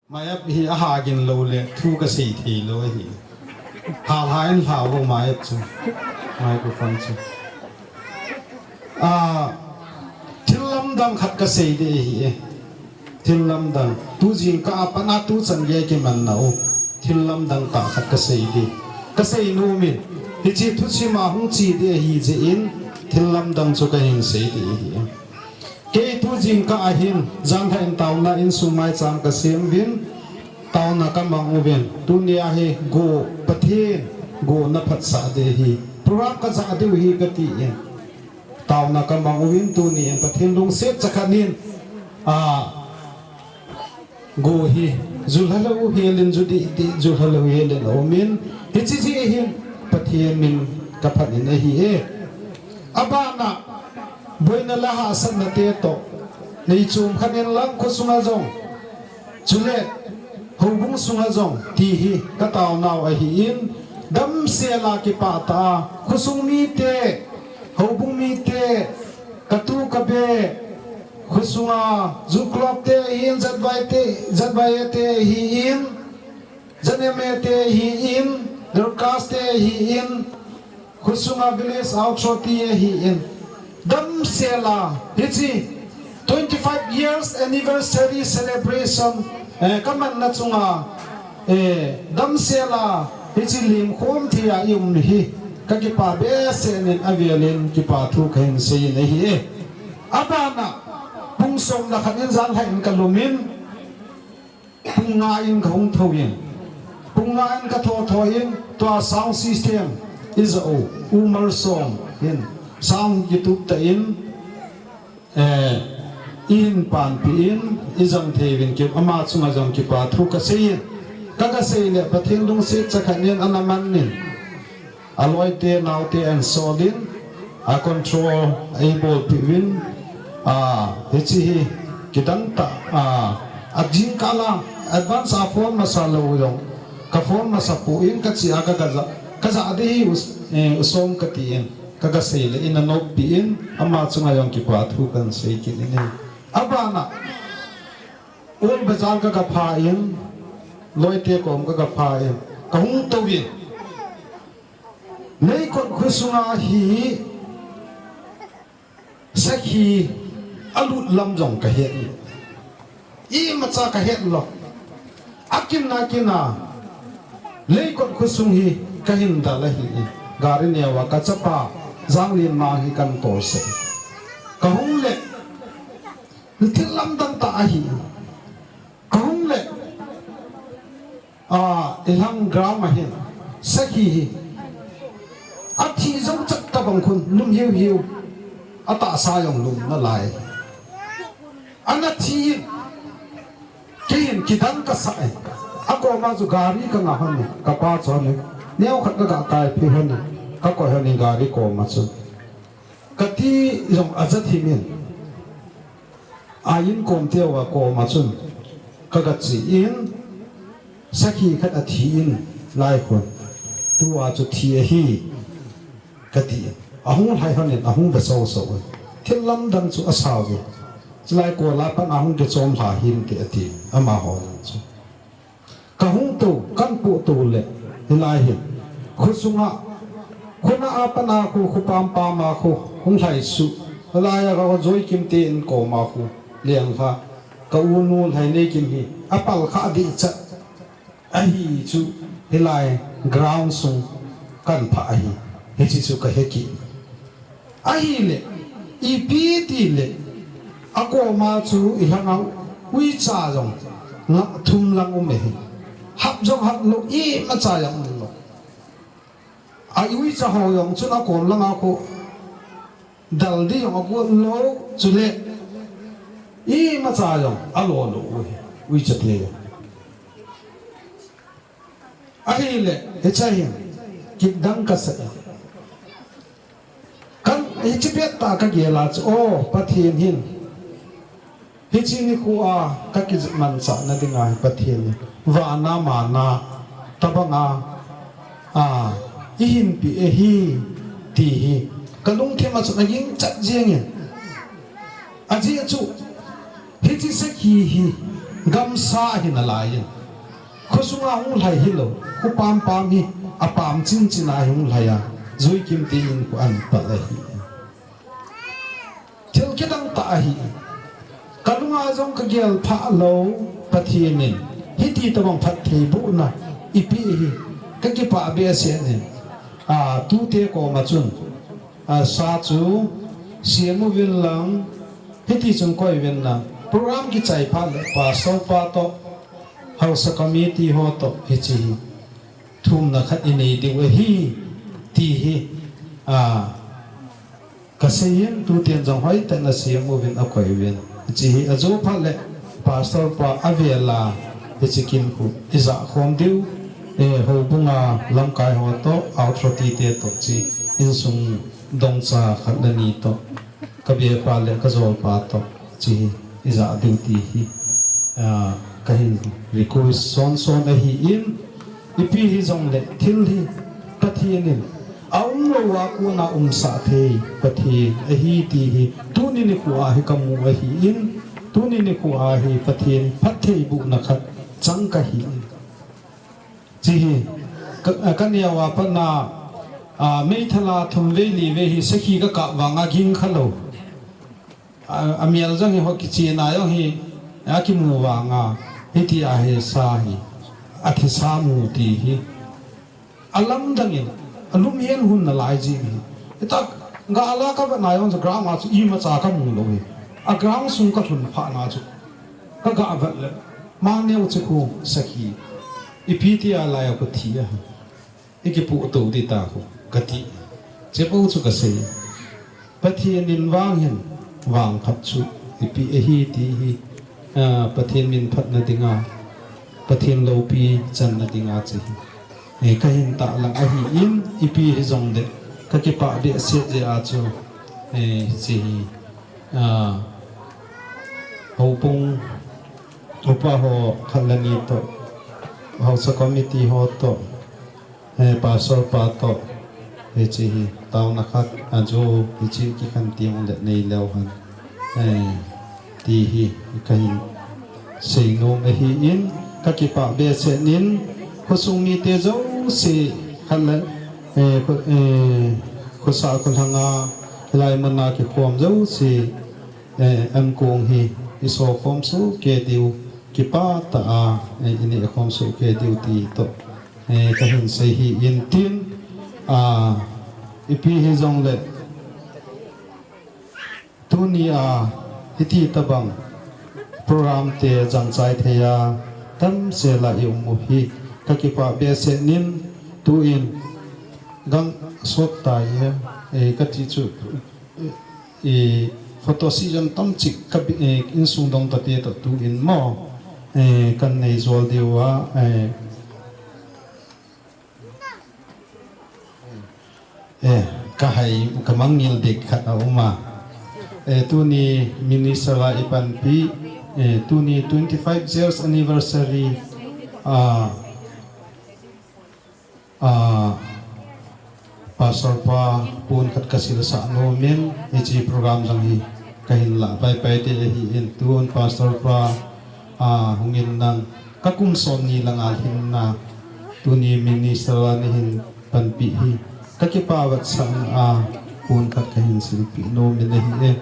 Mic hi ahagin lou le, thu kasei thei lou ahi. Hal ha in lhau vo mic chu. Microphone chu. Ah, thil lamdang khat kasei ding ahi e. Thil lamdang. Tu jingkah a pat a tu chan gei kimanna u. Thil lamdang tah khat kasei ding. Kasei nom in. Hiche thusim a hung che ding ahi jeh in. Thil lamdang chu kahin sei ding ahi e. Kei tu jingkah a hin, janhi in taona insung maicham kasem uvin, taona kamang uvin, tunia hi go Pathen, go naphatsah ding ahi, program kajah diu ahi kati in, taona kamang uvin, tuni in Pathen lungset chakhat in, a, go hi, ju lha lou hel in, ju dih dih, ju lha lou hel in, aum in, hiche jeh hin, Pathen min kaphat in ahi e. Abana, boina le hahsatna te toh, nei chom khat in lang khosunga jong, chule, houbung sunga jong, ti hi, kataonau ahi in, damsel a kipah tah a, khosung mite, houbung mite, katu kabe, khosunga, Ju Club te ahi in, Z Y te, Z Y A te ahi in, Z M A te ahi in, Dorcas te ahi in, khosunga Village Outreach te ahi in, damsel a, hiche twenty-five years anniversary celebration, eh, kamanna chunga, eh, damsel a, hiche lim khom thei a i um hi, kakipa behseh in avel in kipa thu kahin sei in ahi e. Abana, pung somna khat in janhi in kalum in, pung nga in kahung thou in. Pung nga in kathou thou in, tua sound system, i ja u, U Malsawm in, sound kitup tah in, eh, i hin panpi in, i jang thei uvin ki, ama chunga jong kipa thu kasei in. Ka, kasei le, Pathen lungset chakhat in, ana man in. Aloite, naote ahin sol in, a control eibolpeh uvin, a, hiche hi kidang tah, a, ajingkah a advance a phone masa lou jong, ka phone masa poi in kache a ka, kaja, kaja ding ahi u, eh, U Som kati in, ka, kasei le in anoppi in, ama chunga jong kipa thu kahin sei kit in ahi. Abana, Old Bazar ka, kapha in, Loite kom ka, kapha in, kahung tou in. Leikot khosunga hi sakhi alut lam jong kahet. Imacha kahet lou. Akinna kinna Leikot khosung hi kahin dal ahi. Gari neo a kachapa Janglin mang hi kahin tousah. Kahung le, thil lamdang tah ahi. Kahung le, a, ilhang ground a hin, sakhi hi, athi jou chat tabang khun, lum hiu hiu, atahsa jong lum nalai. Ana thi in, kei hin kidang kasah e. Akoma chu gari kanga hon e, kapa chu hon e. Neo khat kaga kaipeh hon e, kakoi hon e gari koma chu. Kati jong aja thim in. A inkom teu a koma chun kaga che in, sakhi khat athi in lai khun, tua chu thi ahi, kati in. Ahung lhai hon in, ahung ve soso in. Thil lamdang chu asao ve. Chulai kol a pat ahung kichom lha hinte ati, amaho jong chu. Kahung tou, kahin poh tou le, hilai hin. Khosunga, khona a pat a khu, khopam pam a khu, hung lhaisuh. Hilai a ka Joikim te in koma khu, Lenglha. Ka unu Lhaineikim hi, apal kha dih chat. Ahi chu, hilai ground sung kahin phah ahi. Hiche chu kahe kit. Ahile, ipi tile, akoma chu ilhang a uicha jong, nga thum lang um e. Hap jong hap lou, imacha jong um lou. A uicha ho jong chun akom langa khu, dal ding jong agot lou, chule, imacha jong alo lou u hi, uicha te jong. Ahile, hiche hin, kidang kasah e. Kan, Hiche pettah kagel a chu, o, Pathen hin hiche nikho a kakimanchah nading a hi Pathen in vana mana tobang a, a, eihin peh ahi ti hi kalungthim a chun agingchat jeng in. Ajeh chu, hiche sakhi hi gamsa ahi nalai in, khosunga hung lhai hilou, kho pampam hi apam chinchin a hi hung lhai a, Juikim te in kho ahin pal ahi. Thil kidang tah ahi. Kalunga jong kagel phah lou, Pathen in hiti tobang phattheibohna eipeh hi kakipah behseh in. A, tute koma chun, a, sa chu sem uvin lang, hiti chun koi uvin lang. Program kichai phat le Pastor pa toh, Haosa Committee ho toh, hiche hi thumna khat inei diu ahi, ti hi, a, kasei in, tuten jong hoitah in asem uvin akoi uvin. Hiche hi ajo phat le Pastor pa avel a, hiche kin khu ijah khom diu, eh, houbung a lamkai ho toh, authority te toh, hiche insung dongcha khat le ni toh, kabepa le kajolpa toh, hiche hi ijah diu ti hi, ah, kahin request son son ahi in, ipi hijongle thil hi Pathen in aumlou a kona umsah thei Pathen ahi ti hi tuni nikho a hi kamu ahi in, tuni nikho a hi Pathen phattheibohna khat chang kahi in. Hiche hi, ka, kaneo a pat na, a, meithal a thum vei li vei hi sakhi kakap vang a ging khalou. A, amel jong hi ho kichen a jong hi, akimu vang a, hiti a hi sa hi, athisa mu ti hi. Alamdang in, alum hen hun nalai jing hi. Hitia, gala kavet na jong chu ground a chu imacha kamu lou hi. A ground sung kalhun phat na chu. Kagah vet le, maneo chu khu sakhi. Ipi tia lai a khu thi a. Ikipoh tou ding ta khu kati. Hiche bou chu kasei. Pathen in vang hin, vang khat chu ipi ahi ti hi, a, Pathen min phatna dinga, Pathen loupi channa dinga hiche hi. Eh, kahin tahlang ahi in, ipi hijongle, kakipah behseh jeh a chu, eh, hiche hi. A, houbung upa ho khat le ni toh, Haosa Committee ho toh, eh, Pastor pa toh, hiche hi, taona khat, ajo, hiche kikhen teng le nei leu hen, eh, ti hi, kahin seinom ahi in, kakipah behseh in, khosung mite jouse khat le, eh, kho, eh, khosah kholhang a, hilai mun a kikhom jouse, eh, ankong hi isoh khom soh kei diu, kipah tah a, eh, ineh khom soh kei diu ti toh, eh, kahin sei ahi in tin, a, ipi hijongle, tuni a, hiti tabang program te jangchai thei a, tamsel a i um u hi, kakipah behseh in, tuin, gang sot tai e, eh, kati chu, eh, photo session tamchik ka bi-, eh, insung dongcha te toh tuin mo, eh, kanei jol diu a, eh, eh, kahai, kamangngil ding khat aum a. Eh, tuni minister a ipanpi, eh, tuni twenty-five years anniversary, ah, Ah, Pastor pa pon khat kasilsah nom in, hiche program jong hi kahin lah paipai ding ahi in, tun Pastor pa, ah, hung in nang kakum som ni langa lhinna, tuni minister a neihin panpi hi kakipah vetsah a, pon khat kahin silpeh nom in ahi e.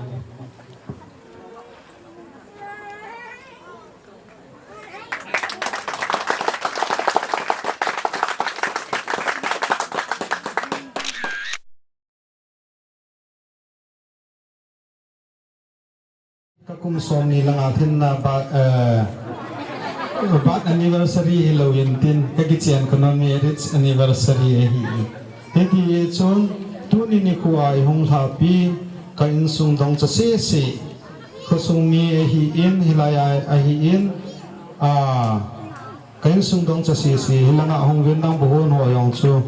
Kakum som ni langa lhinna birth, eh, birth anniversary hilou in tin, kakichen khun marriage anniversary ahi. Hiti chun, tuni nikho a ihung lhapi, ka insung dongcha sese, khosung mi ahi in, hilai a ahi in, ah, ka insung dongcha sese, hilanga hung uvin nang buhon ho jong chu,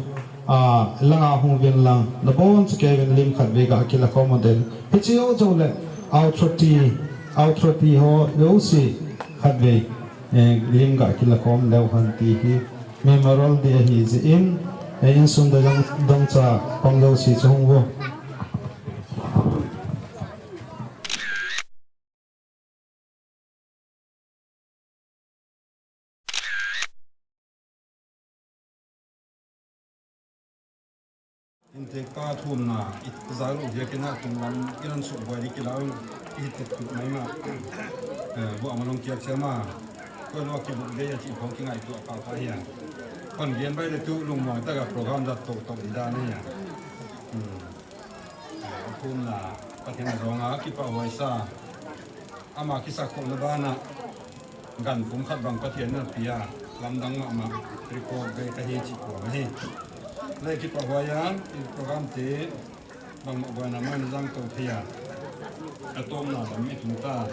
A, langa hung uvin lang, nabonchauvin lim khatvei ga kilakhom un. Hiche jou jou le, authority, authority ho jouse khatvei, eh, lim ga kilakhom leu hen ti hi Memorial Day ahi jeh in, eh, insung dang, dangchah pang jouse chu hung uvo. Intekpa thumna, i, i jai lou jeh a kina thum lam, i lan suk boi di kila, i tek tu mai ma. Eh, bu ama long kiak sia ma. Koi lo kibuk dei a chi phong kingaito a pa pa hi a. Kon gen bai le tu lungmong tah a program jat tou tou di dan hi a. Hmm. Eh, thumna, Pathen a jong a kipah huai sa. Ama kisakkhomna bana, gan pumkhat bang Pathen in apeh a, lamdang mama, record vei kahi chi ko ahi. Le kipah huai a, i program te, bangma boina mai na jang tou thei a. Atomna lam i tung ta.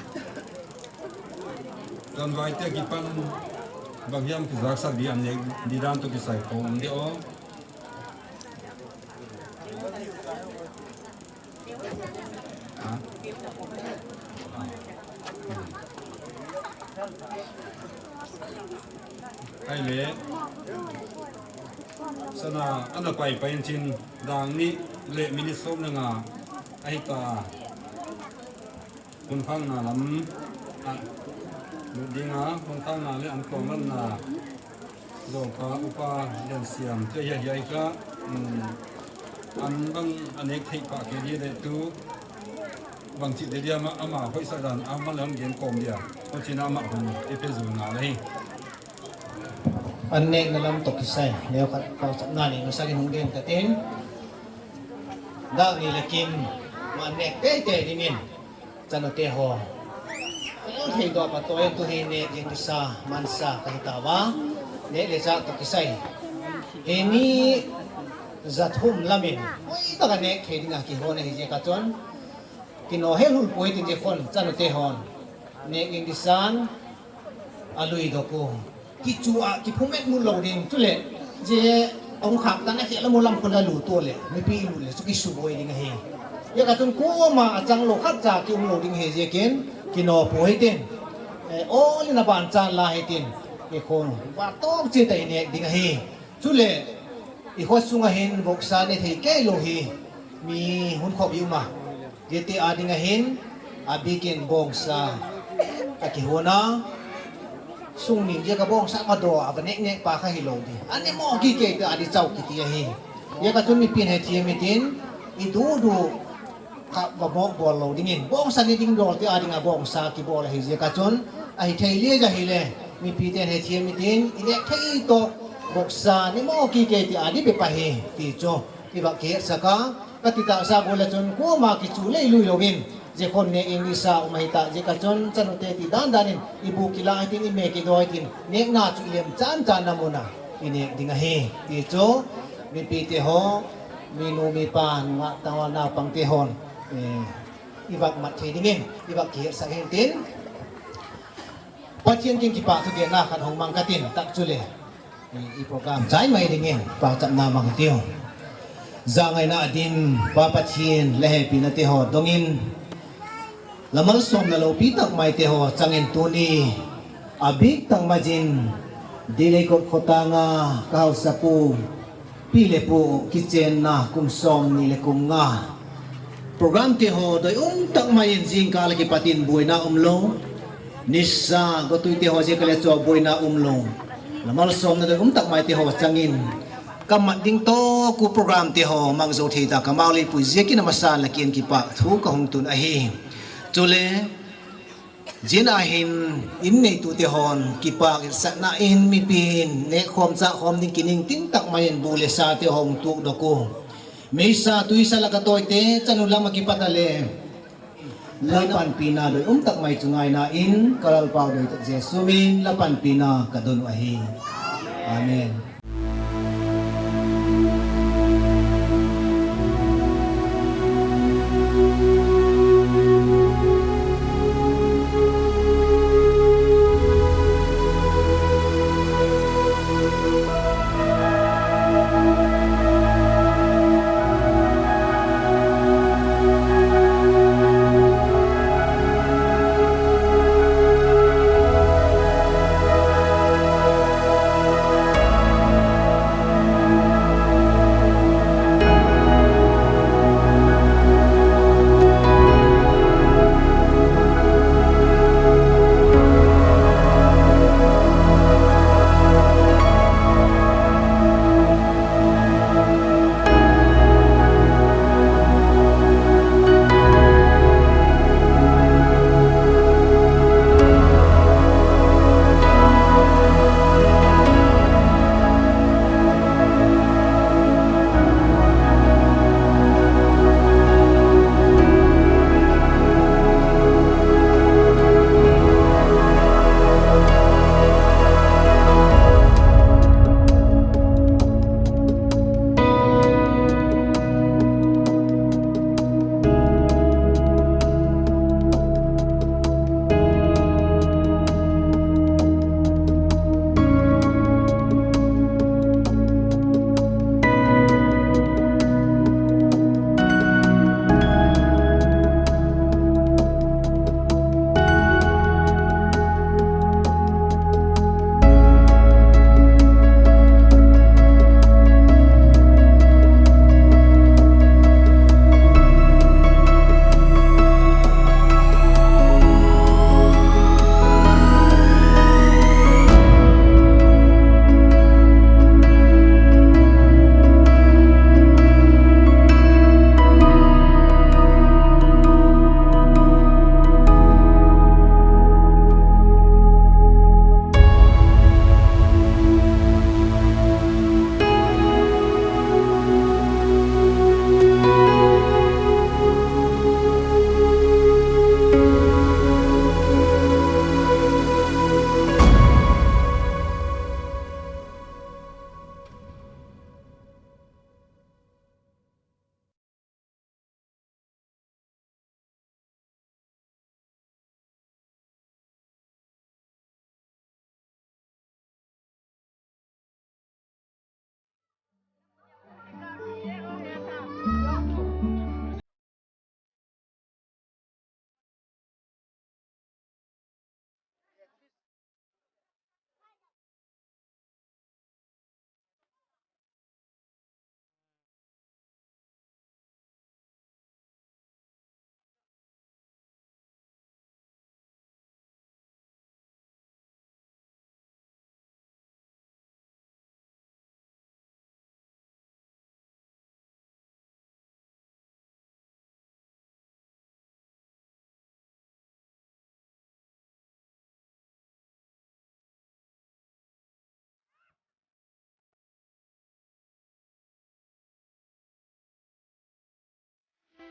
Jan vai te kipan, bang hiam kijak sak di an ne, di dan to kisai ko um de o. Ahile, sana ana pai pai in chin dang ni le minute som le nga ahi ta. Hun khangna lam, a, lut ding a, hun khangna le an tong lam na. Jong ka upa Liansiam, te hia hia ka, um, an bang a nek thei pa ke dia de tu, bang chi de dia ma, ama hoisa dan, ama lam gen kom dia, ko chi na ma hung, e pe zu na le. An nekna lam to kisai, leo khat pau chap na ni, masa kin hung gen ta tin. Dang ni le kin, ma nek tei tei ding in. Chanu te ho. Leo thei doh pa to e tu hi nek ding kisa, mansa ka hi ta va. Nek le chah to kisai. He ni ja thum lam in. Hoi ta ka nek thei ding a kihon ahi jeh a chun. Kino hel hul poi tin jeh a chun chanu te hon. Nek ding kisa. A lui doh u. Kichu a, kiphum et mul lou ding, chule, je, ong khak ta na khel a mu lam khun la lut u le, mipi lut le, chu kisu boi ding ahi. Jeh a chun koma a chang lou khat cha ki um lou ding ahi jeh a kin, kino poi tin. Eh, o le na ban chan la hi tin, ki khon, va tong che ta i nek ding ahi. Chule, i khosung a hin voksa ne thei kei lou hi, mi hun khop i um a. Jeh te a ding a hin, a bikin bongsa, a kihona. Sung ning jeh a bongsa ma doh, a va nek nek pa kha hi lou di. A ne mo ki kei te a di chau kiti ahi. Jeh a chun mipin hethem in tin, i du du, Kha va bol bol lou ding in. Bongsa ne ding dol te a ding a bongsa kibol ahi jeh a chun. Ahi thei le ja hi le. Mipi ten hethem in tin. I nek thei to. Bongsa ne mo ki kei te a di be pa hi. Ti chu. I va kihetsah a. Ka ti ta sa bol a chun. Koma kichu lei lui lou in. Jeh khon ne English a um ahi ta. Jeh a chun chanu te ti dan dan in. I bu kila hi tin i me kidoi tin. Nekna chu i lem chan chan na mun a. I nek ding ahi. Ti chu. Mipi te ho. Minu mipa nungah tangval naupang te hon, eh, i va mat thei ding in, i va kihetsah in tin. Pathen kin kipah thu genna khat hung mang ka tin, tak chu le, eh, i program chai mai ding in, pachatna mang tiu. Jangaina a dim, Pa Pathen, le hepina te ho dong in, Lamalsomna loupi tak mai te ho chang in tuni, a bik tak mai jin, Dilei Kot khotang a ka haosa pu, pi le pu kichenna kum som ni le kum nga. Program te ho doi um tak mai in jingkah a kipat in buaina um lou. Nisa gotui te ho jeh a le chu buaina um lou. Lamalsomna doi um tak mai te ho chang in, ka mat ding toh ku program te ho mang jou thei ta ka mau lei pui jeh a kin a masa in la kin kipah thu ka hung tun ahi. Chule, jin a hin in neitu te hon, kipah etsahna in mipin, neh khom chah khom ding kining tin tak mai in bu le sa te hong tuh doh u. Meisa tuisa la ka toi te, chanu lam a kipat a le. La panpina doi um tak mai chu ngaina in, ka Lalpau doi tak Jesu min, la panpina ka don u ahi. Amen.